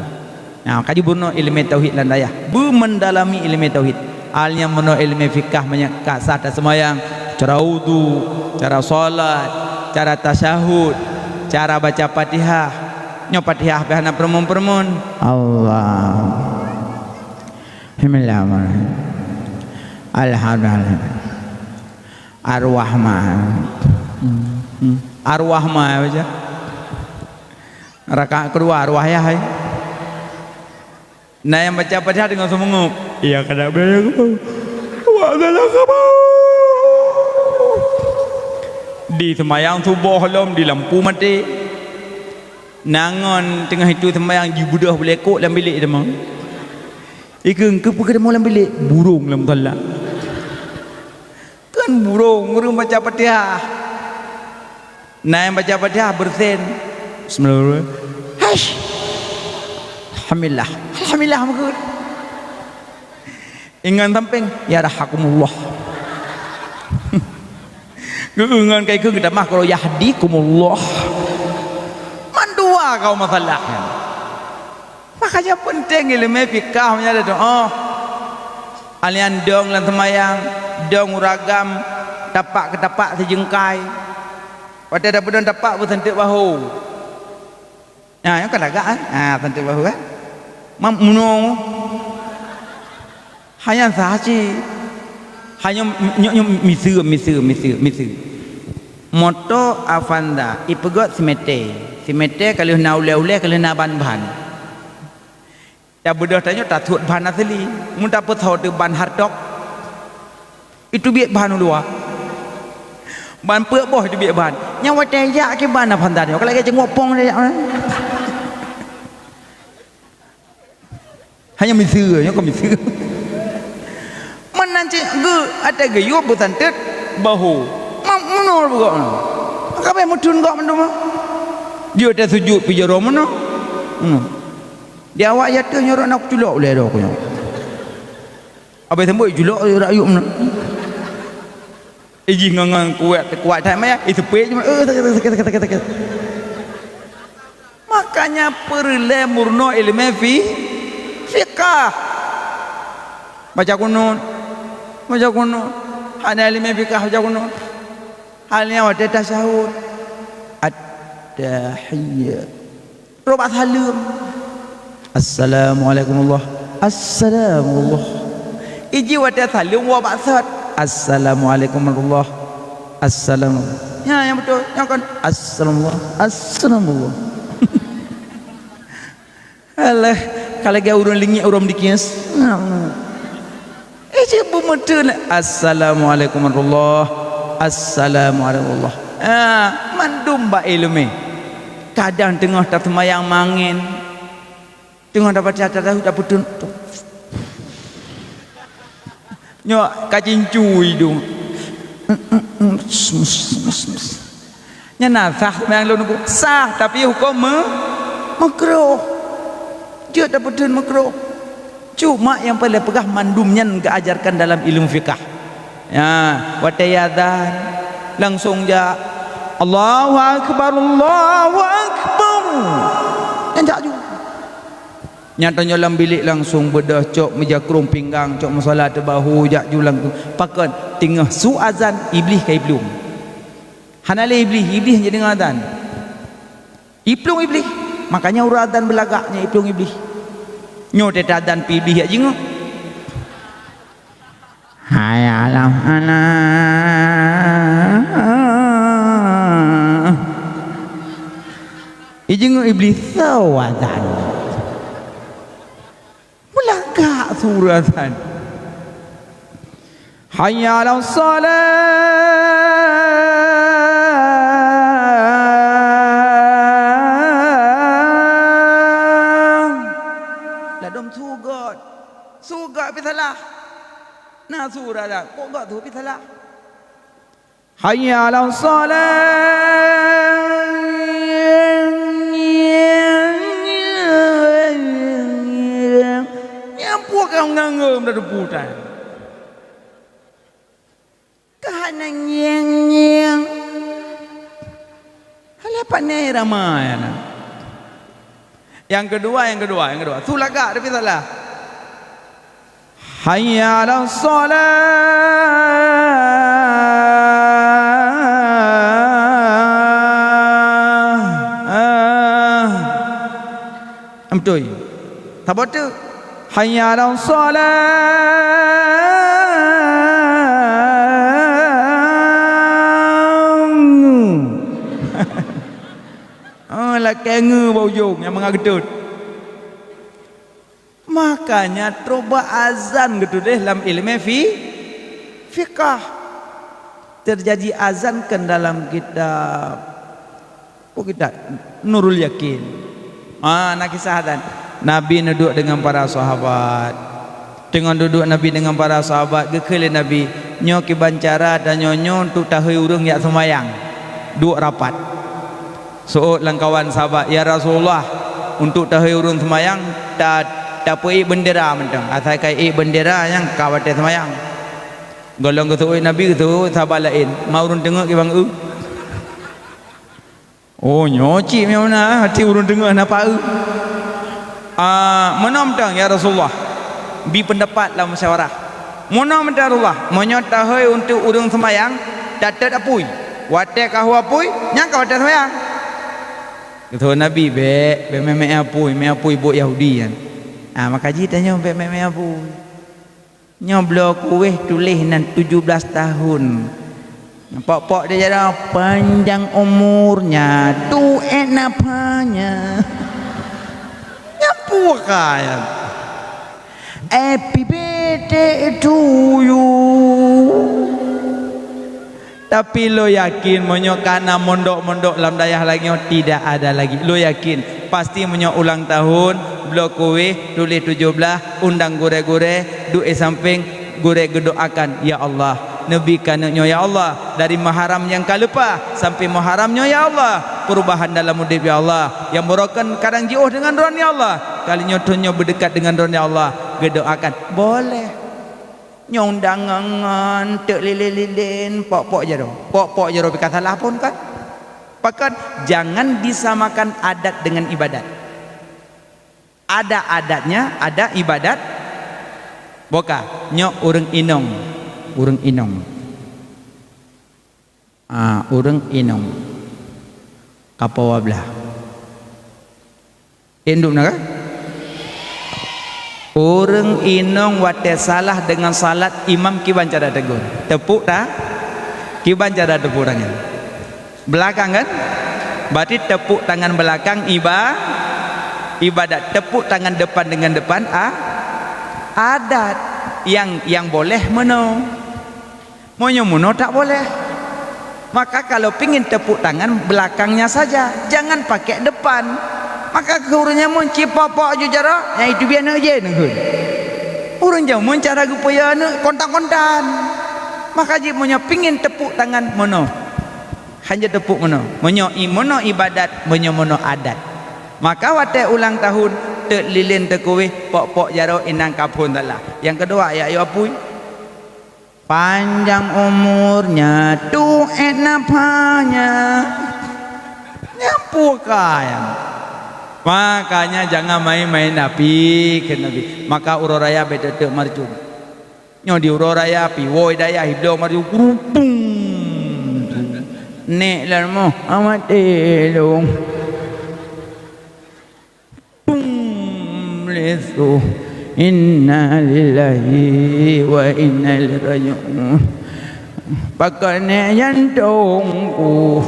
Nah, kaji bunoe ilmu tauhid lam dayah. Beumendalami ilmu tauhid. Al nyang bunoe ilmu fikah banyak ka sah taseumayang, cara wudu, cara salat, cara tasyahud, cara baca Fatihah. Nyoe Fatihah pih hana peureumeun-peureumeun. Allah. Bismillahirrahmanirrahim. Alhamdulillah. Arwah ma. Hmm. Arwah ma baca. Rakaat keudua arwah yah hai. Na nyang baca Fatihah deungon seumeungeup. Iya kada bela kamu. Wa salah kamu. Di seumayang suboh lom di lampu maté. Na ngon teungoh itu seumayang jibeudôh bulekok lam bilék teuma. Ikeu keupeue keuteumé lam bilék? Burông lam musala. Kan burông ureuëng baca Fatihah. Na nyang baca Fatihah beureusen. Bismillahirrahmanirrahim. Haish. Alhamdulillah. Alhamdulillah meukeue. Ingat sampéng, yarhakumullah. Geuingat kai keu geutamah kalau yahdikumullah. Mandua kau masalah. Makanya penting ilmu fikah meunyoe ada doa. Alian dong lam seumayang, dong uragam, tapak keu tapak sijeungkai. Watée tapeudong tapak beusanteuk bahu. Nah, nyang ka lagak kan? Ah, santeuk bahu kan? Mam muno. Hanya saci. Hanya nyoe nyoe miseue miseue miseue miseue. Moto Avanza ipeugét simete. Simete ka lheueh na ulée-ulée ka lheueh na ban-ban. Tabeudôh tanyoe tasuet ban asli. Mun tapeusoe teuh ban hardtop, itu biet ban u luwa. Ban peuet boh itu biet ban. Nyang watée jak keu ban Avanza nyoe ka lagée ceungoh pong jak. Hanya miseue, nyoe ka miseue. Meunan cit geu, até geuyue beusantet bahu. Mak munur bugok na. Kabeh meuteun gok mandum. Dia até sujud pih jaroe meunoe. Hmm. Di awak ya teuh nyorok nak culok ulée doh ku nyoe. Abah sambot culok rakyuk meunoe. Ijih ngon, ngon kuat, kuat that maya, eh, seupet je, eh, sakét, sakét, sakét, sakét, sakét. Makanya peureulée meurunoe iéleumé fi-, fikah. Baca kunut, baca kunut. Hana iéleumé fikah baca kunut. Hal nyan watée tasyahud. At-tahiyat. Rot bak saleuem. Assalamualaikum warahmatullah. Assalamuallah. Iji watée saleuem woe bak sot. Assalamualaikum warahmatullah. Assalamu. Nyan nyang beutôi. Nyan kon. Assalamuallah. Assalamuallah. Alah, ka lagée ureuëng lingiek ureuëng dikies. Eh, cit beumeuteun. Assalamualaikum warahmatullah. Assalamualaikum warahmatullah. Ah, mandum bak iéleumé. Kadang teungoh taseumayang mangén. Teungoh tabaca tasahud tapeutun. Nyoe ka cincu idong. Nyan na sah seumayang lôn, sah, tapi huköm me-, meukruh. Jeuet tapeutheun meukruh. Cuma nyang paleng peugah mandum nyan geuajarkan dalam ilmu fikah. Ya, watée azan, langsung jak, "Allahu Akbar, Allahu Akbar." Nyan jak ju. Nyan tanyoe lam bilék langsung beudôh cok meujakrong pinggang, cok musala teubahu, jak ju langsung. Pakon? Teungoh su azan, Iblih ka iplueng. Hana lé Iblih, Iblih hana jideungoe azan. Iplueng Iblih. Makanya ureuëng azan beulagak nyan iplueng Iblih. Nyoe teuh azan pih Iblih jak jingoe. Hai alam anak. Ijingoe Iblih soe azan. Meulagak su ureuëng azan. Hayya 'alas shalah. Ladom su göt. Su göt pih salah. Na su ureuëng azan, kok göt su pih salah. Hayya 'alas shalah. Nyang peue ka ngieng-ngieng lam teumpat nyan. Ka hana ngieng-ngieng. Alah, pane rama nyan na. Nyang keudua, nyang keudua, nyang keudua. Su lagak tapi salah. Hayya 'alas shalah. Ah. Beutôi. Saboh teuk. Hayya 'alas shalah. Oh, lakée ngeue bak ujong nyang mangat geutot. Makanya, troh bak azan geutuléh lam iéleumé fi-, fikah. Terjadi azan kan dalam kitab, oh, kitab Nurul Yakin. Ah, na kisah azan. Nabi neuduek deungon para sahabat. Teungoh duduek Nabi deungon para sahabat, geukheun lé Nabi, "Nyoe kiban cara tanyoe nyoe untuk tahôi ureuëng jak seumayang." Duek rapat. Seuôt lam kawan sahabat, "Ya Rasulullah, untuk tahôi ureuëng seumayang, ta-, tapeuék beundera mantong. Asai ka ék beundera nyang ka watée seumayang." Gohlom geuseuôt Nabi, geuseuôt sahabat laén, "Ma ureuëng teungeut kiban eu?" Oh, nyoe cit meunyoe na, hati ureuëng teungeut hana paeu. Ah, meunoe mantong, ya Rasulullah. Bi peundapat lam musyawarah. Meunoe mantong, ya Rasulullah. Meunyoe tahôi untuk ureuëng seumayang, tatot apui. Watée ka hu apui, nyan ka watée seumayang. Geuteupeue Nabi, "Bék, bék mé-mé apui, mé apui buet Yahudi nyan." Ah, maka jih tanyoe bék mé-mé apui. Nyoe bloe kueh tuléh nan tujoh blaih tahun. Pok-pok di jaroe panjang umurnya, duek napanya. Nyan peue kheun? Happy birthday to you. Tapi lôn yakin, meunyoe ka na mondok-mondok lam dayah lagée nyoe, tidak ada lagi. Lôn yakin, pasti meunyoe ulang tahun, bloe kueh, tuléh tujoh blaih, undang gurée-gurée, duek sampéng, gurée geudoakan, "Ya Allah, neubi keuneuk nyoe, ya Allah, dari Muharram nyang ka leupah sampai Muharram nyoe, ya Allah, perubahan dalam udeb, ya Allah, nyang barokah kadang jiôh deungon droeneuh, ya Allah, kali nyoe thon nyoe beudekat deungon droeneuh, ya Allah," geudoakan. Boleh. Nyoe undangan teuk lilin-lilin, pok-pok jaroe. Pok-pok jaroe pih ka salah phon kan? Pakon? Jangan disamakan adat dengan ibadat. Ada adatnya, ada ibadat. Boka, nyoe ureuëng inong. Ureuëng inong. Ah, ureuëng inong. Kapoe wablah. Indum na ka? Ureuëng inong watée salah deungon salat, imam kiban cara tegur? Tepuk ta-, kiban cara tepuk tangan? Belakang kan? Berarti tepuk tangan belakang iba-, ibadat. Tepuk tangan depan dengan depan a-, adat. Nyang, nyang boleh meunoe. Meunyoe meunoe tak boleh. Maka kalau pingin tepuk tangan, belakangnya saja, jangan pakai depan. Maka keu ureuëng nyan meunci pok-pok ju jaroe, nyang itu biar nak je nengkun. Ureuëng jameun cara geupeuyah aneuëk kontan-kontan. Maka jih meunyoe pingin tepuk tangan meunoe, hana tepuk meunoe. Meunyoe i-, meunoe ibadat, meunyoe meunoe adat. Maka watée ulang tahun, teuk lilén teukuweh, pok-pok jaroe inong kaphon salah. Nyang keudua, ya, ya apui. Panjang umurnya, tuet nafasnya. Nyan peue ka nyan. Makanya jangan main-main api, kheun Nabi. Maka uroe raya bék teuk-teuk marcon. Nyoe di uroe raya api, woe dayah ibloe marcon, kurupung. Nek lan moh, amat elong. Tum lesu. Inna lillahi wa inna ilaihi raji'un. Pakon nek jantongku.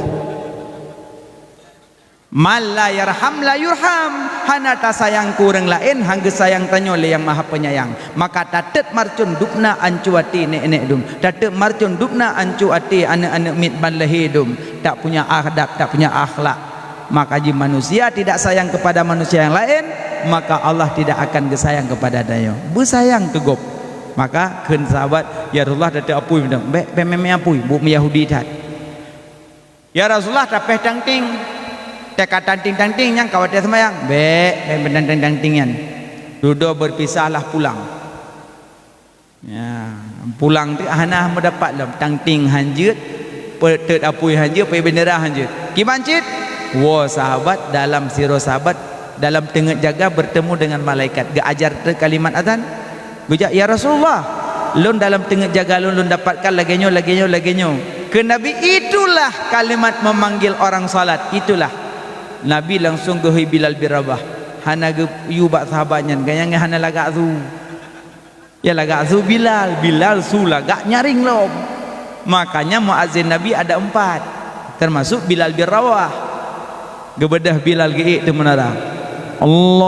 Man la yarham la yurham. Hana tasayang keu ureuëng laén, han geusayang tanyoe lé Yang Maha Penyayang. Maka tateuk marcon dubna ancu até nek-nek dum. Tateuk marcon dubna ancu até aneuëk-aneuëk miet ban lahé dum. Tak punya adab, tak punya akhlak. Maka jih manusia tidak sayang kepada manusia yang lain, maka Allah tidak akan geusayang kepada tanyoe. Beusayang keu gob. Maka kheun sahabat, "Ya Rasulullah, tateuk apui mantong." "Bék, bék mé-mé apui, buet meuyahudi that." "Ya Rasulullah, tapéh tangting." "Teuka tangting-tangting nyang ka watée seumayang." "Bék, bék mé tangting-tangting nyan. Dudoe berpisahlah pulang." Ya, pulang teuk hana meudapat lom, tangting hanjeuet, peutet apui hanjeuet, peuet bendera hanjeuet. Kiban cit, woe sahabat, dalam sidroe sahabat dalam teungeut jaga bertemu dengan malaikat, geuajar teuk kalimat azan. Geujak, "Ya Rasulullah, lôn dalam teungeut jaga lôn, lôn dapatkan lagée nyoe, lagée nyoe, lagée nyoe." Kheun Nabi, "Itulah kalimat memanggil orang salat, itulah." Nabi langsung geuhôi Bilal bin Rabah. Hana geuyue bak sahabat nyan, gobnyan hana lagak su. Ya lagak su Bilal, Bilal su lagak nyaring lom. Makanya muazin Nabi ada empat, termasuk Bilal bin Rabah. Geubeudôh Bilal geuék teuk meunara. Allahu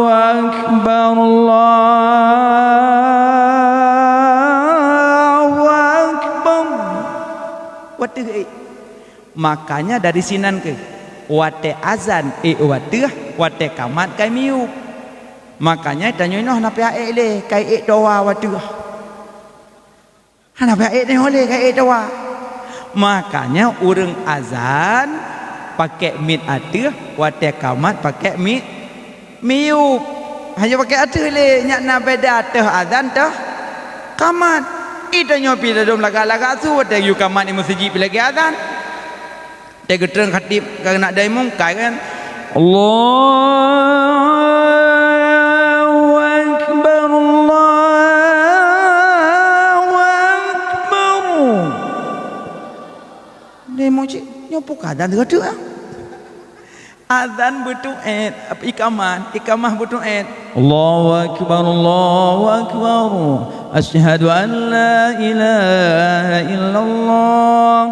Akbar, Allahu Akbar. Watée geuék. Makanya dari sinan keuh, watée azan ék wateueh, watée kamat kai miyueb. Makanya tanyoe inoe hana payah ék lé, kai ék towa wateueh. Hana payah ék nyoe lé, kai ék towa. Makanya ureuëng azan pakék miet ateueh, watée kamat pakék miet miyueb. Hana pakék ateueh lé, nyan na beda teuh azan teuh kamat. Ih, tanyoe pih ladom lagak-lagak su, watée geuyue kamat di meuseujid pih lagée azan. Watée geutreun khatib ka keuneuk dai mungkai kan. Allahu Akbar, Allahu Akbar. Dai meuseujid, nyoe peue ka azan teuka-teuka. Azan beutuét, ikamah, ikamah beutuét. Allahu Akbar, Allahu Akbar. Asyhadu an la ilaha illallah.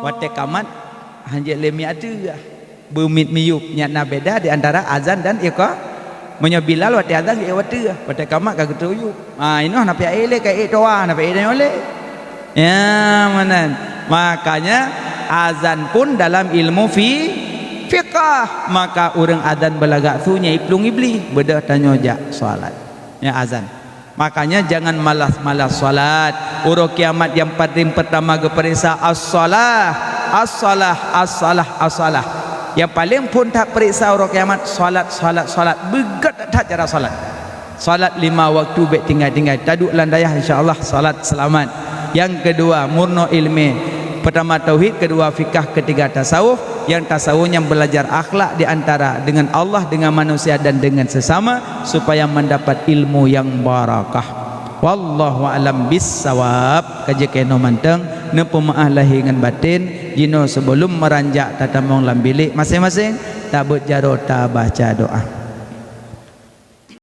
Watée kamat, hanjeuet lé miet ateueh. Beumiet miyueb, nyan na beda di antara azan dan iqa-, meunyoe Bilal watée azan geuék wateueh, watée kamat ka geuteuyueb. Ha, inoe hana payah ék lé, ka ék towa, hana payah ék tanyoe lé. Ya, meunan. Makanya azan pun dalam ilmu fi-, fiqah. Maka ureuëng azan beulagak su nyan iplueng Iblih, beudôh tanyoe jak salat. Ya, azan. Makanya jangan malas-malas salat. Uroe kiamat nyang paling pertama geupeuriksa as-salah, as-salah, as-salah, as-salah. Nyang paling phon that peuriksa uroe kiamat salat, salat, salat. Beugét that cara salat. Salat lima waktu bék tinggai-tinggai. Taduek lam dayah, insya Allah salat seulamat. Nyang keudua, murnoe iéleumé. Pertama tauhid, keudua fikah, keutiga tasawuf. Nyang tasawuf nyan beulajar akhlak di antara dengan Allah, dengan manusia dan dengan sesama supaya mendapat ilmu yang barakah. Wallahu a'lam bissawab. Ka jeuet keunoe mantong, neupeumeu'ah lahé ngon baten. Jinoe sibeulom meuranjak tatamong lam bilék maséng-maséng, tabeuet jaroe tabaca doá.